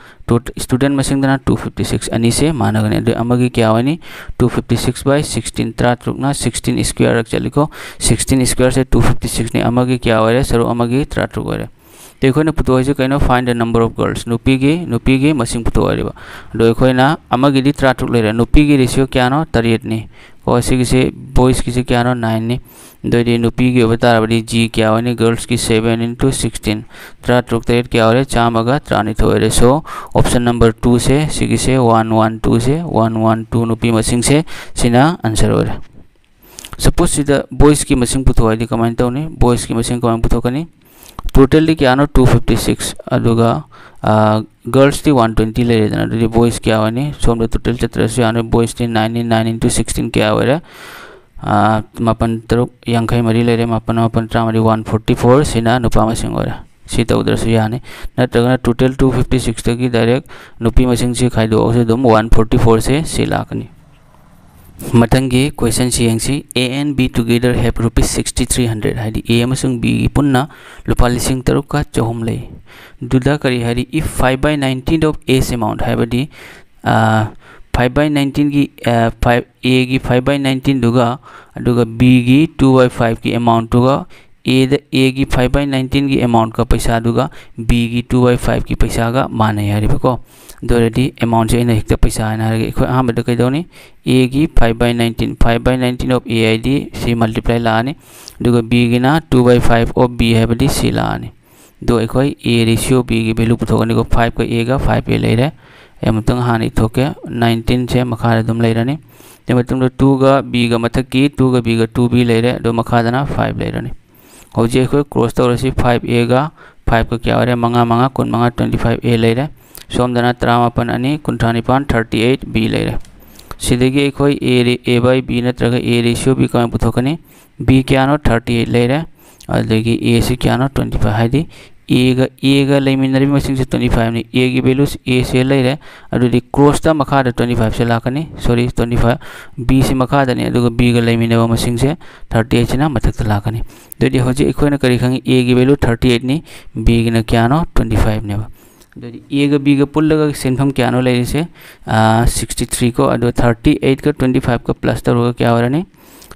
student ꯃꯁꯤꯡꯗꯅ two fifty six, ꯑꯅꯤꯁꯦ ꯃꯥꯟꯅꯒꯅꯤ꯫ ꯑꯗꯨ ꯑꯃꯒꯤ ꯀꯌꯥ ꯑꯣꯏꯅꯤ? Two fifty six by sixteen, ꯇꯔꯥꯇꯔꯨꯛꯅ sixteen square ꯔꯛ ꯆꯠꯂꯤꯀꯣ, sixteen square say two fifty six ꯅꯤ, ꯑꯃꯒꯤ ꯀꯌꯥ ꯑꯣꯏꯔꯦ? ꯁꯔꯨꯛ ꯑꯃꯒꯤ ꯇꯔꯥꯇꯔꯨꯛ ꯑꯣꯏꯔꯦ꯫ ꯑꯗꯣ ꯑꯩꯈꯣꯏꯅ ꯄꯨꯊꯣꯛꯏꯁꯦ ꯀꯩꯅꯣ? Find the number of girls, ꯅꯨꯄꯤꯒꯤ, ꯅꯨꯄꯤꯒꯤ ꯃꯁꯤꯡ ꯄꯨꯊꯣꯛꯑꯣ ꯍꯥꯏꯔꯤꯕ꯫ ꯑꯗꯣ ꯑꯩꯈꯣꯏꯅ ꯑꯃꯒꯤꯗꯤ ꯇꯔꯥꯇꯔꯨꯛ ꯂꯩꯔꯦ, ꯅꯨꯄꯤꯒꯤ ratio ꯀꯌꯥꯅꯣ? ꯇꯔꯦꯠꯅꯤ꯫ ꯀꯣ꯫ ꯁꯤꯒꯤꯁꯦ ꯕꯣꯏꯁꯀꯤꯁꯦ ꯀꯌꯥꯅꯣ? ꯅꯥꯏꯟꯅꯤ꯫ ꯑꯗꯨꯑꯣꯏꯗꯤ ꯅꯨꯄꯤꯒꯤ ꯑꯣꯏꯕ ꯇꯥꯔꯕꯗꯤ ꯖꯤ ꯀꯌꯥ ꯑꯣꯏꯅꯤ? ꯒꯔꯜꯁꯀꯤ ꯁꯦꯚꯦꯟ ꯏꯟꯇꯨ ꯁꯤꯛꯁꯇꯤꯟ, ꯇꯔꯥ ꯇꯔꯨꯛ ꯇꯔꯦꯠ ꯀꯌꯥ ꯑꯣꯏꯔꯦ? ꯆꯥꯝꯃꯒ ꯇꯔꯥꯅꯤꯊꯣꯏ ꯑꯣꯏꯔꯦ꯫ ꯁꯣ, ꯑꯣꯞꯁꯟ ꯅꯝꯕꯔ ꯇꯨꯁꯦ, ꯁꯤꯒꯤꯁꯦ ꯋꯥꯟ ꯋꯥꯟ ꯇꯨꯁꯦ, ꯋꯥꯟ ꯋꯥꯟ ꯇꯨ ꯅꯨꯄꯤ ꯃꯁꯤꯡꯁꯦ, ꯁꯤꯅ ꯑꯟꯁꯔ ꯑꯣꯏꯔꯦ꯫ ꯁꯄꯣꯁ ꯁꯤꯗ ꯕꯣꯏꯁꯀꯤ ꯃꯁꯤꯡ ꯄꯨꯊꯣꯛꯑꯗꯤ ꯀꯃꯥꯏꯅ ꯇꯧꯅꯤ? ꯕꯣꯏꯁꯀꯤ ꯃꯁꯤꯡ ꯀꯃꯥꯏꯅ ꯄꯨꯊꯣꯛꯀꯅꯤ? ꯇꯣꯇꯦꯜꯗꯤ ꯀꯌꯥꯅꯣ? Two fifty six. ꯑꯗꯨꯒ ꯒꯔꯜꯁꯇꯤ ꯋꯥꯟ ꯇ꯭ꯋꯦꯟꯇꯤ ꯂꯩꯔꯦꯗꯅ, ꯑꯗꯨꯗꯤ ꯕꯣꯏꯁ ꯀꯌꯥ ꯑꯣꯏꯅꯤ? ꯁꯣꯝꯗ ꯇꯣꯇꯦꯜ ꯆꯠꯇ꯭ꯔꯁꯨ ꯌꯥꯅꯤ꯫ ꯕꯣꯏꯁꯇꯤ ꯅꯥꯏꯟꯅꯤ, ꯅꯥꯏꯟ ꯏꯟꯇꯨ ꯁꯤꯛꯁꯇꯤꯟ ꯀꯌꯥ ꯑꯣꯏꯔꯦ? ꯃꯥꯄꯟ ꯇꯔꯨꯛ ꯌꯥꯡꯈꯩ ꯃꯔꯤ ꯂꯩꯔꯦ꯫ ꯃꯥꯄꯟ ꯃꯥꯄꯟ ꯇꯔꯥꯃꯔꯤ, ꯋꯥꯟ ꯐꯣꯔꯇꯤ ꯐꯣꯔ꯫ ꯁꯤꯅ ꯅꯨꯄꯥ ꯃꯁꯤꯡ ꯑꯣꯏꯔꯦ꯫ ꯁꯤ ꯇꯧꯗ꯭ꯔꯁꯨ ꯌꯥꯅꯤ꯫ ꯅꯠꯇ꯭ꯔꯒꯅ ꯇꯣꯇꯦꯜ ꯇꯨ ꯐꯤꯐꯇꯤ ꯁꯤꯛꯁꯇꯒꯤ ꯗꯥꯏꯔꯦꯛ ꯅꯨꯄꯤ ꯃꯁꯤꯡꯁꯤ ꯈꯥꯏꯗꯣꯛꯑꯁꯨ ꯑꯗꯨꯝ ꯋꯥꯟ ꯐꯣꯔꯇꯤ ꯐꯣꯔꯁꯦ ꯁꯤ ꯂꯥꯛꯀꯅꯤ꯫ ꯃꯊꯪꯒꯤ ꯀꯣꯏꯁꯟꯁꯤ ꯌꯦꯡꯁꯤ꯫ A and B together have rupees sixty three hundred, ꯍꯥꯏꯗꯤ ꯑꯦ ꯑꯃꯁꯨꯡ ꯕꯤꯒꯤ ꯄꯨꯟꯅ ꯂꯨꯄꯥ ꯂꯤꯁꯤꯡ ꯇꯔꯨꯛꯀ ꯆꯍꯨꯝ ꯂꯩ꯫ ꯑꯗꯨꯗ ꯀꯔꯤ ꯍꯥꯏꯔꯤ? If five by nineteen of A's amount, ꯍꯥꯏꯕꯗꯤ ꯐꯥꯏꯚ ꯕꯥꯏ ꯅꯥꯏꯟꯇꯤꯟꯒꯤ, ꯐꯥꯏꯚ, ꯑꯦꯒꯤ ꯐꯥꯏꯚ ꯕꯥꯏ ꯅꯥꯏꯟꯇꯤꯟꯗꯨꯒ ꯑꯗꯨꯒ ꯕꯤꯒꯤ ꯇꯨ ꯕꯥꯏ ꯐꯥꯏꯚꯀꯤ ꯑꯦꯃꯥꯎꯟꯠꯇꯨꯒ, ꯑꯦꯗ, ꯑꯦꯒꯤ ꯐꯥꯏꯚ ꯕꯥꯏ ꯅꯥꯏꯟꯇꯤꯟꯒꯤ ꯑꯦꯃꯥꯎꯟꯠꯀ ꯄꯩꯁꯥꯗꯨꯒ ꯕꯤꯒꯤ ꯇꯨ ꯕꯥꯏ ꯐꯥꯏꯚꯀꯤ ꯄꯩꯁꯥꯒ ꯃꯥꯟꯅꯩ ꯍꯥꯏꯔꯤꯕꯀꯣ꯫ ꯑꯗꯨ ꯑꯣꯏꯔꯗꯤ ꯑꯦꯃꯥꯎꯟꯠꯁꯦ ꯑꯩꯅ ꯍꯦꯛꯇ ꯄꯩꯁꯥ ꯍꯥꯏꯅ ꯍꯥꯏꯔꯒꯦ꯫ ꯑꯩꯈꯣꯏ ꯑꯍꯥꯟꯕꯗ ꯀꯩꯗꯧꯅꯤ? ꯑꯦꯒꯤ five by nineteen, five by nineteen of A ꯍꯥꯏꯗꯤ ꯁꯤ ꯃꯜꯇꯤꯄ꯭ꯂꯥꯏ ꯂꯥꯛꯑꯅꯤ꯫ ꯑꯗꯨꯒ ꯕꯤꯒꯤꯅ two by five of B ꯍꯥꯏꯕꯗꯤ ꯁꯤ ꯂꯥꯛꯑꯅꯤ꯫ ꯑꯗꯣ ꯑꯩꯈꯣꯏ ꯑꯦ ꯔꯦꯁꯤꯌꯣ ꯕꯤꯒꯤ ꯚꯦꯂꯨ ꯄꯨꯊꯣꯛꯀꯅꯤꯀꯣ꯫ ꯐꯥꯏꯚꯀ ꯑꯦꯒ, ꯐꯥꯏꯚ ꯑꯦ ꯂꯩꯔꯦ꯫ ꯑꯩ ꯑꯃꯨꯛꯇꯪ ꯍꯥꯟꯅ ꯏꯊꯣꯛꯀꯦ꯫ ꯅꯥꯏꯟꯇꯤꯟꯁꯦ ꯃꯈꯥꯗ ꯑꯗꯨꯝ ꯂꯩꯔꯅꯤ꯫ ꯑꯗꯨ ꯃꯇꯨꯡꯗ ꯇꯨꯒ ꯕꯤꯒ, ꯃꯊꯛꯀꯤ ꯇꯨꯒ ꯕꯤꯒ ꯇꯨ ꯕꯤ ꯂꯩꯔꯦ꯫ ꯑꯗꯣ ꯃꯈꯥꯗꯅ ꯐꯥꯏꯚ ꯂꯩꯔꯅꯤ꯫ ꯍꯧꯖꯤꯛ ꯑꯩꯈꯣꯏ ꯀ꯭ꯔꯣꯁ ꯇꯧꯔꯁꯤ꯫ ꯐꯥꯏꯚ ꯑꯦꯒ, ꯐꯥꯏꯚꯀ ꯀꯌꯥ ꯑꯣꯏꯔꯦ? ꯃꯉꯥ, ꯃꯉꯥ, ꯀꯨꯟꯃꯉꯥ, ꯇ꯭ꯋꯦꯟꯇꯤ ꯐꯥꯏꯚ ꯑꯦ ꯂꯩꯔꯦ꯫ ꯁꯣꯝꯗꯅ ꯇꯔꯥꯃꯥꯄꯟ ꯑꯅꯤ, ꯀꯨꯟꯊ꯭ꯔꯥ ꯅꯤꯄꯥꯟ, ꯊꯥꯔꯇꯤ ꯑꯩꯠ ꯕꯤ ꯂꯩꯔꯦ꯫ ꯁꯤꯗꯒꯤ ꯑꯩꯈꯣꯏ ꯑꯦ ꯔꯦ-, ꯑꯦ ꯕꯥꯏ ꯕꯤ ꯅꯠꯇ꯭ꯔꯒ ꯑꯦ ꯔꯦꯁꯤꯌꯣ ꯕꯤ ꯀꯃꯥꯏꯅ ꯄꯨꯊꯣꯛꯀꯅꯤ? ꯕꯤ ꯀꯌꯥꯅꯣ? ꯊꯥꯔꯇꯤ ꯑꯩꯠ ꯂꯩꯔꯦ꯫ ꯑꯗꯨꯗꯒꯤ ꯑꯦꯁꯤ ꯀꯌꯥꯅꯣ? Twenty five. ꯍꯥꯏꯗꯤ ꯑꯦꯒ, ꯑꯦꯒ ꯂꯩꯃꯤꯟꯅꯔꯤꯕ ꯃꯁꯤꯡꯁꯦ ꯇ꯭ꯋꯦꯟꯇꯤ ꯐꯥꯏꯚꯅꯤ꯫ ꯑꯦꯒꯤ ꯚꯦꯂꯨꯁꯤ ꯑꯦꯁꯦ ꯂꯩꯔꯦ꯫ ꯑꯗꯨꯗꯤ ꯀ꯭ꯔꯣꯁꯇ ꯃꯈꯥꯗ ꯇ꯭ꯋꯦꯟꯇꯤ ꯐꯥꯏꯚꯁꯦ ꯂꯥꯛꯀꯅꯤ꯫ ꯁꯣꯔꯤ, ꯇ꯭ꯋꯦꯟꯇꯤ ꯐꯥꯏꯚ꯫ ꯕꯤꯁꯤ ꯃꯈꯥꯗꯅꯤ, ꯑꯗꯨꯒ ꯕꯤꯒ ꯂꯩꯃꯤꯟꯅꯕ ꯃꯁꯤꯡꯁꯦ ꯊꯥꯔꯇꯤ ꯑꯩꯠꯁꯤꯅ ꯃꯊꯛꯇ ꯂꯥꯛꯀꯅꯤ꯫ ꯑꯗꯨꯗꯤ ꯍꯧꯖꯤꯛ ꯑꯩꯈꯣꯏꯅ ꯀꯔꯤ ꯈꯪꯉꯤ? ꯑꯦꯒꯤ ꯚꯦꯂꯨ ꯊꯥꯔꯇꯤ ꯑꯩꯠꯅꯤ, ꯕꯤꯒꯤꯅ ꯀꯌꯥꯅꯣ? ꯇ꯭ꯋꯦꯟꯇꯤ ꯐꯥꯏꯚꯅꯦꯕ꯫ ꯑꯗꯨꯗꯤ ꯑꯦꯒ ꯕꯤꯒ ꯄꯨꯜꯂꯒ ꯁꯦꯟꯐꯝ ꯀꯌꯥꯅꯣ ꯂꯩꯔꯤꯁꯦ? ꯁꯤꯛꯁꯇꯤ ꯊ꯭ꯔꯤ ꯀꯣ꯫ ꯑꯗꯣ ꯊꯥꯔꯇꯤ ꯑꯩꯠꯀ ꯇ꯭ꯋꯦꯟꯇꯤ ꯐꯥꯏꯚꯀ ꯄ꯭ꯂꯁ ꯇꯧꯔꯒ ꯀꯌꯥ ꯑꯣꯏꯔꯅꯤ?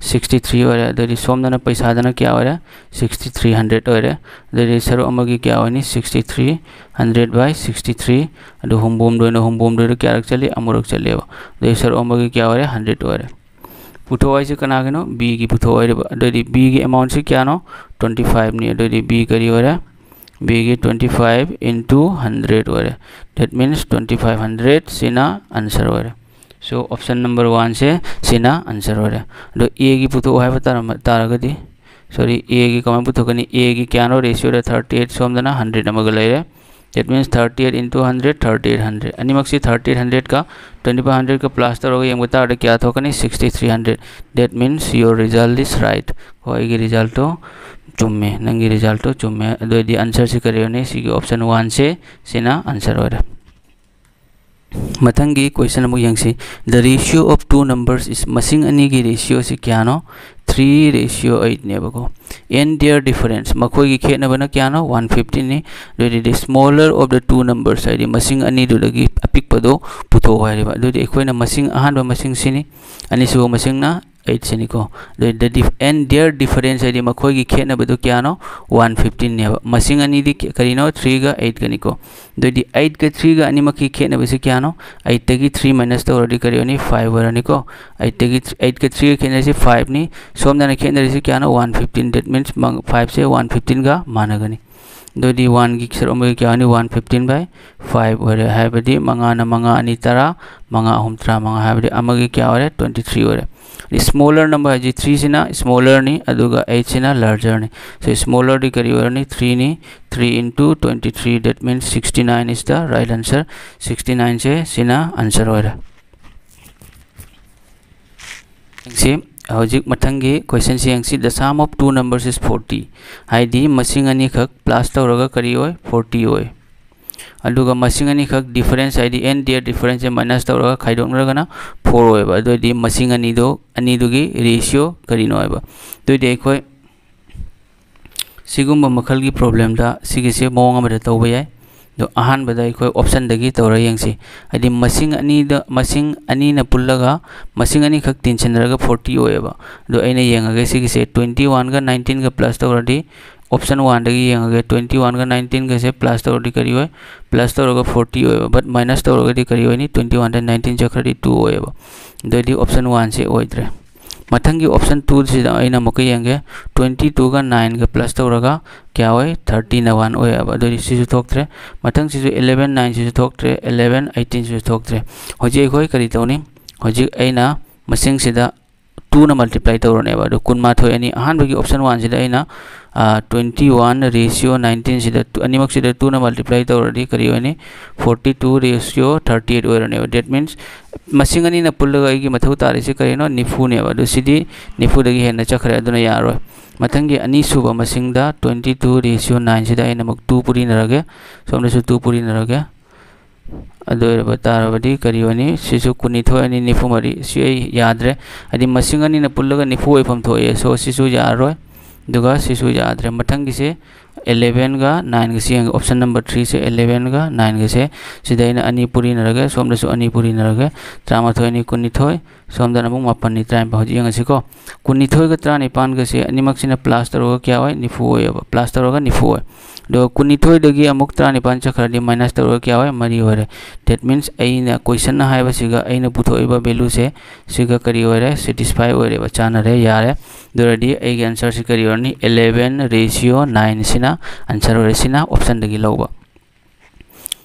ꯁꯤꯛꯁꯇꯤ ꯊ꯭ꯔꯤ ꯑꯣꯏꯔꯦ꯫ ꯑꯗꯨꯗꯤ ꯁꯣꯝꯗꯅ ꯄꯩꯁꯥꯗꯅ ꯀꯌꯥ ꯑꯣꯏꯔꯦ? ꯁꯤꯛꯁꯇꯤ ꯊ꯭ꯔꯤ ꯍꯟꯗ꯭ꯔꯦꯠ ꯑꯣꯏꯔꯦ꯫ ꯑꯗꯨꯗꯤ ꯁꯔꯨꯛ ꯑꯃꯒꯤ ꯀꯌꯥ ꯑꯣꯏꯅꯤ? ꯁꯤꯛꯁꯇꯤ ꯊ꯭ꯔꯤ ꯍꯟꯗ꯭ꯔꯦꯠ ꯕꯥꯏ ꯁꯤꯛꯁꯇꯤ ꯊ꯭ꯔꯤ꯫ ꯑꯗꯨ ꯍꯨꯝꯐꯨꯍꯨꯝꯗꯣꯏꯅ ꯍꯨꯝꯐꯨꯍꯨꯝꯗꯣꯏꯗ ꯀꯌꯥꯔꯛ ꯆꯠꯂꯤ? ꯑꯃꯨꯔꯛ ꯆꯠꯂꯦꯕ꯫ ꯑꯗꯨꯗꯤ ꯁꯔꯨꯛ ꯑꯃꯒꯤ ꯀꯌꯥ ꯑꯣꯏꯔꯦ? ꯍꯟꯗ꯭ꯔꯦꯠ ꯑꯣꯏꯔꯦ꯫ ꯄꯨꯊꯣꯛ ꯍꯥꯏꯁꯦ ꯀꯅꯥꯒꯤꯅꯣ? ꯕꯤꯒꯤ ꯄꯨꯊꯣꯛ ꯍꯥꯏꯔꯤꯕ꯫ ꯑꯗꯨꯑꯣꯏꯗꯤ ꯕꯤꯒꯤ ꯑꯦꯃꯥꯎꯟꯁꯤ ꯀꯌꯥꯅꯣ? ꯇ꯭ꯋꯦꯟꯇꯤ ꯐꯥꯏꯚꯅꯤ꯫ ꯑꯗꯨꯑꯣꯏꯗꯤ ꯕꯤ ꯀꯔꯤ ꯑꯣꯏꯔꯦ? ꯕꯤꯒꯤ ꯇ꯭ꯋꯦꯟꯇꯤ ꯐꯥꯏꯚ ꯏꯟꯇꯨ ꯍꯟꯗ꯭ꯔꯦꯗ ꯑꯣꯏꯔꯦ꯫ That means twenty five hundred ꯁꯤꯅ ꯑꯟꯁꯔ ꯑꯣꯏꯔꯦ꯫ So option number one ꯁꯦ ꯁꯤꯅ ꯑꯟꯁꯔ ꯑꯣꯏꯔꯦ꯫ ꯑꯗꯣ ꯑꯦꯒꯤ ꯄꯨꯊꯣꯛꯑꯣ ꯍꯥꯏꯕ ꯇꯥꯔꯝ-, ꯇꯥꯔꯒꯗꯤ, ꯁꯣꯔꯤ, ꯑꯦꯒꯤ ꯀꯃꯥꯏꯅ ꯄꯨꯊꯣꯛꯀꯅꯤ? ꯑꯦꯒꯤ ꯀꯌꯥꯅꯣ ꯔꯦꯁꯤꯌꯣꯗ? ꯊꯥꯔꯇꯤ ꯑꯩꯠ, ꯁꯣꯝꯗꯅ ꯍꯟꯗ꯭ꯔꯦꯗ ꯑꯃꯒ ꯂꯩꯔꯦ꯫ That means thirty eight into hundred, thirty eight hundred꯫ ꯑꯅꯤꯃꯛꯁꯤ ꯊꯥꯔꯇꯤ ꯑꯩꯠ ꯍꯟꯗ꯭ꯔꯦꯗꯀ ꯇ꯭ꯋꯦꯟꯇꯤ ꯐꯥꯏꯚ ꯍꯟꯗ꯭ꯔꯦꯗꯀ ꯄ꯭ꯂꯁ ꯇꯧꯔꯒ ꯌꯦꯡꯕ ꯇꯥꯔꯗꯤ ꯀꯌꯥ ꯊꯣꯛꯀꯅꯤ? Sixty three hundred. That means your result is right꯫ ꯍꯣꯏ, ꯑꯩꯒꯤ ꯔꯤꯖꯜꯇꯣ ꯆꯨꯝꯃꯦ, ꯅꯪꯒꯤ ꯔꯤꯖꯜꯇꯣ ꯆꯨꯝꯃꯦ꯫ ꯑꯗꯨ ꯑꯣꯏꯔꯗꯤ ꯑꯟꯁꯔꯁꯤ ꯀꯔꯤ ꯑꯣꯏꯅꯤ? ꯁꯤꯒꯤ option one ꯁꯦ ꯁꯤꯅ ꯑꯟꯁꯔ ꯑꯣꯏꯔꯦ꯫ ꯃꯊꯪꯒꯤ ꯀꯣꯏꯁꯟ ꯑꯃꯨꯛ ꯌꯦꯡꯁꯤ꯫ The ratio of two numbers is, ꯃꯁꯤꯡ ꯑꯅꯤꯒꯤ ꯔꯦꯁꯤꯌꯣꯁꯤ ꯀꯌꯥꯅꯣ? Three ratio eight ꯅꯦꯕꯀꯣ꯫ And their difference, ꯃꯈꯣꯏꯒꯤ ꯈꯦꯠꯅꯕꯅ ꯀꯌꯥꯅꯣ? One fifteen ꯅꯤ꯫ ꯑꯗꯨꯗꯤ the smaller of the two numbers, ꯍꯥꯏꯗꯤ ꯃꯁꯤꯡ ꯑꯅꯤꯗꯨꯗꯒꯤ ꯑꯄꯤꯛꯄꯗꯣ ꯄꯨꯊꯣꯛꯑꯣ ꯍꯥꯏꯔꯤꯕ꯫ ꯑꯗꯨꯗꯤ ꯑꯩꯈꯣꯏꯅ ꯃꯁꯤꯡ, ꯑꯍꯥꯟꯕ ꯃꯁꯤꯡꯁꯤꯅꯤ, ꯑꯅꯤꯁꯨꯕ ꯃꯁꯤꯡꯅ ꯑꯩꯠꯁꯤꯅꯤꯀꯣ꯫ ꯑꯗꯨꯗꯤ the dif-, and their difference ꯍꯥꯏꯗꯤ ꯃꯈꯣꯏꯒꯤ ꯈꯦꯠꯅꯕꯗꯨ ꯀꯌꯥꯅꯣ? One fifteen ꯅꯦꯕ꯫ ꯃꯁꯤꯡ ꯑꯅꯤꯗꯤ ꯀ-, ꯀꯔꯤꯅꯣ? ꯊ꯭ꯔꯤꯒ ꯑꯩꯠꯀꯅꯤꯀꯣ꯫ ꯑꯗꯨꯗꯤ ꯑꯩꯠꯀ ꯊ꯭ꯔꯤꯒ ꯑꯅꯤꯃꯛꯀꯤ ꯈꯦꯠꯅꯕꯁꯤ ꯀꯌꯥꯅꯣ? ꯑꯩꯠꯇꯒꯤ ꯊ꯭ꯔꯤ ꯃꯥꯏꯅꯁ ꯇꯧꯔꯗꯤ ꯀꯔꯤ ꯑꯣꯏꯅꯤ? ꯐꯥꯏꯚ ꯑꯣꯏꯔꯅꯤꯀꯣ꯫ ꯑꯩꯠꯇꯒꯤ ꯊ꯭ꯔꯤ, ꯑꯩꯠꯀ ꯊ꯭ꯔꯤꯒ ꯈꯦꯠꯅꯔꯤꯁꯤ ꯐꯥꯏꯚꯅꯤ꯫ ꯁꯣꯝꯗꯅ ꯈꯦꯠꯅꯔꯤꯁꯤ ꯀꯌꯥꯅꯣ? One fifteen꯫ That means ꯃꯪ-, ꯐꯥꯏꯚꯁꯦ ꯋꯥꯟ ꯐꯤꯐꯇꯤꯟꯒ ꯃꯥꯟꯅꯒꯅꯤ꯫ ꯑꯗꯨꯗꯤ ꯋꯥꯟꯒꯤ ꯁꯔꯨꯛ ꯑꯃꯒꯤ ꯀꯌꯥ ꯑꯣꯏꯅꯤ? One fifteen by five ꯑꯣꯏꯔꯦ꯫ ꯍꯥꯏꯕꯗꯤ ꯃꯉꯥꯅ ꯃꯉꯥ ꯑꯅꯤ ꯇꯔꯥ, ꯃꯉꯥ ꯑꯍꯨꯝ ꯇꯔꯥꯃꯉꯥ, ꯍꯥꯏꯕꯗꯤ ꯑꯃꯒꯤ ꯀꯌꯥ ꯑꯣꯏꯔꯦ? Twenty three ꯑꯣꯏꯔꯦ꯫ Smaller number ꯍꯥꯏꯁꯤ ꯊ꯭ꯔꯤꯁꯤꯅ ꯁ꯭ꯃꯣꯂꯔꯅꯤ, ꯑꯗꯨꯒ ꯑꯩꯠꯁꯤꯅ ꯂꯥꯔꯖꯔꯅꯤ꯫ So ꯁ꯭ꯃꯣꯂꯔꯗꯤ ꯀꯔꯤ ꯑꯣꯏꯔꯅꯤ? ꯊ꯭ꯔꯤꯅꯤ꯫ Three into twenty three, that means sixty nine is the right answer꯫ Sixty ꯅꯥꯏꯟꯁꯦ ꯁꯤꯅ ꯑꯟꯁꯔ ꯑꯣꯏꯔꯦ꯫ ꯌꯦꯡꯁꯤ, ꯍꯧꯖꯤꯛ ꯃꯊꯪꯒꯤ ꯀꯣꯏꯁꯟꯁꯤ ꯌꯦꯡꯁꯤ꯫ The sum of two numbers is forty꯫ ꯍꯥꯏꯗꯤ ꯃꯁꯤꯡ ꯑꯅꯤꯈꯛ ꯄ꯭ꯂꯁ ꯇꯧꯔꯒ ꯀꯔꯤ ꯑꯣꯏ? ꯐꯣꯔꯇꯤ ꯑꯣꯏ꯫ ꯑꯗꯨꯒ ꯃꯁꯤꯡ ꯑꯅꯤꯈꯛ ꯗꯤꯐꯔꯦꯟꯁ, ꯍꯥꯏꯗꯤ and their difference say minus ꯇꯧꯔꯒ ꯈꯥꯏꯗꯣꯛꯅꯔꯒꯅ ꯐꯣꯔ ꯑꯣꯏꯕ꯫ ꯑꯗꯨ ꯑꯣꯏꯔꯗꯤ ꯃꯁꯤꯡ ꯑꯅꯤꯗꯣ, ꯑꯅꯤꯗꯨꯒꯤ ꯔꯦꯁꯤꯌꯣ ꯀꯔꯤꯅꯣ ꯍꯥꯏꯕ꯫ ꯑꯗꯨ ꯑꯣꯏꯔꯗꯤ ꯑꯩꯈꯣꯏ ꯁꯤꯒꯨꯝꯕ ꯃꯈꯜꯒꯤ ꯄ꯭ꯔꯣꯕ꯭ꯂꯦꯝꯗ ꯁꯤꯒꯤꯁꯦ ꯃꯑꯣꯡ ꯑꯃꯗ ꯇꯧꯕ ꯌꯥꯏ꯫ ꯑꯗꯣ ꯑꯍꯥꯟꯕꯗ ꯑꯩꯈꯣꯏ ꯑꯣꯞꯁꯟꯗꯒꯤ ꯇꯧꯔ ꯌꯦꯡꯁꯤ꯫ ꯍꯥꯏꯗꯤ ꯃꯁꯤꯡ ꯑꯅꯤꯗ, ꯃꯁꯤꯡ ꯑꯅꯤꯅ ꯄꯨꯜꯂꯒ ꯃꯁꯤꯡ ꯑꯅꯤꯈꯛ ꯇꯤꯟꯁꯤꯟꯅꯔꯒ ꯐꯣꯔꯇꯤ ꯑꯣꯏꯌꯦꯕ꯫ ꯑꯗꯣ ꯑꯩꯅ ꯌꯦꯡꯉꯒꯦ ꯁꯤꯒꯤꯁꯦ ꯇ꯭ꯋꯦꯟꯇꯤ ꯋꯥꯟꯒ ꯅꯥꯏꯟꯇꯤꯟꯒ ꯄ꯭ꯂꯁ ꯇꯧꯔꯗꯤ option one ꯗꯒꯤ ꯌꯦꯡꯉꯒꯦ꯫ ꯇ꯭ꯋꯦꯟꯇꯤ ꯋꯥꯟꯒ ꯅꯥꯏꯟꯇꯤꯟꯒꯁꯦ ꯄ꯭ꯂꯁ ꯇꯧꯔꯗꯤ ꯀꯔꯤ ꯑꯣꯏ? ꯄ꯭ꯂꯁ ꯇꯧꯔꯒ ꯐꯣꯔꯇꯤ ꯑꯣꯏꯕ꯫ But ꯃꯥꯏꯅꯁ ꯇꯧꯔꯒꯗꯤ ꯀꯔꯤ ꯑꯣꯏꯅꯤ? ꯇ꯭ꯋꯦꯟꯇꯤ ꯋꯥꯟꯗ ꯅꯥꯏꯟꯇꯤꯟ ꯆꯠꯈ꯭ꯔꯗꯤ ꯇꯨ ꯑꯣꯏꯌꯦꯕ꯫ ꯑꯗꯨꯑꯣꯏꯗꯤ option one ꯁꯦ ꯑꯣꯏꯗ꯭ꯔꯦ꯫ ꯃꯊꯪꯒꯤ option two ꯁꯤꯗ ꯑꯩꯅ ꯑꯃꯨꯛꯀ ꯌꯦꯡꯒꯦ꯫ Twenty two ꯒ nine ꯒ plus ꯇꯧꯔꯒ ꯀꯌꯥ ꯑꯣꯏ? Thirty ꯅ one ꯑꯣꯏꯌꯦꯕ꯫ ꯑꯗꯨꯗꯤ ꯁꯤꯁꯨ ꯊꯣꯛꯇ꯭ꯔꯦ꯫ ꯃꯊꯪꯁꯤꯁꯨ eleven nine ꯁꯤꯁꯨ ꯊꯣꯛꯇ꯭ꯔꯦ, eleven eighteen ꯁꯤꯁꯨ ꯊꯣꯛꯇ꯭ꯔꯦ꯫ ꯍꯧꯖꯤꯛ ꯑꯩꯈꯣꯏ ꯀꯔꯤ ꯇꯧꯅꯤ? ꯍꯧꯖꯤꯛ ꯑꯩꯅ ꯃꯁꯤꯡꯁꯤꯗ two ꯅ multiply ꯇꯧꯔꯅꯦꯕ꯫ ꯑꯗꯨ ꯀꯨꯟꯃꯥꯊꯣꯏ ꯑꯅꯤ, ꯑꯍꯥꯟꯕꯒꯤ option one ꯁꯤꯗ ꯑꯩꯅ, ꯑ, twenty one ratio nineteen ꯁꯤꯗ ꯇꯨ, ꯑꯅꯤꯃꯛꯁꯤꯗ two ꯅ multiply ꯇꯧꯔꯗꯤ ꯀꯔꯤ ꯑꯣꯏꯅꯤ? Forty two ratio thirty eight ꯑꯣꯏꯔꯅꯦꯕ꯫ That means ꯃꯁꯤꯡ ꯑꯅꯤꯅ ꯄꯨꯜꯂꯒ ꯑꯩꯒꯤ ꯃꯊꯧ ꯇꯥꯔꯤꯁꯦ ꯀꯔꯤꯅꯣ? ꯅꯤꯐꯨꯅꯦꯕ꯫ ꯑꯗꯨ ꯁꯤꯗꯤ ꯅꯤꯐꯨꯗꯒꯤ ꯍꯦꯟꯅ ꯆꯠꯈ꯭ꯔꯦ, ꯑꯗꯨꯅ ꯌꯥꯔꯣꯏ꯫ ꯃꯊꯪꯒꯤ ꯑꯅꯤꯁꯨꯕ ꯃꯁꯤꯡꯗ twenty two ratio nine ꯁꯤꯗ ꯑꯩꯅ ꯑꯃꯨꯛ two ꯄꯨꯔꯤꯅꯔꯒꯦ, ꯁꯣꯝꯗꯁꯨ two ꯄꯨꯔꯤꯅꯔꯒꯦ꯫ ꯑꯗꯨ ꯑꯣꯏꯔꯕ ꯇꯥꯔꯕꯗꯤ ꯀꯔꯤ ꯑꯣꯏꯅꯤ? ꯁꯤꯁꯨ ꯀꯨꯟꯅꯤꯊꯣꯏ ꯑꯅꯤ ꯅꯤꯐꯨ ꯃꯔꯤ꯫ ꯁꯤ ꯑꯩ ꯌꯥꯗ꯭ꯔꯦ, ꯍꯥꯏꯗꯤ ꯃꯁꯤꯡ ꯑꯅꯤꯅ ꯄꯨꯜꯂꯒ ꯅꯤꯐꯨ ꯑꯣꯏꯐꯝ ꯊꯣꯛꯑꯦ꯫ So ꯁꯤꯁꯨ ꯌꯥꯔꯔꯣꯏ, ꯑꯗꯨꯒ ꯁꯤꯁꯨ ꯌꯥꯗ꯭ꯔꯦ꯫ ꯃꯊꯪꯒꯤꯁꯦ eleven ꯒ nine ꯒꯁꯤ ꯌꯦꯡꯒꯦ꯫ Option number three ꯁꯦ, eleven ꯒ nine ꯒꯁꯦ, ꯁꯤꯗ ꯑꯩꯅ ꯑꯅꯤ ꯄꯨꯔꯤꯅꯔꯒꯦ, ꯁꯣꯝꯗꯁꯨ ꯑꯅꯤ ꯄꯨꯔꯤꯅꯔꯒꯦ꯫ ꯇꯔꯥꯃꯥꯊꯣꯏ ꯑꯅꯤ ꯀꯨꯟꯅꯤꯊꯣꯏ, ꯁꯣꯝꯗꯅ ꯑꯃꯨꯛ ꯃꯥꯄꯟꯅꯤ ꯇꯔꯥꯅꯤꯄꯥꯜ꯫ ꯍꯧꯖꯤꯛ ꯌꯦꯡꯉꯁꯤꯀꯣ, ꯀꯨꯟꯅꯤꯊꯣꯏꯒ ꯇꯔꯥꯅꯤꯄꯥꯜꯒꯁꯦ ꯑꯅꯤꯃꯛꯁꯤꯅ plus ꯇꯧꯔꯒ ꯀꯌꯥ ꯑꯣꯏ? ꯅꯤꯐꯨ ꯑꯣꯏꯌꯦꯕ꯫ Plus ꯇꯧꯔꯒ ꯅꯤꯐꯨ ꯑꯣꯏ꯫ ꯑꯗꯨꯒ ꯀꯨꯟꯅꯤꯊꯣꯏꯗꯒꯤ ꯑꯃꯨꯛ ꯇꯔꯥꯅꯤꯄꯥꯜ ꯆꯠꯈ꯭ꯔꯗꯤ minus ꯇꯧꯔꯒ ꯀꯌꯥ ꯑꯣꯏ? ꯃꯔꯤ ꯑꯣꯏꯔꯦ꯫ That means ꯑꯩꯅ question ꯍꯥꯏꯕꯁꯤꯒ ꯑꯩꯅ ꯄꯨꯊꯣꯛꯏꯕ value ꯁꯦ ꯁꯤꯒ ꯀꯔꯤ ꯑꯣꯏꯔꯦ? Satisfy ꯑꯣꯏꯔꯦꯕ, ꯆꯥꯟꯅꯔꯦ, ꯌꯥꯔꯦ꯫ ꯑꯗꯨ ꯑꯣꯏꯔꯗꯤ ꯑꯩꯒꯤ answer ꯁꯤ ꯀꯔꯤ ꯑꯣꯏꯔꯅꯤ? Eleven ratio nine ꯁꯤꯅ answer ꯑꯣꯏꯔꯦ, ꯁꯤꯅ option ꯗꯒꯤ ꯂꯧꯕ꯫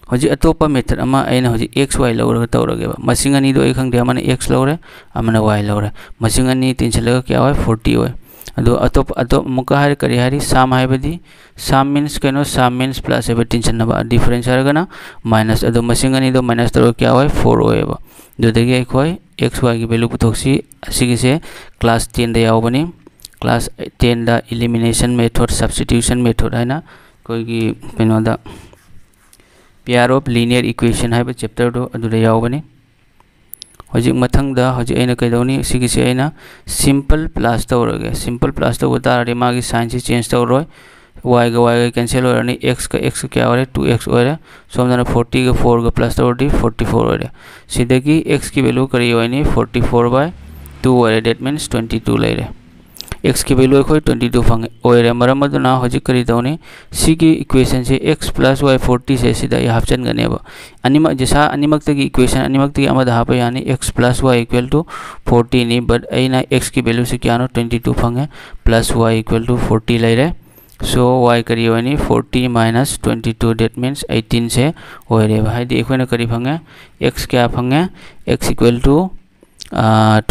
ꯍꯧꯖꯤꯛ ꯑꯇꯣꯞꯄ method ꯑꯃ ꯑꯩꯅ ꯍꯧꯖꯤꯛ x y ꯂꯧꯔꯒ ꯇꯧꯔꯒꯦꯕ꯫ ꯃꯁꯤꯡ ꯑꯅꯤꯗꯣ ꯑꯩ ꯈꯪꯗꯦ, ꯑꯃꯅ x ꯂꯧꯔꯦ, ꯑꯃꯅ y ꯂꯧꯔꯦ꯫ ꯃꯁꯤꯡ ꯑꯅꯤ ꯇꯤꯟꯁꯤꯜꯂꯒ ꯀꯌꯥ ꯑꯣꯏ? Forty ꯑꯣꯏ꯫ ꯑꯗꯣ ꯑꯇꯣꯞ-, ꯑꯇꯣꯞ-, ꯑꯃꯨꯛꯀ ꯍꯥꯏꯔꯦ, ꯀꯔꯤ ꯍꯥꯏꯔꯤ? Sum ꯍꯥꯏꯕꯗꯤ, sum means ꯀꯩꯅꯣ? Sum means plus ꯍꯥꯏꯕ ꯇꯤꯟꯁꯤꯟꯅꯕ, difference ꯍꯥꯏꯔꯒꯅ minus꯫ ꯑꯗꯣ ꯃꯁꯤꯡ ꯑꯅꯤꯗꯣ minus ꯇꯧꯔꯒ ꯀꯌꯥ ꯑꯣꯏ? Four ꯑꯣꯏꯌꯦꯕ꯫ ꯑꯗꯨꯗꯒꯤ ꯑꯩꯈꯣꯏ x y ꯒꯤ value ꯄꯨꯊꯣꯛꯁꯤ꯫ ꯑꯁꯤꯒꯤꯁꯦ class ten ꯗ ꯌꯥꯎꯕꯅꯤ꯫ Class ten ꯗ elimination method, substitution method ꯍꯥꯏꯅ ꯑꯩꯈꯣꯏꯒꯤ ꯀꯩꯅꯣꯗ, pair of linear equation ꯍꯥꯏꯕ chapter ꯗꯣ ꯑꯗꯨꯗ ꯌꯥꯎꯕꯅꯤ꯫ ꯍꯧꯖꯤꯛ ꯃꯊꯪꯗ ꯍꯧꯖꯤꯛ ꯑꯩꯅ ꯀꯩꯗꯧꯅꯤ? ꯁꯤꯒꯤꯁꯦ ꯑꯩꯅ simple plus ꯇꯧꯔꯒꯦ꯫ Simple plus ꯇꯧꯕ ꯇꯥꯔꯗꯤ ꯃꯥꯒꯤ sign ꯁꯤ change ꯇꯧꯔꯣꯏ꯫ Y ꯒ y ꯒ cancel ꯑꯣꯏꯔꯅꯤ, x ꯀ x ꯀ ꯀꯌꯥ ꯑꯣꯏꯔꯦ? Two x ꯑꯣꯏꯔꯦ꯫ ꯁꯣꯝꯗꯅ forty ꯒ four ꯒ plus ꯇꯧꯔꯗꯤ forty four ꯑꯣꯏꯔꯦ꯫ ꯁꯤꯗꯒꯤ x ꯀꯤ value ꯀꯔꯤ ꯑꯣꯏꯅꯤ? Forty four by two ꯑꯣꯏꯔꯦ, that means twenty two ꯂꯩꯔꯦ꯫ X ꯀꯤ value ꯑꯩꯈꯣꯏ twenty two ꯐꯪꯉꯦ ꯑꯣꯏꯔꯦ꯫ ꯃꯔꯝ ꯑꯗꯨꯅ ꯍꯧꯖꯤꯛ ꯀꯔꯤ ꯇꯧꯅꯤ? ꯁꯤꯒꯤ equation ꯁꯦ x plus y forty ꯁꯦ ꯁꯤꯗ ꯑꯩ ꯍꯥꯞꯆꯤꯟꯒꯅꯦꯕ꯫ ꯑꯅꯤꯃꯛ ꯖꯤꯁꯥ ꯑꯅꯤꯃꯛꯇꯒꯤ equation ꯑꯅꯤꯃꯛꯇꯒꯤ ꯑꯃꯗ ꯍꯥꯞꯄ ꯌꯥꯅꯤ꯫ X plus y equal to forty ꯅꯤ, but ꯑꯩꯅ x ꯀꯤ value ꯁꯦ ꯀꯌꯥꯅꯣ? Twenty two ꯐꯪꯉꯦ, plus y equal to forty ꯂꯩꯔꯦ꯫ So y ꯀꯔꯤ ꯑꯣꯏꯅꯤ? Forty minus twenty two, that means eighteen ꯁꯦ ꯑꯣꯏꯔꯦꯕ꯫ ꯍꯥꯏꯗꯤ ꯑꯩꯈꯣꯏꯅ ꯀꯔꯤ ꯐꯪꯉꯦ? X ꯀꯌꯥ ꯐꯪꯉꯦ? X equal to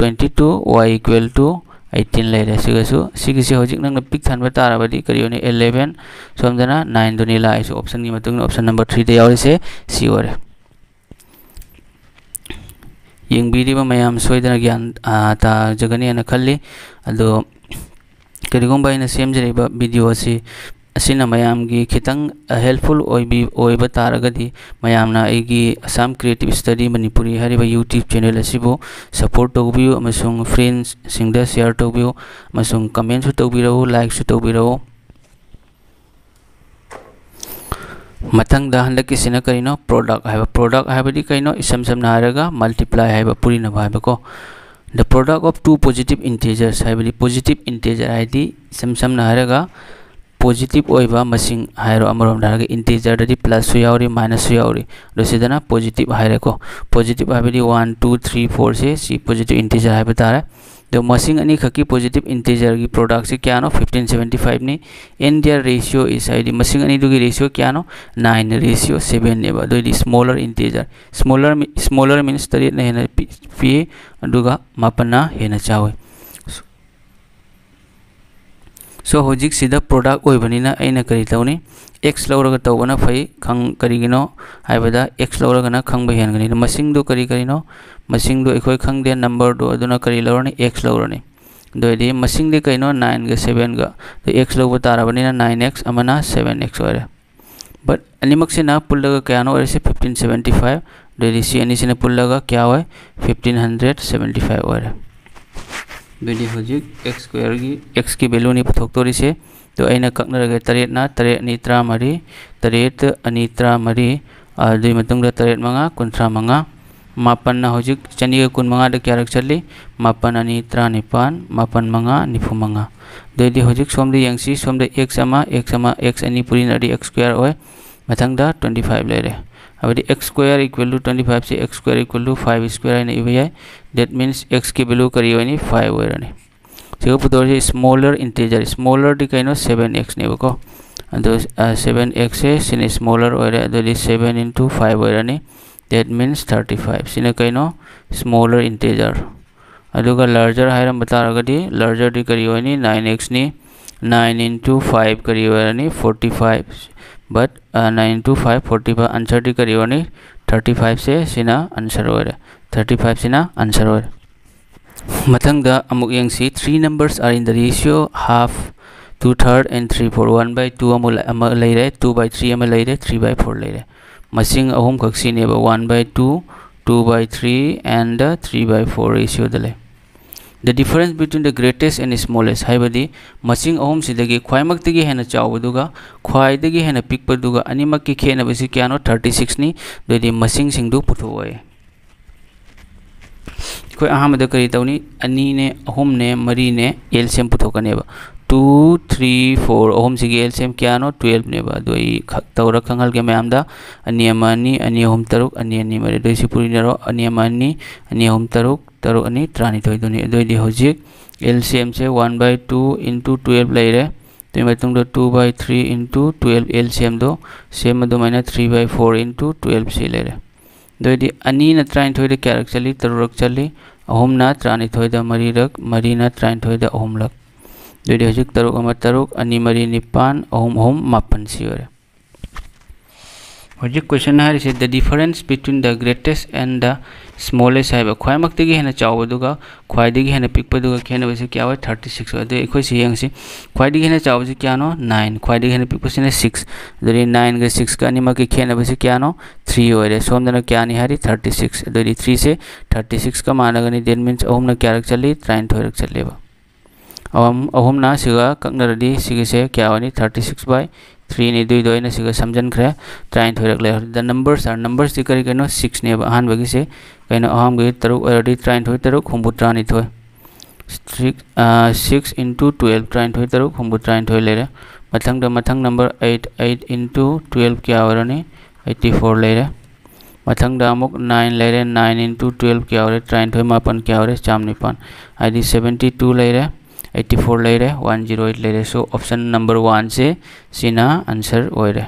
twenty two, y equal to eighteen ꯂꯩꯔꯦ꯫ ꯁꯤꯒꯁꯨ ꯁꯤꯒꯤꯁꯦ ꯍꯧꯖꯤꯛ ꯅꯪꯅ ꯄꯤꯛ ꯊꯟꯕ ꯇꯥꯔꯕꯗꯤ ꯀꯔꯤ ꯑꯣꯏꯅꯤ? Eleven, ꯁꯣꯝꯗꯅ nine ꯗꯨꯅꯤ ꯂꯥꯛꯏꯁꯦ꯫ Option ꯒꯤ ꯃꯇꯨꯡ ꯏꯟꯅ option number three ꯗ ꯌꯥꯎꯔꯤꯁꯦ ꯁꯤ ꯑꯣꯏꯔꯦ꯫ ꯌꯦꯡꯕꯤꯔꯤꯕ ꯃꯌꯥꯝ ꯁꯣꯏꯗꯅ ꯒ꯭ꯌꯥꯟ, ꯑꯥ, ꯇꯥꯖꯒꯅꯤ ꯍꯥꯏꯅ ꯈꯜꯂꯤ꯫ ꯑꯗꯣ ꯀꯔꯤꯒꯨꯝꯕ ꯑꯩꯅ ꯁꯦꯝꯖꯔꯤꯕ video ꯑꯁꯤ, ꯑꯁꯤꯅ ꯃꯌꯥꯝꯒꯤ ꯈꯤꯇꯪ helpful ꯑꯣꯏꯕꯤ-, ꯑꯣꯏꯕ ꯇꯥꯔꯒꯗꯤ, ꯃꯌꯥꯝꯅ ꯑꯩꯒꯤ Assam Creative Study Manipuri ꯍꯥꯏꯔꯤꯕ YouTube channel ꯑꯁꯤꯕꯨ support ꯇꯧꯕꯤꯌꯨ ꯑꯃꯁꯨꯡ friends ꯁꯤꯡꯗ share ꯇꯧꯕꯤꯌꯨ ꯑꯃꯁꯨꯡ comment ꯁꯨ ꯇꯧꯕꯤꯔꯛꯎ, like ꯁꯨ ꯇꯧꯕꯤꯔꯛꯎ꯫ ꯃꯊꯪꯗ ꯍꯟꯗꯛꯀꯤꯁꯤꯅ ꯀꯔꯤꯅꯣ? Product ꯍꯥꯏꯕ꯫ Product ꯍꯥꯏꯕꯗꯤ ꯀꯩꯅꯣ? ꯏꯁꯝ ꯁꯝꯅ ꯍꯥꯏꯔꯒ multiply ꯍꯥꯏꯕ, ꯄꯨꯔꯤꯅꯕ ꯍꯥꯏꯕꯀꯣ꯫ The product of two positive integers ꯍꯥꯏꯕꯗꯤ positive integer ꯍꯥꯏꯗꯤ ꯏꯁꯝ ꯁꯝꯅ ꯍꯥꯏꯔꯒ positive ꯑꯣꯏꯕ ꯃꯁꯤꯡ ꯍꯥꯏꯔꯣ, ꯑꯃꯔꯣꯝꯗ ꯍꯥꯏꯔꯒ integer ꯗꯗꯤ plus ꯁꯨ ꯌꯥꯎꯔꯤ, minus ꯁꯨ ꯌꯥꯎꯔꯤ꯫ ꯑꯗꯣ ꯁꯤꯗꯅ positive ꯍꯥꯏꯔꯦꯀꯣ꯫ Positive ꯍꯥꯏꯕꯗꯤ one, two, three, four ꯁꯦ ꯁꯤ positive integer ꯍꯥꯏꯕ ꯇꯥꯔꯦ꯫ ꯑꯗꯣ ꯃꯁꯤꯡ ꯑꯅꯤꯈꯛꯀꯤ positive integer ꯒꯤ product ꯁꯤ ꯀꯌꯥꯅꯣ? Fifteen seventy five ꯅꯤ꯫ And their ratio is, ꯍꯥꯏꯗꯤ ꯃꯁꯤꯡ ꯑꯅꯤꯗꯨꯒꯤ ratio ꯀꯌꯥꯅꯣ? Nine, ratio seven ꯅꯦꯕ꯫ ꯑꯗꯨꯑꯣꯏꯗꯤ smaller integer, smaller mi-, smaller means ꯇꯔꯦꯠꯅ ꯍꯦꯟꯅ ꯄꯤ-, ꯄꯤꯛꯏ, ꯑꯗꯨꯒ ꯃꯥꯄꯟꯅ ꯍꯦꯟꯅ ꯆꯥꯎꯏ꯫ So ꯍꯧꯖꯤꯛꯁꯤꯗ product ꯑꯣꯏꯕꯅꯤꯅ ꯑꯩꯅ ꯀꯔꯤ ꯇꯧꯅꯤ? X ꯂꯧꯔꯒ ꯇꯧꯕꯅ ꯐꯩ꯫ ꯈꯪ-, ꯀꯔꯤꯒꯤꯅꯣ ꯍꯥꯏꯕꯗ x ꯂꯧꯔꯒꯅ ꯈꯪꯕ ꯍꯦꯟꯒꯅꯤ꯫ ꯑꯗꯣ ꯃꯁꯤꯡꯗꯣ ꯀꯔꯤ ꯀꯔꯤꯅꯣ? ꯃꯁꯤꯡꯗꯣ ꯑꯩꯈꯣꯏ ꯈꯪꯗꯦ, number ꯗꯣ, ꯑꯗꯨꯅ ꯀꯔꯤ ꯂꯧꯔꯅꯤ? X ꯂꯧꯔꯅꯤ꯫ ꯑꯗꯨ ꯑꯣꯏꯔꯗꯤ ꯃꯁꯤꯡꯗꯤ ꯀꯩꯅꯣ? Nine ꯒ seven ꯒ꯫ ꯑꯗꯣ x ꯂꯧꯕ ꯇꯥꯔꯕꯅꯤꯅ nine x, ꯑꯃꯅ seven x ꯑꯣꯏꯔꯦ꯫ But ꯑꯅꯤꯃꯛꯁꯤꯅ ꯄꯨꯜꯂꯒ ꯀꯌꯥꯅꯣ ꯑꯣꯏꯔꯤꯁꯦ? Fifteen seventy five꯫ ꯑꯗꯨꯑꯣꯏꯗꯤ ꯁꯤ ꯑꯅꯤꯁꯤꯅ ꯄꯨꯜꯂꯒ ꯀꯌꯥ ꯑꯣꯏ? Fifteen hundred seventy five ꯑꯣꯏꯔꯦ꯫ ꯑꯗꯨꯗꯤ ꯍꯧꯖꯤꯛ x square ꯒꯤ, x ꯀꯤ value ꯅꯤ ꯄꯨꯊꯣꯛꯇꯣꯔꯤꯁꯦ꯫ ꯑꯗꯣ ꯑꯩꯅ ꯀꯛꯅꯔꯒ ꯇꯔꯦꯠꯅ, ꯇꯔꯦꯠ ꯑꯅꯤ ꯇꯔꯥꯃꯔꯤ, ꯇꯔꯦꯠ ꯑꯅꯤ ꯇꯔꯥꯃꯔꯤ, ꯑꯗꯨꯒꯤ ꯃꯇꯨꯡꯗ ꯇꯔꯦꯠ ꯃꯉꯥ ꯀꯨꯟꯊ꯭ꯔꯥ ꯃꯉꯥ, ꯃꯥꯄꯟꯅ ꯍꯧꯖꯤꯛ ꯆꯅꯤꯒ ꯀꯨꯟꯃꯉꯥꯗ ꯀꯌꯥꯔꯛ ꯆꯠꯂꯤ? ꯃꯥꯄꯟ ꯑꯅꯤ ꯇꯔꯥꯅꯤꯄꯥꯟ, ꯃꯥꯄꯟ ꯃꯉꯥ ꯅꯤꯐꯨ ꯃꯉꯥ꯫ ꯑꯗꯨꯑꯣꯏꯗꯤ ꯍꯧꯖꯤꯛ ꯁꯣꯝꯗ ꯌꯦꯡꯁꯤ, ꯁꯣꯝꯗ x ꯑꯃ, x ꯑꯃ, x ꯑꯅꯤ ꯄꯨꯔꯤꯅꯔꯗꯤ x square ꯑꯣꯏ꯫ ꯃꯊꯪꯗ twenty five ꯂꯩꯔꯦ꯫ ꯍꯥꯏꯕꯗꯤ x square equal to twenty five say x square equal to five square ꯍꯥꯏꯅ ꯏꯕ ꯌꯥꯏ꯫ That means x ꯀꯤ value ꯀꯔꯤ ꯑꯣꯏꯅꯤ? Five ꯑꯣꯏꯔꯅꯤ꯫ ꯁꯤꯒ ꯄꯨꯊꯣꯛꯑꯁꯤ smaller integer, smaller ꯗꯤ ꯀꯩꯅꯣ? Seven x ꯅꯦꯕꯀꯣ꯫ ꯑꯗꯣ seven x ꯁꯦ ꯁꯤꯅ smaller ꯑꯣꯏꯔꯦ, ꯑꯗꯨꯗꯤ seven into five ꯑꯣꯏꯔꯅꯤ꯫ That means thirty five꯫ ꯁꯤꯅ ꯀꯩꯅꯣ? Smaller integer꯫ ꯑꯗꯨꯒ larger ꯍꯥꯏꯔꯝꯕ ꯇꯥꯔꯒꯗꯤ larger ꯗꯤ ꯀꯔꯤ ꯑꯣꯏꯅꯤ? Nine x ꯅꯤ꯫ Nine into five ꯀꯔꯤ ꯑꯣꯏꯔꯅꯤ? Forty five꯫ But nine into five forty five, answer ꯗꯤ ꯀꯔꯤ ꯑꯣꯏꯔꯅꯤ? Thirty five ꯁꯦ ꯁꯤꯅ answer ꯑꯣꯏꯔꯦ꯫ Thirty five ꯁꯤꯅ answer ꯑꯣꯏꯔꯦ꯫ ꯃꯊꯪꯗ ꯑꯃꯨꯛ ꯌꯦꯡꯁꯤ, three numbers are in the ratio half, two third and three four꯫ One by two ꯑꯃ ꯂꯩ-, ꯑꯃ ꯂꯩꯔꯦ, two by three ꯑꯃ ꯂꯩꯔꯦ, three by four ꯂꯩꯔꯦ꯫ ꯃꯁꯤꯡ ꯑꯍꯨꯝꯈꯛ ꯁꯤꯅꯦꯕ, one by two, two by three and three by four ratio ꯗ ꯂꯩ꯫ The difference between the greatest and smallest ꯍꯥꯏꯕꯗꯤ ꯃꯁꯤꯡ ꯑꯍꯨꯝꯁꯤꯗꯒꯤ ꯈ꯭ꯋꯥꯏꯃꯛꯇꯒꯤ ꯍꯦꯟꯅ ꯆꯥꯎꯕꯗꯨꯒ ꯈ꯭ꯋꯥꯏꯗꯒꯤ ꯍꯦꯟꯅ ꯄꯤꯛꯄꯗꯨꯒ ꯑꯅꯤꯃꯛꯀꯤ ꯈꯦꯠꯅꯕꯁꯤ ꯀꯌꯥꯅꯣ? Thirty six ꯅꯤ꯫ ꯑꯗꯨꯑꯣꯏꯗꯤ ꯃꯁꯤꯡꯁꯤꯡꯗꯨ ꯄꯨꯊꯣꯛꯑꯣ꯫ ꯑꯩꯈꯣꯏ ꯑꯍꯥꯟꯕꯗ ꯀꯔꯤ ꯇꯧꯅꯤ? ꯑꯅꯤꯅꯦ, ꯑꯍꯨꯝꯅꯦ, ꯃꯔꯤꯅꯦ, L C M ꯄꯨꯊꯣꯛꯀꯅꯦꯕ꯫ Two, three, four ꯑꯍꯨꯝꯁꯤꯒꯤ L C M ꯀꯌꯥꯅꯣ? Twelve ꯅꯦꯕ꯫ ꯑꯗꯣ ꯑꯩ ꯈꯛ ꯇꯧꯔ ꯈꯪꯍꯜꯒꯦ ꯃꯌꯥꯝꯗ꯫ ꯑꯅꯤ ꯑꯃ ꯑꯅꯤ, ꯑꯅꯤ ꯑꯍꯨꯝ ꯇꯔꯨꯛ, ꯑꯅꯤ ꯑꯅꯤ ꯃꯔꯤ꯫ ꯑꯗꯣ ꯁꯤ ꯄꯨꯔꯤꯅꯔꯣ꯫ ꯑꯅꯤ ꯑꯃ ꯑꯅꯤ, ꯑꯅꯤ ꯑꯍꯨꯝ ꯇꯔꯨꯛ, ꯇꯔꯨꯛ ꯑꯅꯤ ꯇꯔꯥꯅꯤꯊꯣꯏꯗꯨꯅꯤ꯫ ꯑꯗꯨꯑꯣꯏꯗꯤ ꯍꯧꯖꯤꯛ L C M say one by two into twelve ꯂꯩꯔꯦ꯫ ꯑꯗꯨꯒꯤ ꯃꯇꯨꯡꯗ two by three into twelve L C M ꯗꯣ same ꯑꯗꯨꯃꯥꯏꯅ three by four into twelve ꯁꯤ ꯂꯩꯔꯦ꯫ ꯑꯗꯨꯑꯣꯏꯗꯤ ꯑꯅꯤꯅ ꯇꯔꯥꯅꯤꯊꯣꯏꯗ ꯀꯌꯥꯔꯛ ꯆꯠꯂꯤ? ꯇꯔꯨꯛꯔꯛ ꯆꯠꯂꯤ꯫ ꯑꯍꯨꯝꯅ ꯇꯔꯥꯅꯤꯊꯣꯏꯗ ꯃꯔꯤꯔꯛ, ꯃꯔꯤꯅ ꯇꯔꯥꯅꯤꯊꯣꯏꯗ ꯑꯍꯨꯝꯂꯛ꯫ ꯑꯗꯨꯑꯣꯏꯗꯤ ꯍꯧꯖꯤꯛ ꯇꯔꯨꯛ ꯑꯃ ꯇꯔꯨꯛ, ꯑꯅꯤ ꯃꯔꯤ ꯅꯤꯄꯥꯟ, ꯑꯍꯨꯝ ꯑꯍꯨꯝ ꯃꯥꯄꯟ ꯁꯤ ꯑꯣꯏꯔꯦ꯫ ꯍꯧꯖꯤꯛ question ꯍꯥꯏꯔꯤꯁꯦ, the difference between the greatest and the smallest ꯍꯥꯏꯕ, ꯈ꯭ꯋꯥꯏꯃꯛꯇꯒꯤ ꯍꯦꯟꯅ ꯆꯥꯎꯕꯗꯨꯒ ꯈ꯭ꯋꯥꯏꯗꯒꯤ ꯍꯦꯟꯅ ꯄꯤꯛꯄꯗꯨꯒ ꯈꯦꯠꯅꯕꯁꯤ ꯀꯌꯥ ꯑꯣꯏ? Thirty six ꯑꯣꯏ꯫ ꯑꯗꯨ ꯑꯩꯈꯣꯏ ꯁꯤ ꯌꯦꯡꯁꯤ, ꯈ꯭ꯋꯥꯏꯗꯒꯤ ꯍꯦꯟꯅ ꯆꯥꯎꯕꯁꯤ ꯀꯌꯥꯅꯣ? Nine꯫ ꯈ꯭ꯋꯥꯏꯗꯒꯤ ꯍꯦꯟꯅ ꯄꯤꯛꯄꯁꯤꯅ six꯫ ꯑꯗꯨꯗꯤ nineꯒ sixꯀ ꯑꯅꯤꯃꯛꯀꯤ ꯈꯦꯠꯅꯕꯁꯤ ꯀꯌꯥꯅꯣ? Three ꯑꯣꯏꯔꯦ꯫ ꯁꯣꯝꯗꯅ ꯀꯌꯥꯅꯤ ꯍꯥꯏꯔꯤ? Thirty six꯫ ꯑꯗꯨꯗꯤ threeꯁꯦ thirty sixꯀ ꯃꯥꯟꯅꯒꯅꯤ꯫ That means ꯑꯍꯨꯝꯅ ꯀꯌꯥꯔꯛ ꯆꯠꯂꯤ? ꯇꯔꯥꯅꯤꯊꯣꯏꯔꯛ ꯆꯠꯂꯦꯕ꯫ ꯑꯍꯨꯝ, ꯑꯍꯨꯝꯅ ꯁꯤꯒ ꯀꯛꯅꯔꯗꯤ ꯁꯤꯒꯤꯁꯦ ꯀꯌꯥ ꯑꯣꯏꯅꯤ? Thirty six by ꯊ꯭ꯔꯤꯅꯤ꯫ ꯑꯗꯨꯏꯗꯣ ꯑꯩꯅ ꯁꯤꯒ ꯁꯝꯖꯟꯈ꯭ꯔꯦ, ꯇꯔꯥꯅꯤꯊꯣꯏꯔꯛ ꯂꯩꯔꯦ꯫ The numbers are, numbersꯇꯤ ꯀꯔꯤ ꯀꯩꯅꯣ? ꯁꯤꯛꯁꯅꯦꯕ꯫ ꯑꯍꯥꯟꯕꯒꯤꯁꯦ ꯀꯩꯅꯣ? ꯑꯍꯥꯟꯕꯒꯤ ꯇꯔꯨꯛ ꯑꯣꯏꯔꯗꯤ ꯇꯔꯥꯅꯤꯊꯣꯏ, ꯇꯔꯨꯛ ꯍꯨꯝꯐꯨ ꯇꯔꯥꯅꯤꯊꯣꯏ꯫ Six into twelve, ꯇꯔꯥꯅꯤꯊꯣꯏ, ꯇꯔꯨꯛ ꯍꯨꯝꯐꯨ ꯇꯔꯥꯅꯤꯊꯣꯏ ꯂꯩꯔꯦ꯫ ꯃꯊꯪꯗ ꯃꯊꯪ number eight, eight into twelve ꯀꯌꯥ ꯑꯣꯏꯔꯅꯤ? Eighty four ꯂꯩꯔꯦ꯫ ꯃꯊꯪꯗ ꯑꯃꯨꯛ nine ꯂꯩꯔꯦ꯫ Nine into twelve ꯀꯌꯥ ꯑꯣꯏꯔꯦ? ꯇꯔꯥꯅꯤꯊꯣꯏ, ꯃꯥꯄꯟ ꯀꯌꯥ ꯑꯣꯏꯔꯦ? ꯆꯥꯝ ꯅꯤꯄꯥꯟ꯫ ꯍꯥꯏꯗꯤ seventy two ꯂꯩꯔꯦ, eighty four ꯂꯩꯔꯦ, one zero eight ꯂꯩꯔꯦ꯫ So option number oneꯁꯦ ꯁꯤꯅ answer ꯑꯣꯏꯔꯦ꯫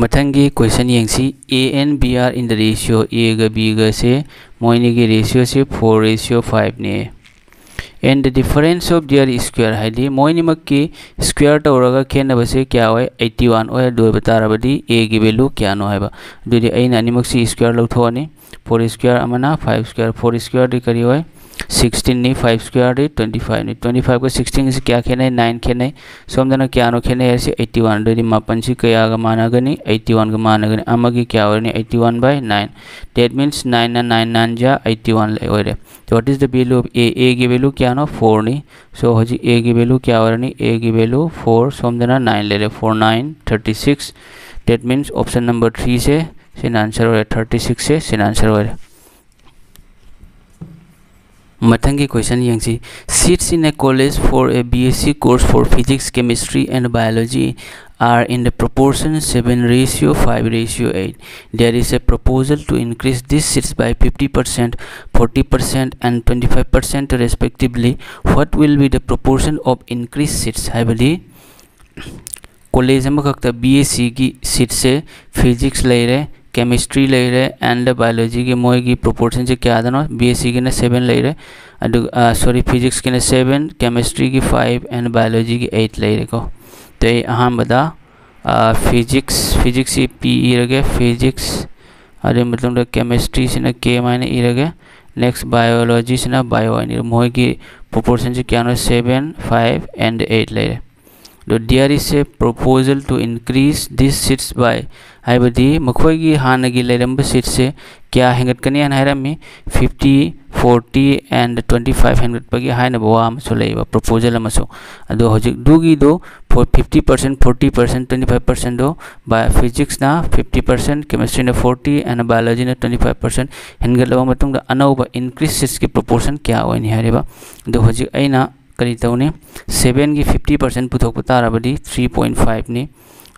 ꯃꯊꯪꯒꯤ question ꯌꯦꯡꯁꯤ꯫ A and B are in the ratio, Aꯒ Bꯒꯁꯦ ꯃꯣꯏꯅꯤꯒꯤ ratioꯁꯦ four ratio fiveꯅꯦ꯫ And the difference of their square, ꯍꯥꯏꯗꯤ ꯃꯣꯏꯅꯤꯃꯛꯀꯤ square ꯇꯧꯔꯒ ꯈꯦꯠꯅꯕꯁꯦ ꯀꯌꯥ ꯑꯣꯏ? Eighty one ꯑꯣꯏ꯫ ꯑꯗꯨ ꯑꯣꯏꯕ ꯇꯥꯔꯕꯗꯤ Aꯒꯤ value ꯀꯌꯥꯅꯣ ꯍꯥꯏꯕ꯫ ꯑꯗꯨꯗꯤ ꯑꯩꯅ ꯑꯅꯤꯃꯛꯁꯤ square ꯂꯧꯊꯣꯛꯑꯅꯤ꯫ Four square ꯑꯃꯅ five square, four squareꯗꯤ ꯀꯔꯤ ꯑꯣꯏ? Sixteenꯅꯤ꯫ Five squareꯗꯤ twenty fiveꯅꯤ꯫ Twenty fiveꯀ sixteenꯒꯁꯤ ꯀꯌꯥ ꯈꯦꯠꯅꯩ? Nine ꯈꯦꯠꯅꯩ꯫ ꯁꯣꯝꯗꯅ ꯀꯌꯥꯅꯣ ꯈꯦꯠꯅꯩ ꯍꯥꯏꯔꯤꯁꯤ? Eighty one꯫ ꯑꯗꯨꯗꯤ ꯃꯥꯄꯟꯁꯤ ꯀꯌꯥꯒ ꯃꯥꯟꯅꯒꯅꯤ? Eighty oneꯒ ꯃꯥꯟꯅꯒꯅꯤ꯫ ꯑꯃꯒꯤ ꯀꯌꯥ ꯑꯣꯏꯔꯅꯤ? Eighty one by nine꯫ That means nineꯅ nine nine ꯖꯥ eighty one ꯑꯣꯏꯔꯦ꯫ What is the value of A? Aꯒꯤ value ꯀꯌꯥꯅꯣ? Fourꯅꯤ꯫ So ꯍꯧꯖꯤꯛ Aꯒꯤ value ꯀꯌꯥ ꯑꯣꯏꯔꯅꯤ? Aꯒꯤ value four, ꯁꯣꯝꯗꯅ nine ꯂꯩꯔꯦ꯫ Four nine thirty six꯫ That means option number threeꯁꯦ ꯁꯤꯅ answer ꯑꯣꯏꯔꯦ꯫ Thirty sixꯁꯦ ꯁꯤꯅ answer ꯑꯣꯏꯔꯦ꯫ ꯃꯊꯪꯒꯤ question ꯌꯦꯡꯁꯤ꯫ Seats in a college for a B S C course for physics, chemistry and biology are in the proportion seven ratio five ratio eight. There is a proposal to increase these seats by fifty percent, forty percent and twenty five percent respectively. What will be the proportion of increased seats? ꯍꯥꯏꯕꯗꯤ college ꯑꯃꯈꯛꯇ B S Cꯒꯤ seatꯁꯦ physics ꯂꯩꯔꯦ, chemistry ꯂꯩꯔꯦ and biologyꯒꯤ ꯃꯣꯏꯒꯤ proportionꯁꯦ ꯀꯌꯥꯗꯅꯣ? B S Cꯒꯤꯅ seven ꯂꯩꯔꯦ, ꯑꯗꯨꯒ sorry, physicsꯀꯤꯅ seven, chemistryꯒꯤ five and biologyꯒꯤ eight ꯂꯩꯔꯦꯀꯣ꯫ ꯑꯗꯩ ꯑꯍꯥꯟꯕꯗ physics, physicsꯁꯤ P ꯏꯔꯒꯦ, physics꯫ ꯑꯗꯨꯒꯤ ꯃꯇꯨꯡꯗ chemistryꯁꯤꯅ K ꯍꯥꯏꯅ ꯏꯔꯒꯦ꯫ Next biologyꯁꯤꯅ bio ꯍꯥꯏꯅ ꯏꯔꯒꯦ꯫ ꯃꯣꯏꯒꯤ proportionꯁꯤ ꯀꯌꯥꯅꯣ? Seven, five and eight ꯂꯩꯔꯦ꯫ ꯑꯗꯣ there is a proposal to increase these seats by ꯍꯥꯏꯕꯗꯤ ꯃꯈꯣꯏꯒꯤ ꯍꯥꯟꯅꯒꯤ ꯂꯩꯔꯝꯕ ꯁꯤꯠꯁꯦ ꯀꯌꯥ ꯍꯦꯟꯒꯠꯀꯅꯤ ꯍꯥꯏꯅ ꯍꯥꯏꯔꯝꯃꯤ? Fifty, forty and twenty five ꯍꯦꯟꯒꯠꯄꯒꯤ ꯍꯥꯏꯅꯕ ꯋꯥ ꯑꯃꯁꯨ ꯂꯩꯌꯦꯕ, ꯄ꯭ꯔꯣꯄꯣꯖꯦꯜ ꯑꯃꯁꯨ꯫ ꯑꯗꯣ ꯍꯧꯖꯤꯛ ꯑꯗꯨꯒꯤꯗꯣ fifty percent, forty percent, twenty five ꯄꯥꯔꯁꯦꯟꯗꯣ ꯕꯥꯏ ꯐꯤꯖꯤꯛꯁꯅ ꯐꯤꯐꯇꯤ ꯄꯥꯔꯁꯦꯟ, ꯀꯦꯃꯤꯁꯇ꯭ꯔꯤꯅ ꯐꯣꯔꯇꯤ and ꯕꯥꯏꯑꯣꯂꯣꯖꯤꯅ ꯇ꯭ꯋꯦꯟꯇꯤ ꯐꯥꯏꯚ ꯄꯥꯔꯁꯦꯟ ꯍꯦꯟꯒꯠꯂꯕ ꯃꯇꯨꯡꯗ ꯑꯅꯧꯕ ꯏꯟꯀ꯭ꯔꯤꯁ ꯁꯤꯠꯁꯀꯤ ꯄ꯭ꯔꯣꯄꯣꯔꯁꯟ ꯀꯌꯥ ꯑꯣꯏꯅꯤ ꯍꯥꯏꯔꯤꯕ꯫ ꯑꯗꯣ ꯍꯧꯖꯤꯛ ꯑꯩꯅ ꯀꯔꯤ ꯇꯧꯅꯤ? ꯁꯚꯦꯟꯒꯤ ꯐꯤꯐꯇꯤ ꯄꯥꯔꯁꯦꯟ ꯄꯨꯊꯣꯛꯄ ꯇꯥꯔꯕꯗꯤ ꯊ꯭ꯔꯤ ꯄꯣꯏꯟ ꯐꯥꯏꯚꯅꯤ,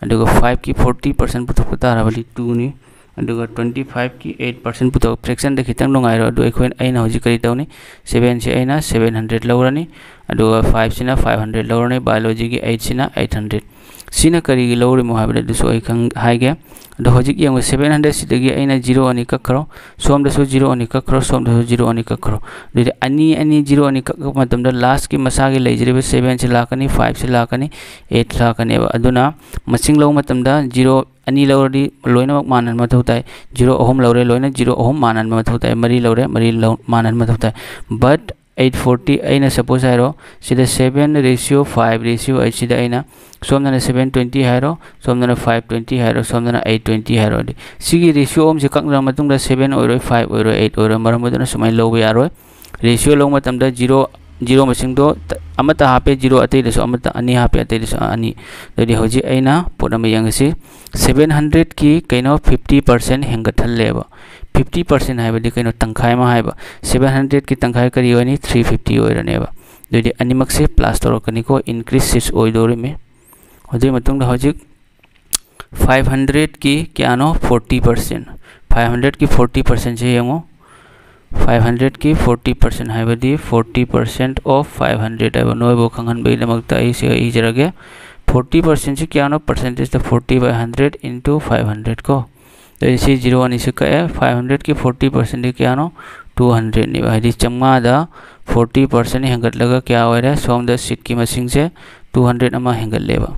ꯑꯗꯨꯒ ꯐꯥꯏꯚꯀꯤ ꯐꯣꯔꯇꯤ ꯄꯥꯔꯁꯦꯟ ꯄꯨꯊꯣꯛꯄ ꯇꯥꯔꯕꯗꯤ ꯇꯨꯅꯤ, ꯑꯗꯨꯒ ꯇ꯭ꯋꯦꯟꯇꯤ ꯐꯥꯏꯚꯀꯤ ꯑꯩꯠ ꯄꯥꯔꯁꯦꯟ ꯄꯨꯊꯣꯛ, ꯐ꯭ꯔꯦꯛꯁꯟꯗ ꯈꯤꯇꯪ ꯅꯨꯡꯉꯥꯏꯔꯣ꯫ ꯑꯗꯨ ꯑꯩꯈꯣꯏ, ꯑꯩꯅ ꯍꯧꯖꯤꯛ ꯀꯔꯤ ꯇꯧꯅꯤ? ꯁꯚꯦꯟꯁꯦ ꯑꯩꯅ ꯁꯚꯦꯟ ꯍꯟꯗ꯭ꯔꯦꯗ ꯂꯧꯔꯅꯤ, ꯑꯗꯨꯒ ꯐꯥꯏꯚꯁꯤꯅ ꯐꯥꯏꯚ ꯍꯟꯗ꯭ꯔꯦꯗ ꯂꯧꯔꯅꯤ, ꯕꯥꯏꯑꯣꯂꯣꯖꯤꯒꯤ ꯑꯩꯠꯁꯤꯅ ꯑꯩꯠ ꯍꯟꯗ꯭ꯔꯦꯗ꯫ ꯁꯤꯅ ꯀꯔꯤꯒꯤ ꯂꯧꯔꯤꯃꯣ ꯍꯥꯏꯕꯗ ꯑꯗꯨꯁꯨ ꯑꯩ ꯈꯪ-, ꯍꯥꯏꯒꯦ꯫ ꯑꯗꯣ ꯍꯧꯖꯤꯛ ꯌꯦꯡꯉꯨ, ꯁꯚꯦꯟ ꯍꯟꯗ꯭ꯔꯦꯗꯁꯤꯗꯒꯤ ꯑꯩꯅ ꯖꯤꯔꯣ ꯑꯅꯤ ꯀꯛꯈ꯭ꯔꯣ, ꯁꯣꯝꯗꯁꯨ ꯖꯤꯔꯣ ꯑꯅꯤ ꯀꯛꯈ꯭ꯔꯣ, ꯁꯣꯝꯗꯁꯨ ꯖꯤꯔꯣ ꯑꯅꯤ ꯀꯛꯈ꯭ꯔꯣ꯫ ꯑꯗꯨꯗꯤ ꯑꯅꯤ, ꯑꯅꯤ, ꯖꯤꯔꯣ ꯑꯅꯤ ꯀꯛꯄ ꯃꯇꯝꯗ ꯂꯥꯁꯀꯤ ꯃꯁꯥꯒꯤ ꯂꯩꯖꯔꯤꯕ ꯁꯚꯦꯟꯁꯤ ꯂꯥꯛꯀꯅꯤ, ꯐꯥꯏꯚꯁꯤ ꯂꯥꯛꯀꯅꯤ, ꯑꯩꯠ ꯂꯥꯛꯀꯅꯦꯕ꯫ ꯑꯗꯨꯅ ꯃꯁꯤꯡ ꯂꯧꯕ ꯃꯇꯝꯗ ꯖꯤꯔꯣ ꯑꯅꯤ ꯂꯧꯔꯗꯤ ꯂꯣꯏꯅꯃꯛ ꯃꯥꯟꯅꯍꯟꯕ ꯃꯊꯧ ꯇꯥꯏ, ꯖꯤꯔꯣ ꯑꯍꯨꯝ ꯂꯧꯔꯦ, ꯂꯣꯏꯅ ꯖꯤꯔꯣ ꯑꯍꯨꯝ ꯃꯥꯟꯅꯍꯟꯕ ꯃꯊꯧ ꯇꯥꯏ, ꯃꯔꯤ ꯂꯧꯔꯦ, ꯃꯔꯤ ꯂꯧ-, ꯃꯥꯟꯅꯍꯟꯕ ꯃꯊꯧ ꯇꯥꯏ꯫ But ꯑꯩꯠ ꯐꯣꯔꯇꯤ, ꯑꯩꯅ ꯁꯄꯣꯖ ꯍꯥꯏꯔꯣ, ꯁꯤꯗ ꯁꯚꯦꯟ ꯔꯦꯁꯤꯌꯣ ꯐꯥꯏꯚ ꯔꯦꯁꯤꯌꯣ ꯑꯩꯠꯁꯤꯗ ꯑꯩꯅ ꯁꯣꯝꯗꯅ ꯁꯚꯦꯟ ꯇ꯭ꯋꯦꯟꯇꯤ ꯍꯥꯏꯔꯣ, ꯁꯣꯝꯗꯅ ꯐꯥꯏꯚ ꯇ꯭ꯋꯦꯟꯇꯤ ꯍꯥꯏꯔꯣ, ꯁꯣꯝꯗꯅ ꯑꯩꯠ ꯇ꯭ꯋꯦꯟꯇꯤ ꯍꯥꯏꯔꯣ꯫ ꯑꯗꯨꯗꯤ ꯁꯤꯒꯤ ꯔꯦꯁꯤꯌꯣ ꯑꯍꯨꯝꯁꯦ ꯀꯛꯅꯔ ꯃꯇꯨꯡꯗ ꯁꯚꯦꯟ ꯑꯣꯏꯔꯣꯏ, ꯐꯥꯏꯚ ꯑꯣꯏꯔꯣꯏ, ꯑꯩꯠ ꯑꯣꯏꯔꯣꯏ, ꯃꯔꯝ ꯑꯗꯨꯅ ꯁꯨꯃꯥꯏꯅ ꯂꯧꯕ ꯌꯥꯔꯣꯏ꯫ ꯔꯦꯁꯤꯌꯣ ꯂꯧꯕ ꯃꯇꯝꯗ ꯖꯤꯔꯣ, ꯖꯤꯔꯣ ꯃꯁꯤꯡꯗꯣ ꯇ-, ꯑꯃꯠꯇ ꯍꯥꯞꯄꯦ ꯖꯤꯔꯣ, ꯑꯇꯩꯗꯁꯨ ꯑꯃꯠꯇ, ꯑꯅꯤ ꯍꯥꯞꯄꯦ ꯑꯇꯩꯗꯁꯨ ꯑꯅꯤ꯫ ꯑꯗꯨꯗꯤ ꯍꯧꯖꯤꯛ ꯑꯩꯅ ꯄꯣꯠ ꯑꯃ ꯌꯦꯡꯉꯁꯤ, ꯁꯚꯦꯟ ꯍꯟꯗ꯭ꯔꯦꯗꯀꯤ ꯀꯩꯅꯣ ꯐꯤꯐꯇꯤ ꯄꯥꯔꯁꯦꯟ ꯍꯦꯟꯒꯠꯍꯜꯂꯦꯕ꯫ ꯐꯤꯐꯇꯤ ꯄꯥꯔꯁꯦꯟ ꯍꯥꯏꯕꯗꯤ ꯀꯩꯅꯣ? ꯇꯪꯈꯥꯏ ꯑꯃ ꯍꯥꯏꯕ꯫ ꯁꯚꯦꯟ ꯍꯟꯗ꯭ꯔꯦꯗꯀꯤ ꯇꯪꯈꯥꯏ ꯀꯔꯤ ꯑꯣꯏꯅꯤ? ꯊ꯭ꯔꯤ ꯐꯤꯐꯇꯤ ꯑꯣꯏꯔꯅꯦꯕ꯫ ꯑꯗꯨꯗꯤ ꯑꯅꯤꯃꯛꯁꯦ ꯄ꯭ꯂꯁ ꯇꯧꯔꯛꯀꯅꯤꯀꯣ, ꯏꯟꯀ꯭ꯔꯤꯁ ꯁꯤꯠꯁ ꯑꯣꯏꯗꯣꯔꯤꯃꯤ꯫ ꯑꯗꯨꯒꯤ ꯃꯇꯨꯡꯗ ꯍꯧꯖꯤꯛ ꯐꯥꯏꯚ ꯍꯟꯗ꯭ꯔꯦꯗꯀꯤ ꯀꯌꯥꯅꯣ? Forty percent. ꯐꯥꯏꯚ ꯍꯟꯗ꯭ꯔꯦꯗꯀꯤ ꯐꯣꯔꯇꯤ ꯄꯥꯔꯁꯦꯟꯁꯦ ꯌꯦꯡꯉꯣ, ꯐꯥꯏꯚ ꯍꯟꯗ꯭ꯔꯦꯗꯀꯤ ꯐꯣꯔꯇꯤ ꯄꯥꯔꯁꯦꯟ ꯍꯥꯏꯕꯗꯤ forty percent of five hundred ꯍꯥꯏꯕ ꯅꯣꯏꯕꯨ ꯈꯪꯍꯟꯕꯒꯤꯗꯃꯛꯇ ꯑꯩ ꯁꯤꯒ ꯏꯖꯔꯒꯦ꯫ ꯐꯣꯔꯇꯤ ꯄꯥꯔꯁꯦꯟꯁꯤ ꯀꯌꯥꯅꯣ? Percentage forty by hundred into five hundred ꯀꯣ꯫ ꯑꯗꯩ ꯁꯤ ꯖꯤꯔꯣ ꯑꯅꯤꯁꯤ ꯀꯛꯑꯦ, ꯐꯥꯏꯚ ꯍꯟꯗ꯭ꯔꯦꯗꯀꯤ ꯐꯣꯔꯇꯤ ꯄꯥꯔꯁꯦꯟꯗꯤ ꯀꯌꯥꯅꯣ? ꯇꯨ ꯍꯟꯗ꯭ꯔꯦꯗꯅꯦꯕ꯫ ꯍꯥꯏꯗꯤ ꯆꯥꯝꯃꯉꯥꯗ ꯐꯣꯔꯇꯤ ꯄꯥꯔꯁꯦꯟ ꯍꯦꯟꯒꯠꯂꯒ ꯀꯌꯥ ꯑꯣꯏꯔꯦ? ꯁꯣꯝꯗ ꯁꯤꯠꯀꯤ ꯃꯁꯤꯡꯁꯦ ꯇꯨ ꯍꯟꯗ꯭ꯔꯦꯗ ꯑꯃ ꯍꯦꯟꯒꯠꯂꯦꯕ꯫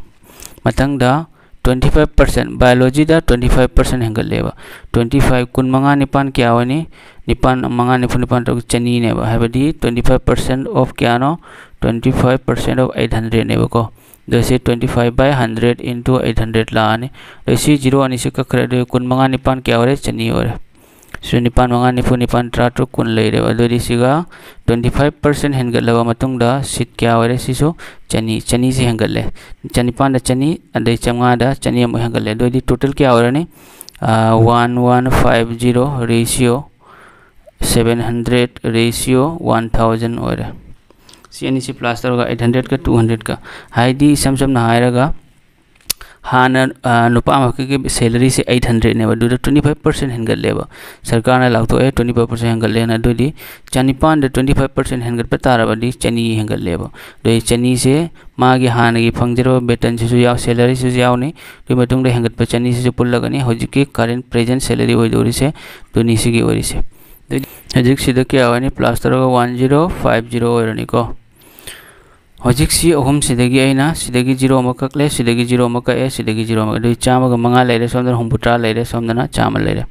ꯃꯊꯪꯗ ꯇ꯭ꯋꯦꯟꯇꯤ ꯐꯥꯏꯚ ꯄꯥꯔꯁꯦꯟ, ꯕꯥꯏꯑꯣꯂꯣꯖꯤꯗ ꯇ꯭ꯋꯦꯟꯇꯤ ꯐꯥꯏꯚ ꯄꯥꯔꯁꯦꯟ ꯍꯦꯟꯒꯠꯂꯦꯕ꯫ ꯇ꯭ꯋꯦꯟꯇꯤ ꯐꯥꯏꯚ, ꯀꯨꯟ ꯃꯉꯥ ꯅꯤꯄꯥꯟ ꯀꯌꯥ ꯑꯣꯏꯅꯤ? ꯅꯤꯄꯥꯟ, ꯃꯉꯥ ꯅꯤꯐꯨ ꯅꯤꯄꯥꯟ ꯇꯔꯨꯛ ꯆꯅꯤꯅꯦꯕ꯫ ꯍꯥꯏꯕꯗꯤ twenty five percent of ꯀꯌꯥꯅꯣ? Twenty five percent of eight hundredꯅꯦꯕꯀꯣ꯫ ꯑꯗꯣ ꯁꯤ twenty five by hundred into eight hundred ꯂꯥꯛꯑꯅꯤ꯫ ꯑꯗꯣ ꯁꯤ ꯖꯤꯔꯣ ꯑꯅꯤꯁꯤ ꯀꯛꯈ꯭ꯔꯦ꯫ ꯑꯗꯨ ꯀꯨꯟ ꯃꯉꯥ ꯅꯤꯄꯥꯟ ꯀꯌꯥ ꯑꯣꯏꯔꯦ? ꯆꯅꯤ ꯑꯣꯏꯔꯦ꯫ ꯁꯤ ꯅꯤꯄꯥꯟ ꯃꯉꯥ ꯅꯤꯐꯨ, ꯅꯤꯄꯥꯟ ꯇꯔꯥ ꯇꯔꯨꯛ, ꯀꯨꯟ ꯂꯩꯔꯦꯕ꯫ ꯑꯗꯨꯑꯣꯏꯗꯤ ꯁꯤꯒ twenty five percent ꯍꯦꯟꯒꯠꯂꯕ ꯃꯇꯨꯡꯗ ꯁꯤꯠ ꯀꯌꯥ ꯑꯣꯏꯔꯦ? ꯁꯤꯁꯨ ꯆꯅꯤ, ꯆꯅꯤꯁꯤ ꯍꯦꯟꯒꯠꯂꯦ꯫ ꯆꯅꯤꯄꯥꯟꯗ ꯆꯅꯤ, ꯑꯗꯩ ꯆꯥꯝꯃꯉꯥꯗ ꯆꯅꯤ ꯑꯃꯨꯛ ꯍꯦꯟꯒꯠꯂꯦ꯫ ꯑꯗꯨꯑꯣꯏꯗꯤ total ꯀꯌꯥ ꯑꯣꯏꯔꯅꯤ? One one five zero ratio seven hundred ratio one thousand ꯑꯣꯏꯔꯦ꯫ ꯁꯤ ꯑꯅꯤꯁꯤ plus ꯇꯧꯔꯒ eight hundredꯀ two hundredꯀ, ꯍꯥꯏꯗꯤ ꯏꯁꯝ ꯁꯝꯅ ꯍꯥꯏꯔꯒ ꯍꯥꯟꯅ, ꯑ, ꯅꯨꯄꯥ ꯑꯃꯈꯛꯀꯤ salaryꯁꯦ eight hundredꯅꯦꯕ, ꯑꯗꯨꯗ twenty five percent ꯍꯦꯟꯒꯠꯂꯦꯕ꯫ ꯁꯔꯀꯥꯔꯅ ꯂꯥꯎꯊꯣꯛꯑꯦ, twenty five percent ꯍꯦꯟꯒꯠꯂꯦꯅ꯫ ꯑꯗꯨꯗꯤ ꯆꯅꯤꯄꯥꯟꯗ twenty five percent ꯍꯦꯟꯒꯠꯄ ꯇꯥꯔꯕꯗꯤ ꯆꯅꯤ ꯍꯦꯟꯒꯠꯂꯦꯕ꯫ ꯑꯗꯨꯗꯤ ꯆꯅꯤꯁꯦ ꯃꯥꯒꯤ ꯍꯥꯟꯅꯒꯤ ꯐꯪꯖꯔꯕ ꯕꯦꯇꯟꯁꯤꯁꯨ ꯌꯥꯎ, salaryꯁꯤꯁꯨ ꯌꯥꯎꯅꯤ꯫ ꯑꯗꯨꯒꯤ ꯃꯇꯨꯡꯗ ꯍꯦꯟꯒꯠꯄ ꯆꯅꯤꯁꯤꯁꯨ ꯄꯨꯜꯂꯒꯅꯤ ꯍꯧꯖꯤꯛꯀꯤ current present salary ꯑꯣꯏꯗꯧꯔꯤꯁꯦ, ꯑꯗꯨꯅꯤ ꯁꯤꯒꯤ ꯑꯣꯏꯔꯤꯁꯦ꯫ ꯑꯗꯨꯗꯤ ꯍꯧꯖꯤꯛ ꯁꯤꯗ ꯀꯌꯥ ꯑꯣꯏꯔꯅꯤ? Plus ꯇꯧꯔꯒ one zero five zero ꯑꯣꯏꯔꯅꯤꯀꯣ꯫ ꯍꯧꯖꯤꯛꯁꯤ ꯑꯍꯨꯝꯁꯤꯗꯒꯤ ꯑꯩꯅ ꯁꯤꯗꯒꯤ ꯖꯤꯔꯣ ꯑꯃ ꯀꯛꯂꯦ, ꯁꯤꯗꯒꯤ ꯖꯤꯔꯣ ꯑꯃ ꯀꯛꯑꯦ, ꯁꯤꯗꯒꯤ ꯖꯤꯔꯣ ꯑꯃ, ꯑꯗꯨꯗꯤ ꯆꯥꯝꯃꯒ ꯃꯉꯥ ꯂꯩꯔꯦ, ꯁꯣꯝꯗꯅ ꯍꯨꯝꯐꯨꯇꯔꯥ ꯂꯩꯔꯦ, ꯁꯣꯝꯗꯅ ꯆꯥꯝꯃ ꯂꯩꯔꯦ꯫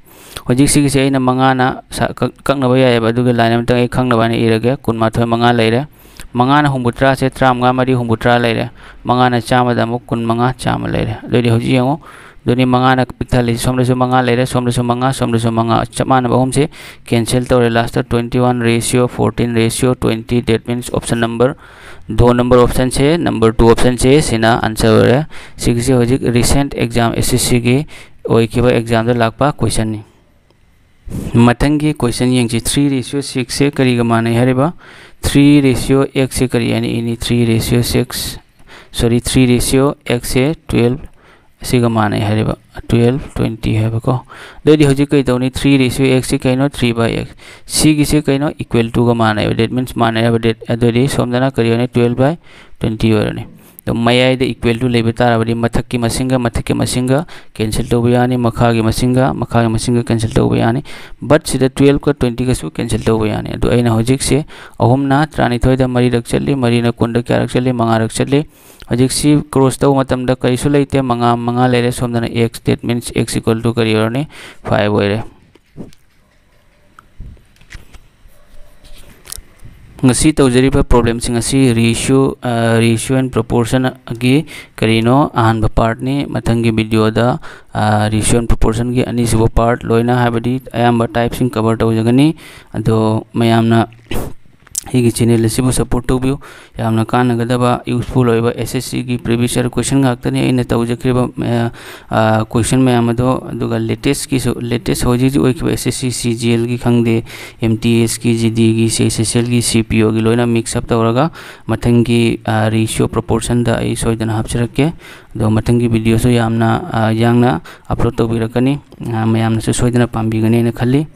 ꯍꯧꯖꯤꯛ ꯁꯤꯒꯤꯁꯦ ꯑꯩꯅ ꯃꯉꯥꯅ ꯁꯥ-, ꯀꯛ-, ꯀꯛꯅꯕ ꯌꯥꯏꯑꯕ, ꯑꯗꯨꯒ line ꯑꯃꯇꯪ ꯑꯩ ꯈꯪꯅꯕ ꯍꯥꯏꯅ ꯏꯔꯒꯦ, ꯀꯨꯟꯃꯥꯊꯣꯏ ꯃꯉꯥ ꯂꯩꯔꯦ꯫ ꯃꯉꯥꯅ ꯍꯨꯝꯐꯨꯇꯔꯥꯁꯦ ꯇꯔꯥꯃꯉꯥ ꯃꯔꯤ ꯍꯨꯝꯐꯨꯇꯔꯥ ꯂꯩꯔꯦ, ꯃꯉꯥꯅ ꯆꯥꯝꯃꯗ ꯑꯃꯨꯛ ꯀꯨꯟꯃꯉꯥ ꯆꯥꯝꯃ ꯂꯩꯔꯦ꯫ ꯑꯗꯨꯗꯤ ꯍꯧꯖꯤꯛ ꯌꯦꯡꯉꯨ, ꯑꯗꯨꯅꯤ ꯃꯉꯥꯅ ꯄꯤꯛ ꯊꯜꯂꯤꯁꯦ, ꯁꯣꯝꯗꯁꯨ ꯃꯉꯥ ꯂꯩꯔꯦ, ꯁꯣꯝꯗꯁꯨ ꯃꯉꯥ, ꯁꯣꯝꯗꯁꯨ ꯃꯉꯥ, ꯆꯞ ꯃꯥꯟꯅꯕ ꯑꯍꯨꯝꯁꯦ cancel ꯇꯧꯔꯦ꯫ Lastꯇ twenty one ratio fourteen ratio twenty, that means option number, door number optionꯁꯦ, number two optionꯁꯦ, ꯁꯤꯅ answer ꯑꯣꯏꯔꯦ꯫ ꯁꯤꯒꯤꯁꯦ ꯍꯧꯖꯤꯛ recent exam, S S Cꯒꯤ ꯑꯣꯏꯈꯤꯕ examꯗ ꯂꯥꯛꯄ questionꯅꯤ꯫ ꯃꯊꯪꯒꯤ question ꯌꯦꯡꯁꯤ꯫ Three ratio sixꯁꯦ ꯀꯔꯤꯒ ꯃꯥꯟꯅꯩ ꯍꯥꯏꯔꯤꯕ? Three ratio xꯁꯦ ꯀꯔꯤ ꯍꯥꯏꯅ ꯏꯅꯤ? Three ratio six, sorry, three ratio xꯁꯦ twelve, ꯑꯁꯤꯒ ꯃꯥꯟꯅꯩ ꯍꯥꯏꯔꯤꯕ, twelve, twenty ꯍꯥꯏꯕꯀꯣ꯫ ꯑꯗꯨꯑꯣꯏꯗꯤ ꯍꯧꯖꯤꯛ ꯀꯩ ꯇꯧꯅꯤ? Three ratio xꯁꯤ ꯀꯩꯅꯣ? Three by x꯫ ꯁꯤꯒꯤꯁꯦ ꯀꯩꯅꯣ? Equal toꯒ ꯃꯥꯟꯅꯩꯕ, that means ꯃꯥꯟꯅꯩ ꯍꯥꯏꯕ, that, ꯑꯗꯨꯑꯣꯏꯗꯤ ꯁꯣꯝꯗꯅ ꯀꯔꯤ ꯑꯣꯏꯅꯤ? Twelve by twenty ꯑꯣꯏꯔꯅꯤ꯫ ꯑꯗꯣ ꯃꯌꯥꯏꯗ equal to ꯂꯩꯕ ꯇꯥꯔꯕꯗꯤ ꯃꯊꯛꯀꯤ ꯃꯁꯤꯡꯒ ꯃꯊꯛꯀꯤ ꯃꯁꯤꯡꯒ cancel ꯇꯧꯕ ꯌꯥꯅꯤ, ꯃꯈꯥꯒꯤ ꯃꯁꯤꯡꯒ ꯃꯈꯥꯒꯤ ꯃꯁꯤꯡꯒ cancel ꯇꯧꯕ ꯌꯥꯅꯤ꯫ But ꯁꯤꯗ twelveꯀ twentyꯒꯁꯨ cancel ꯇꯧꯕ ꯌꯥꯅꯤ꯫ ꯑꯗꯣ ꯑꯩꯅ ꯍꯧꯖꯤꯛꯁꯦ ꯑꯍꯨꯝꯅ ꯇꯔꯥꯅꯤꯊꯣꯏꯗ ꯃꯔꯤꯔꯛ ꯆꯠꯂꯤ, ꯃꯔꯤꯅ ꯀꯨꯟꯗ ꯀꯌꯥꯔꯛ ꯆꯠꯂꯤ? ꯃꯉꯥꯔꯛ ꯆꯠꯂꯤ꯫ ꯍꯧꯖꯤꯛꯁꯤ cross ꯇꯧꯕ ꯃꯇꯝꯗ ꯀꯔꯤꯁꯨ ꯂꯩꯇꯦ, ꯃꯉꯥ, ꯃꯉꯥ ꯂꯩꯔꯦ꯫ ꯁꯣꯝꯗꯅ x, that means x equal to ꯀꯔꯤ ꯑꯣꯏꯔꯅꯤ? Five ꯑꯣꯏꯔꯦ꯫ ꯉꯁꯤ ꯇꯧꯖꯔꯤꯕ problemꯁꯤꯡ ꯑꯁꯤ ratio, ratio and proportionꯒꯤ ꯀꯔꯤꯅꯣ ꯑꯍꯥꯟꯕ partꯅꯤ꯫ ꯃꯊꯪꯒꯤ videoꯗ ratio and proportionꯒꯤ ꯑꯅꯤꯁꯨꯕ part ꯂꯣꯏꯅ, ꯍꯥꯏꯕꯗꯤ ꯑꯌꯥꯝꯕ typeꯁꯤꯡ cover ꯇꯧꯖꯒꯅꯤ꯫ ꯑꯗꯣ ꯃꯌꯥꯝꯅ ꯑꯩꯒꯤ channel ꯑꯁꯤꯕꯨ support ꯇꯧꯕꯤꯌꯨ꯫ ꯌꯥꯝꯅ ꯀꯥꯟꯅꯒꯗꯕ, useful ꯑꯣꯏꯕ S S Cꯒꯤ previous year question ꯉꯥꯛꯇꯅꯤ ꯑꯩꯅ ꯇꯧꯖꯈ꯭ꯔꯤꯕ, question ꯃꯌꯥꯝ ꯑꯗꯣ꯫ ꯑꯗꯨꯒ latestꯀꯤꯁꯨ, latest ꯍꯧꯖꯤꯛ ꯍꯧꯖꯤꯛ ꯑꯣꯏꯈꯤꯕ S S C C G Lꯒꯤ ꯈꯪꯗꯦ, M T Sꯀꯤ, G Dꯒꯤ, C H S Lꯒꯤ, C P Oꯒꯤ ꯂꯣꯏꯅ mix up ꯇꯧꯔꯒ ꯃꯊꯪꯒꯤ ratio proportionꯗ ꯑꯩ ꯁꯣꯏꯗꯅ ꯍꯥꯞꯆꯔꯛꯀꯦ꯫ ꯑꯗꯣ ꯃꯊꯪꯒꯤ videoꯁꯨ ꯌꯥꯝꯅ ꯌꯥꯡꯅ upload ꯇꯧꯕꯤꯔꯛꯀꯅꯤ꯫ ꯃꯌꯥꯝꯅꯁꯨ ꯁꯣꯏꯗꯅ ꯄꯥꯝꯕꯤꯒꯅꯤ ꯍꯥꯏꯅ ꯈꯜꯂꯤ꯫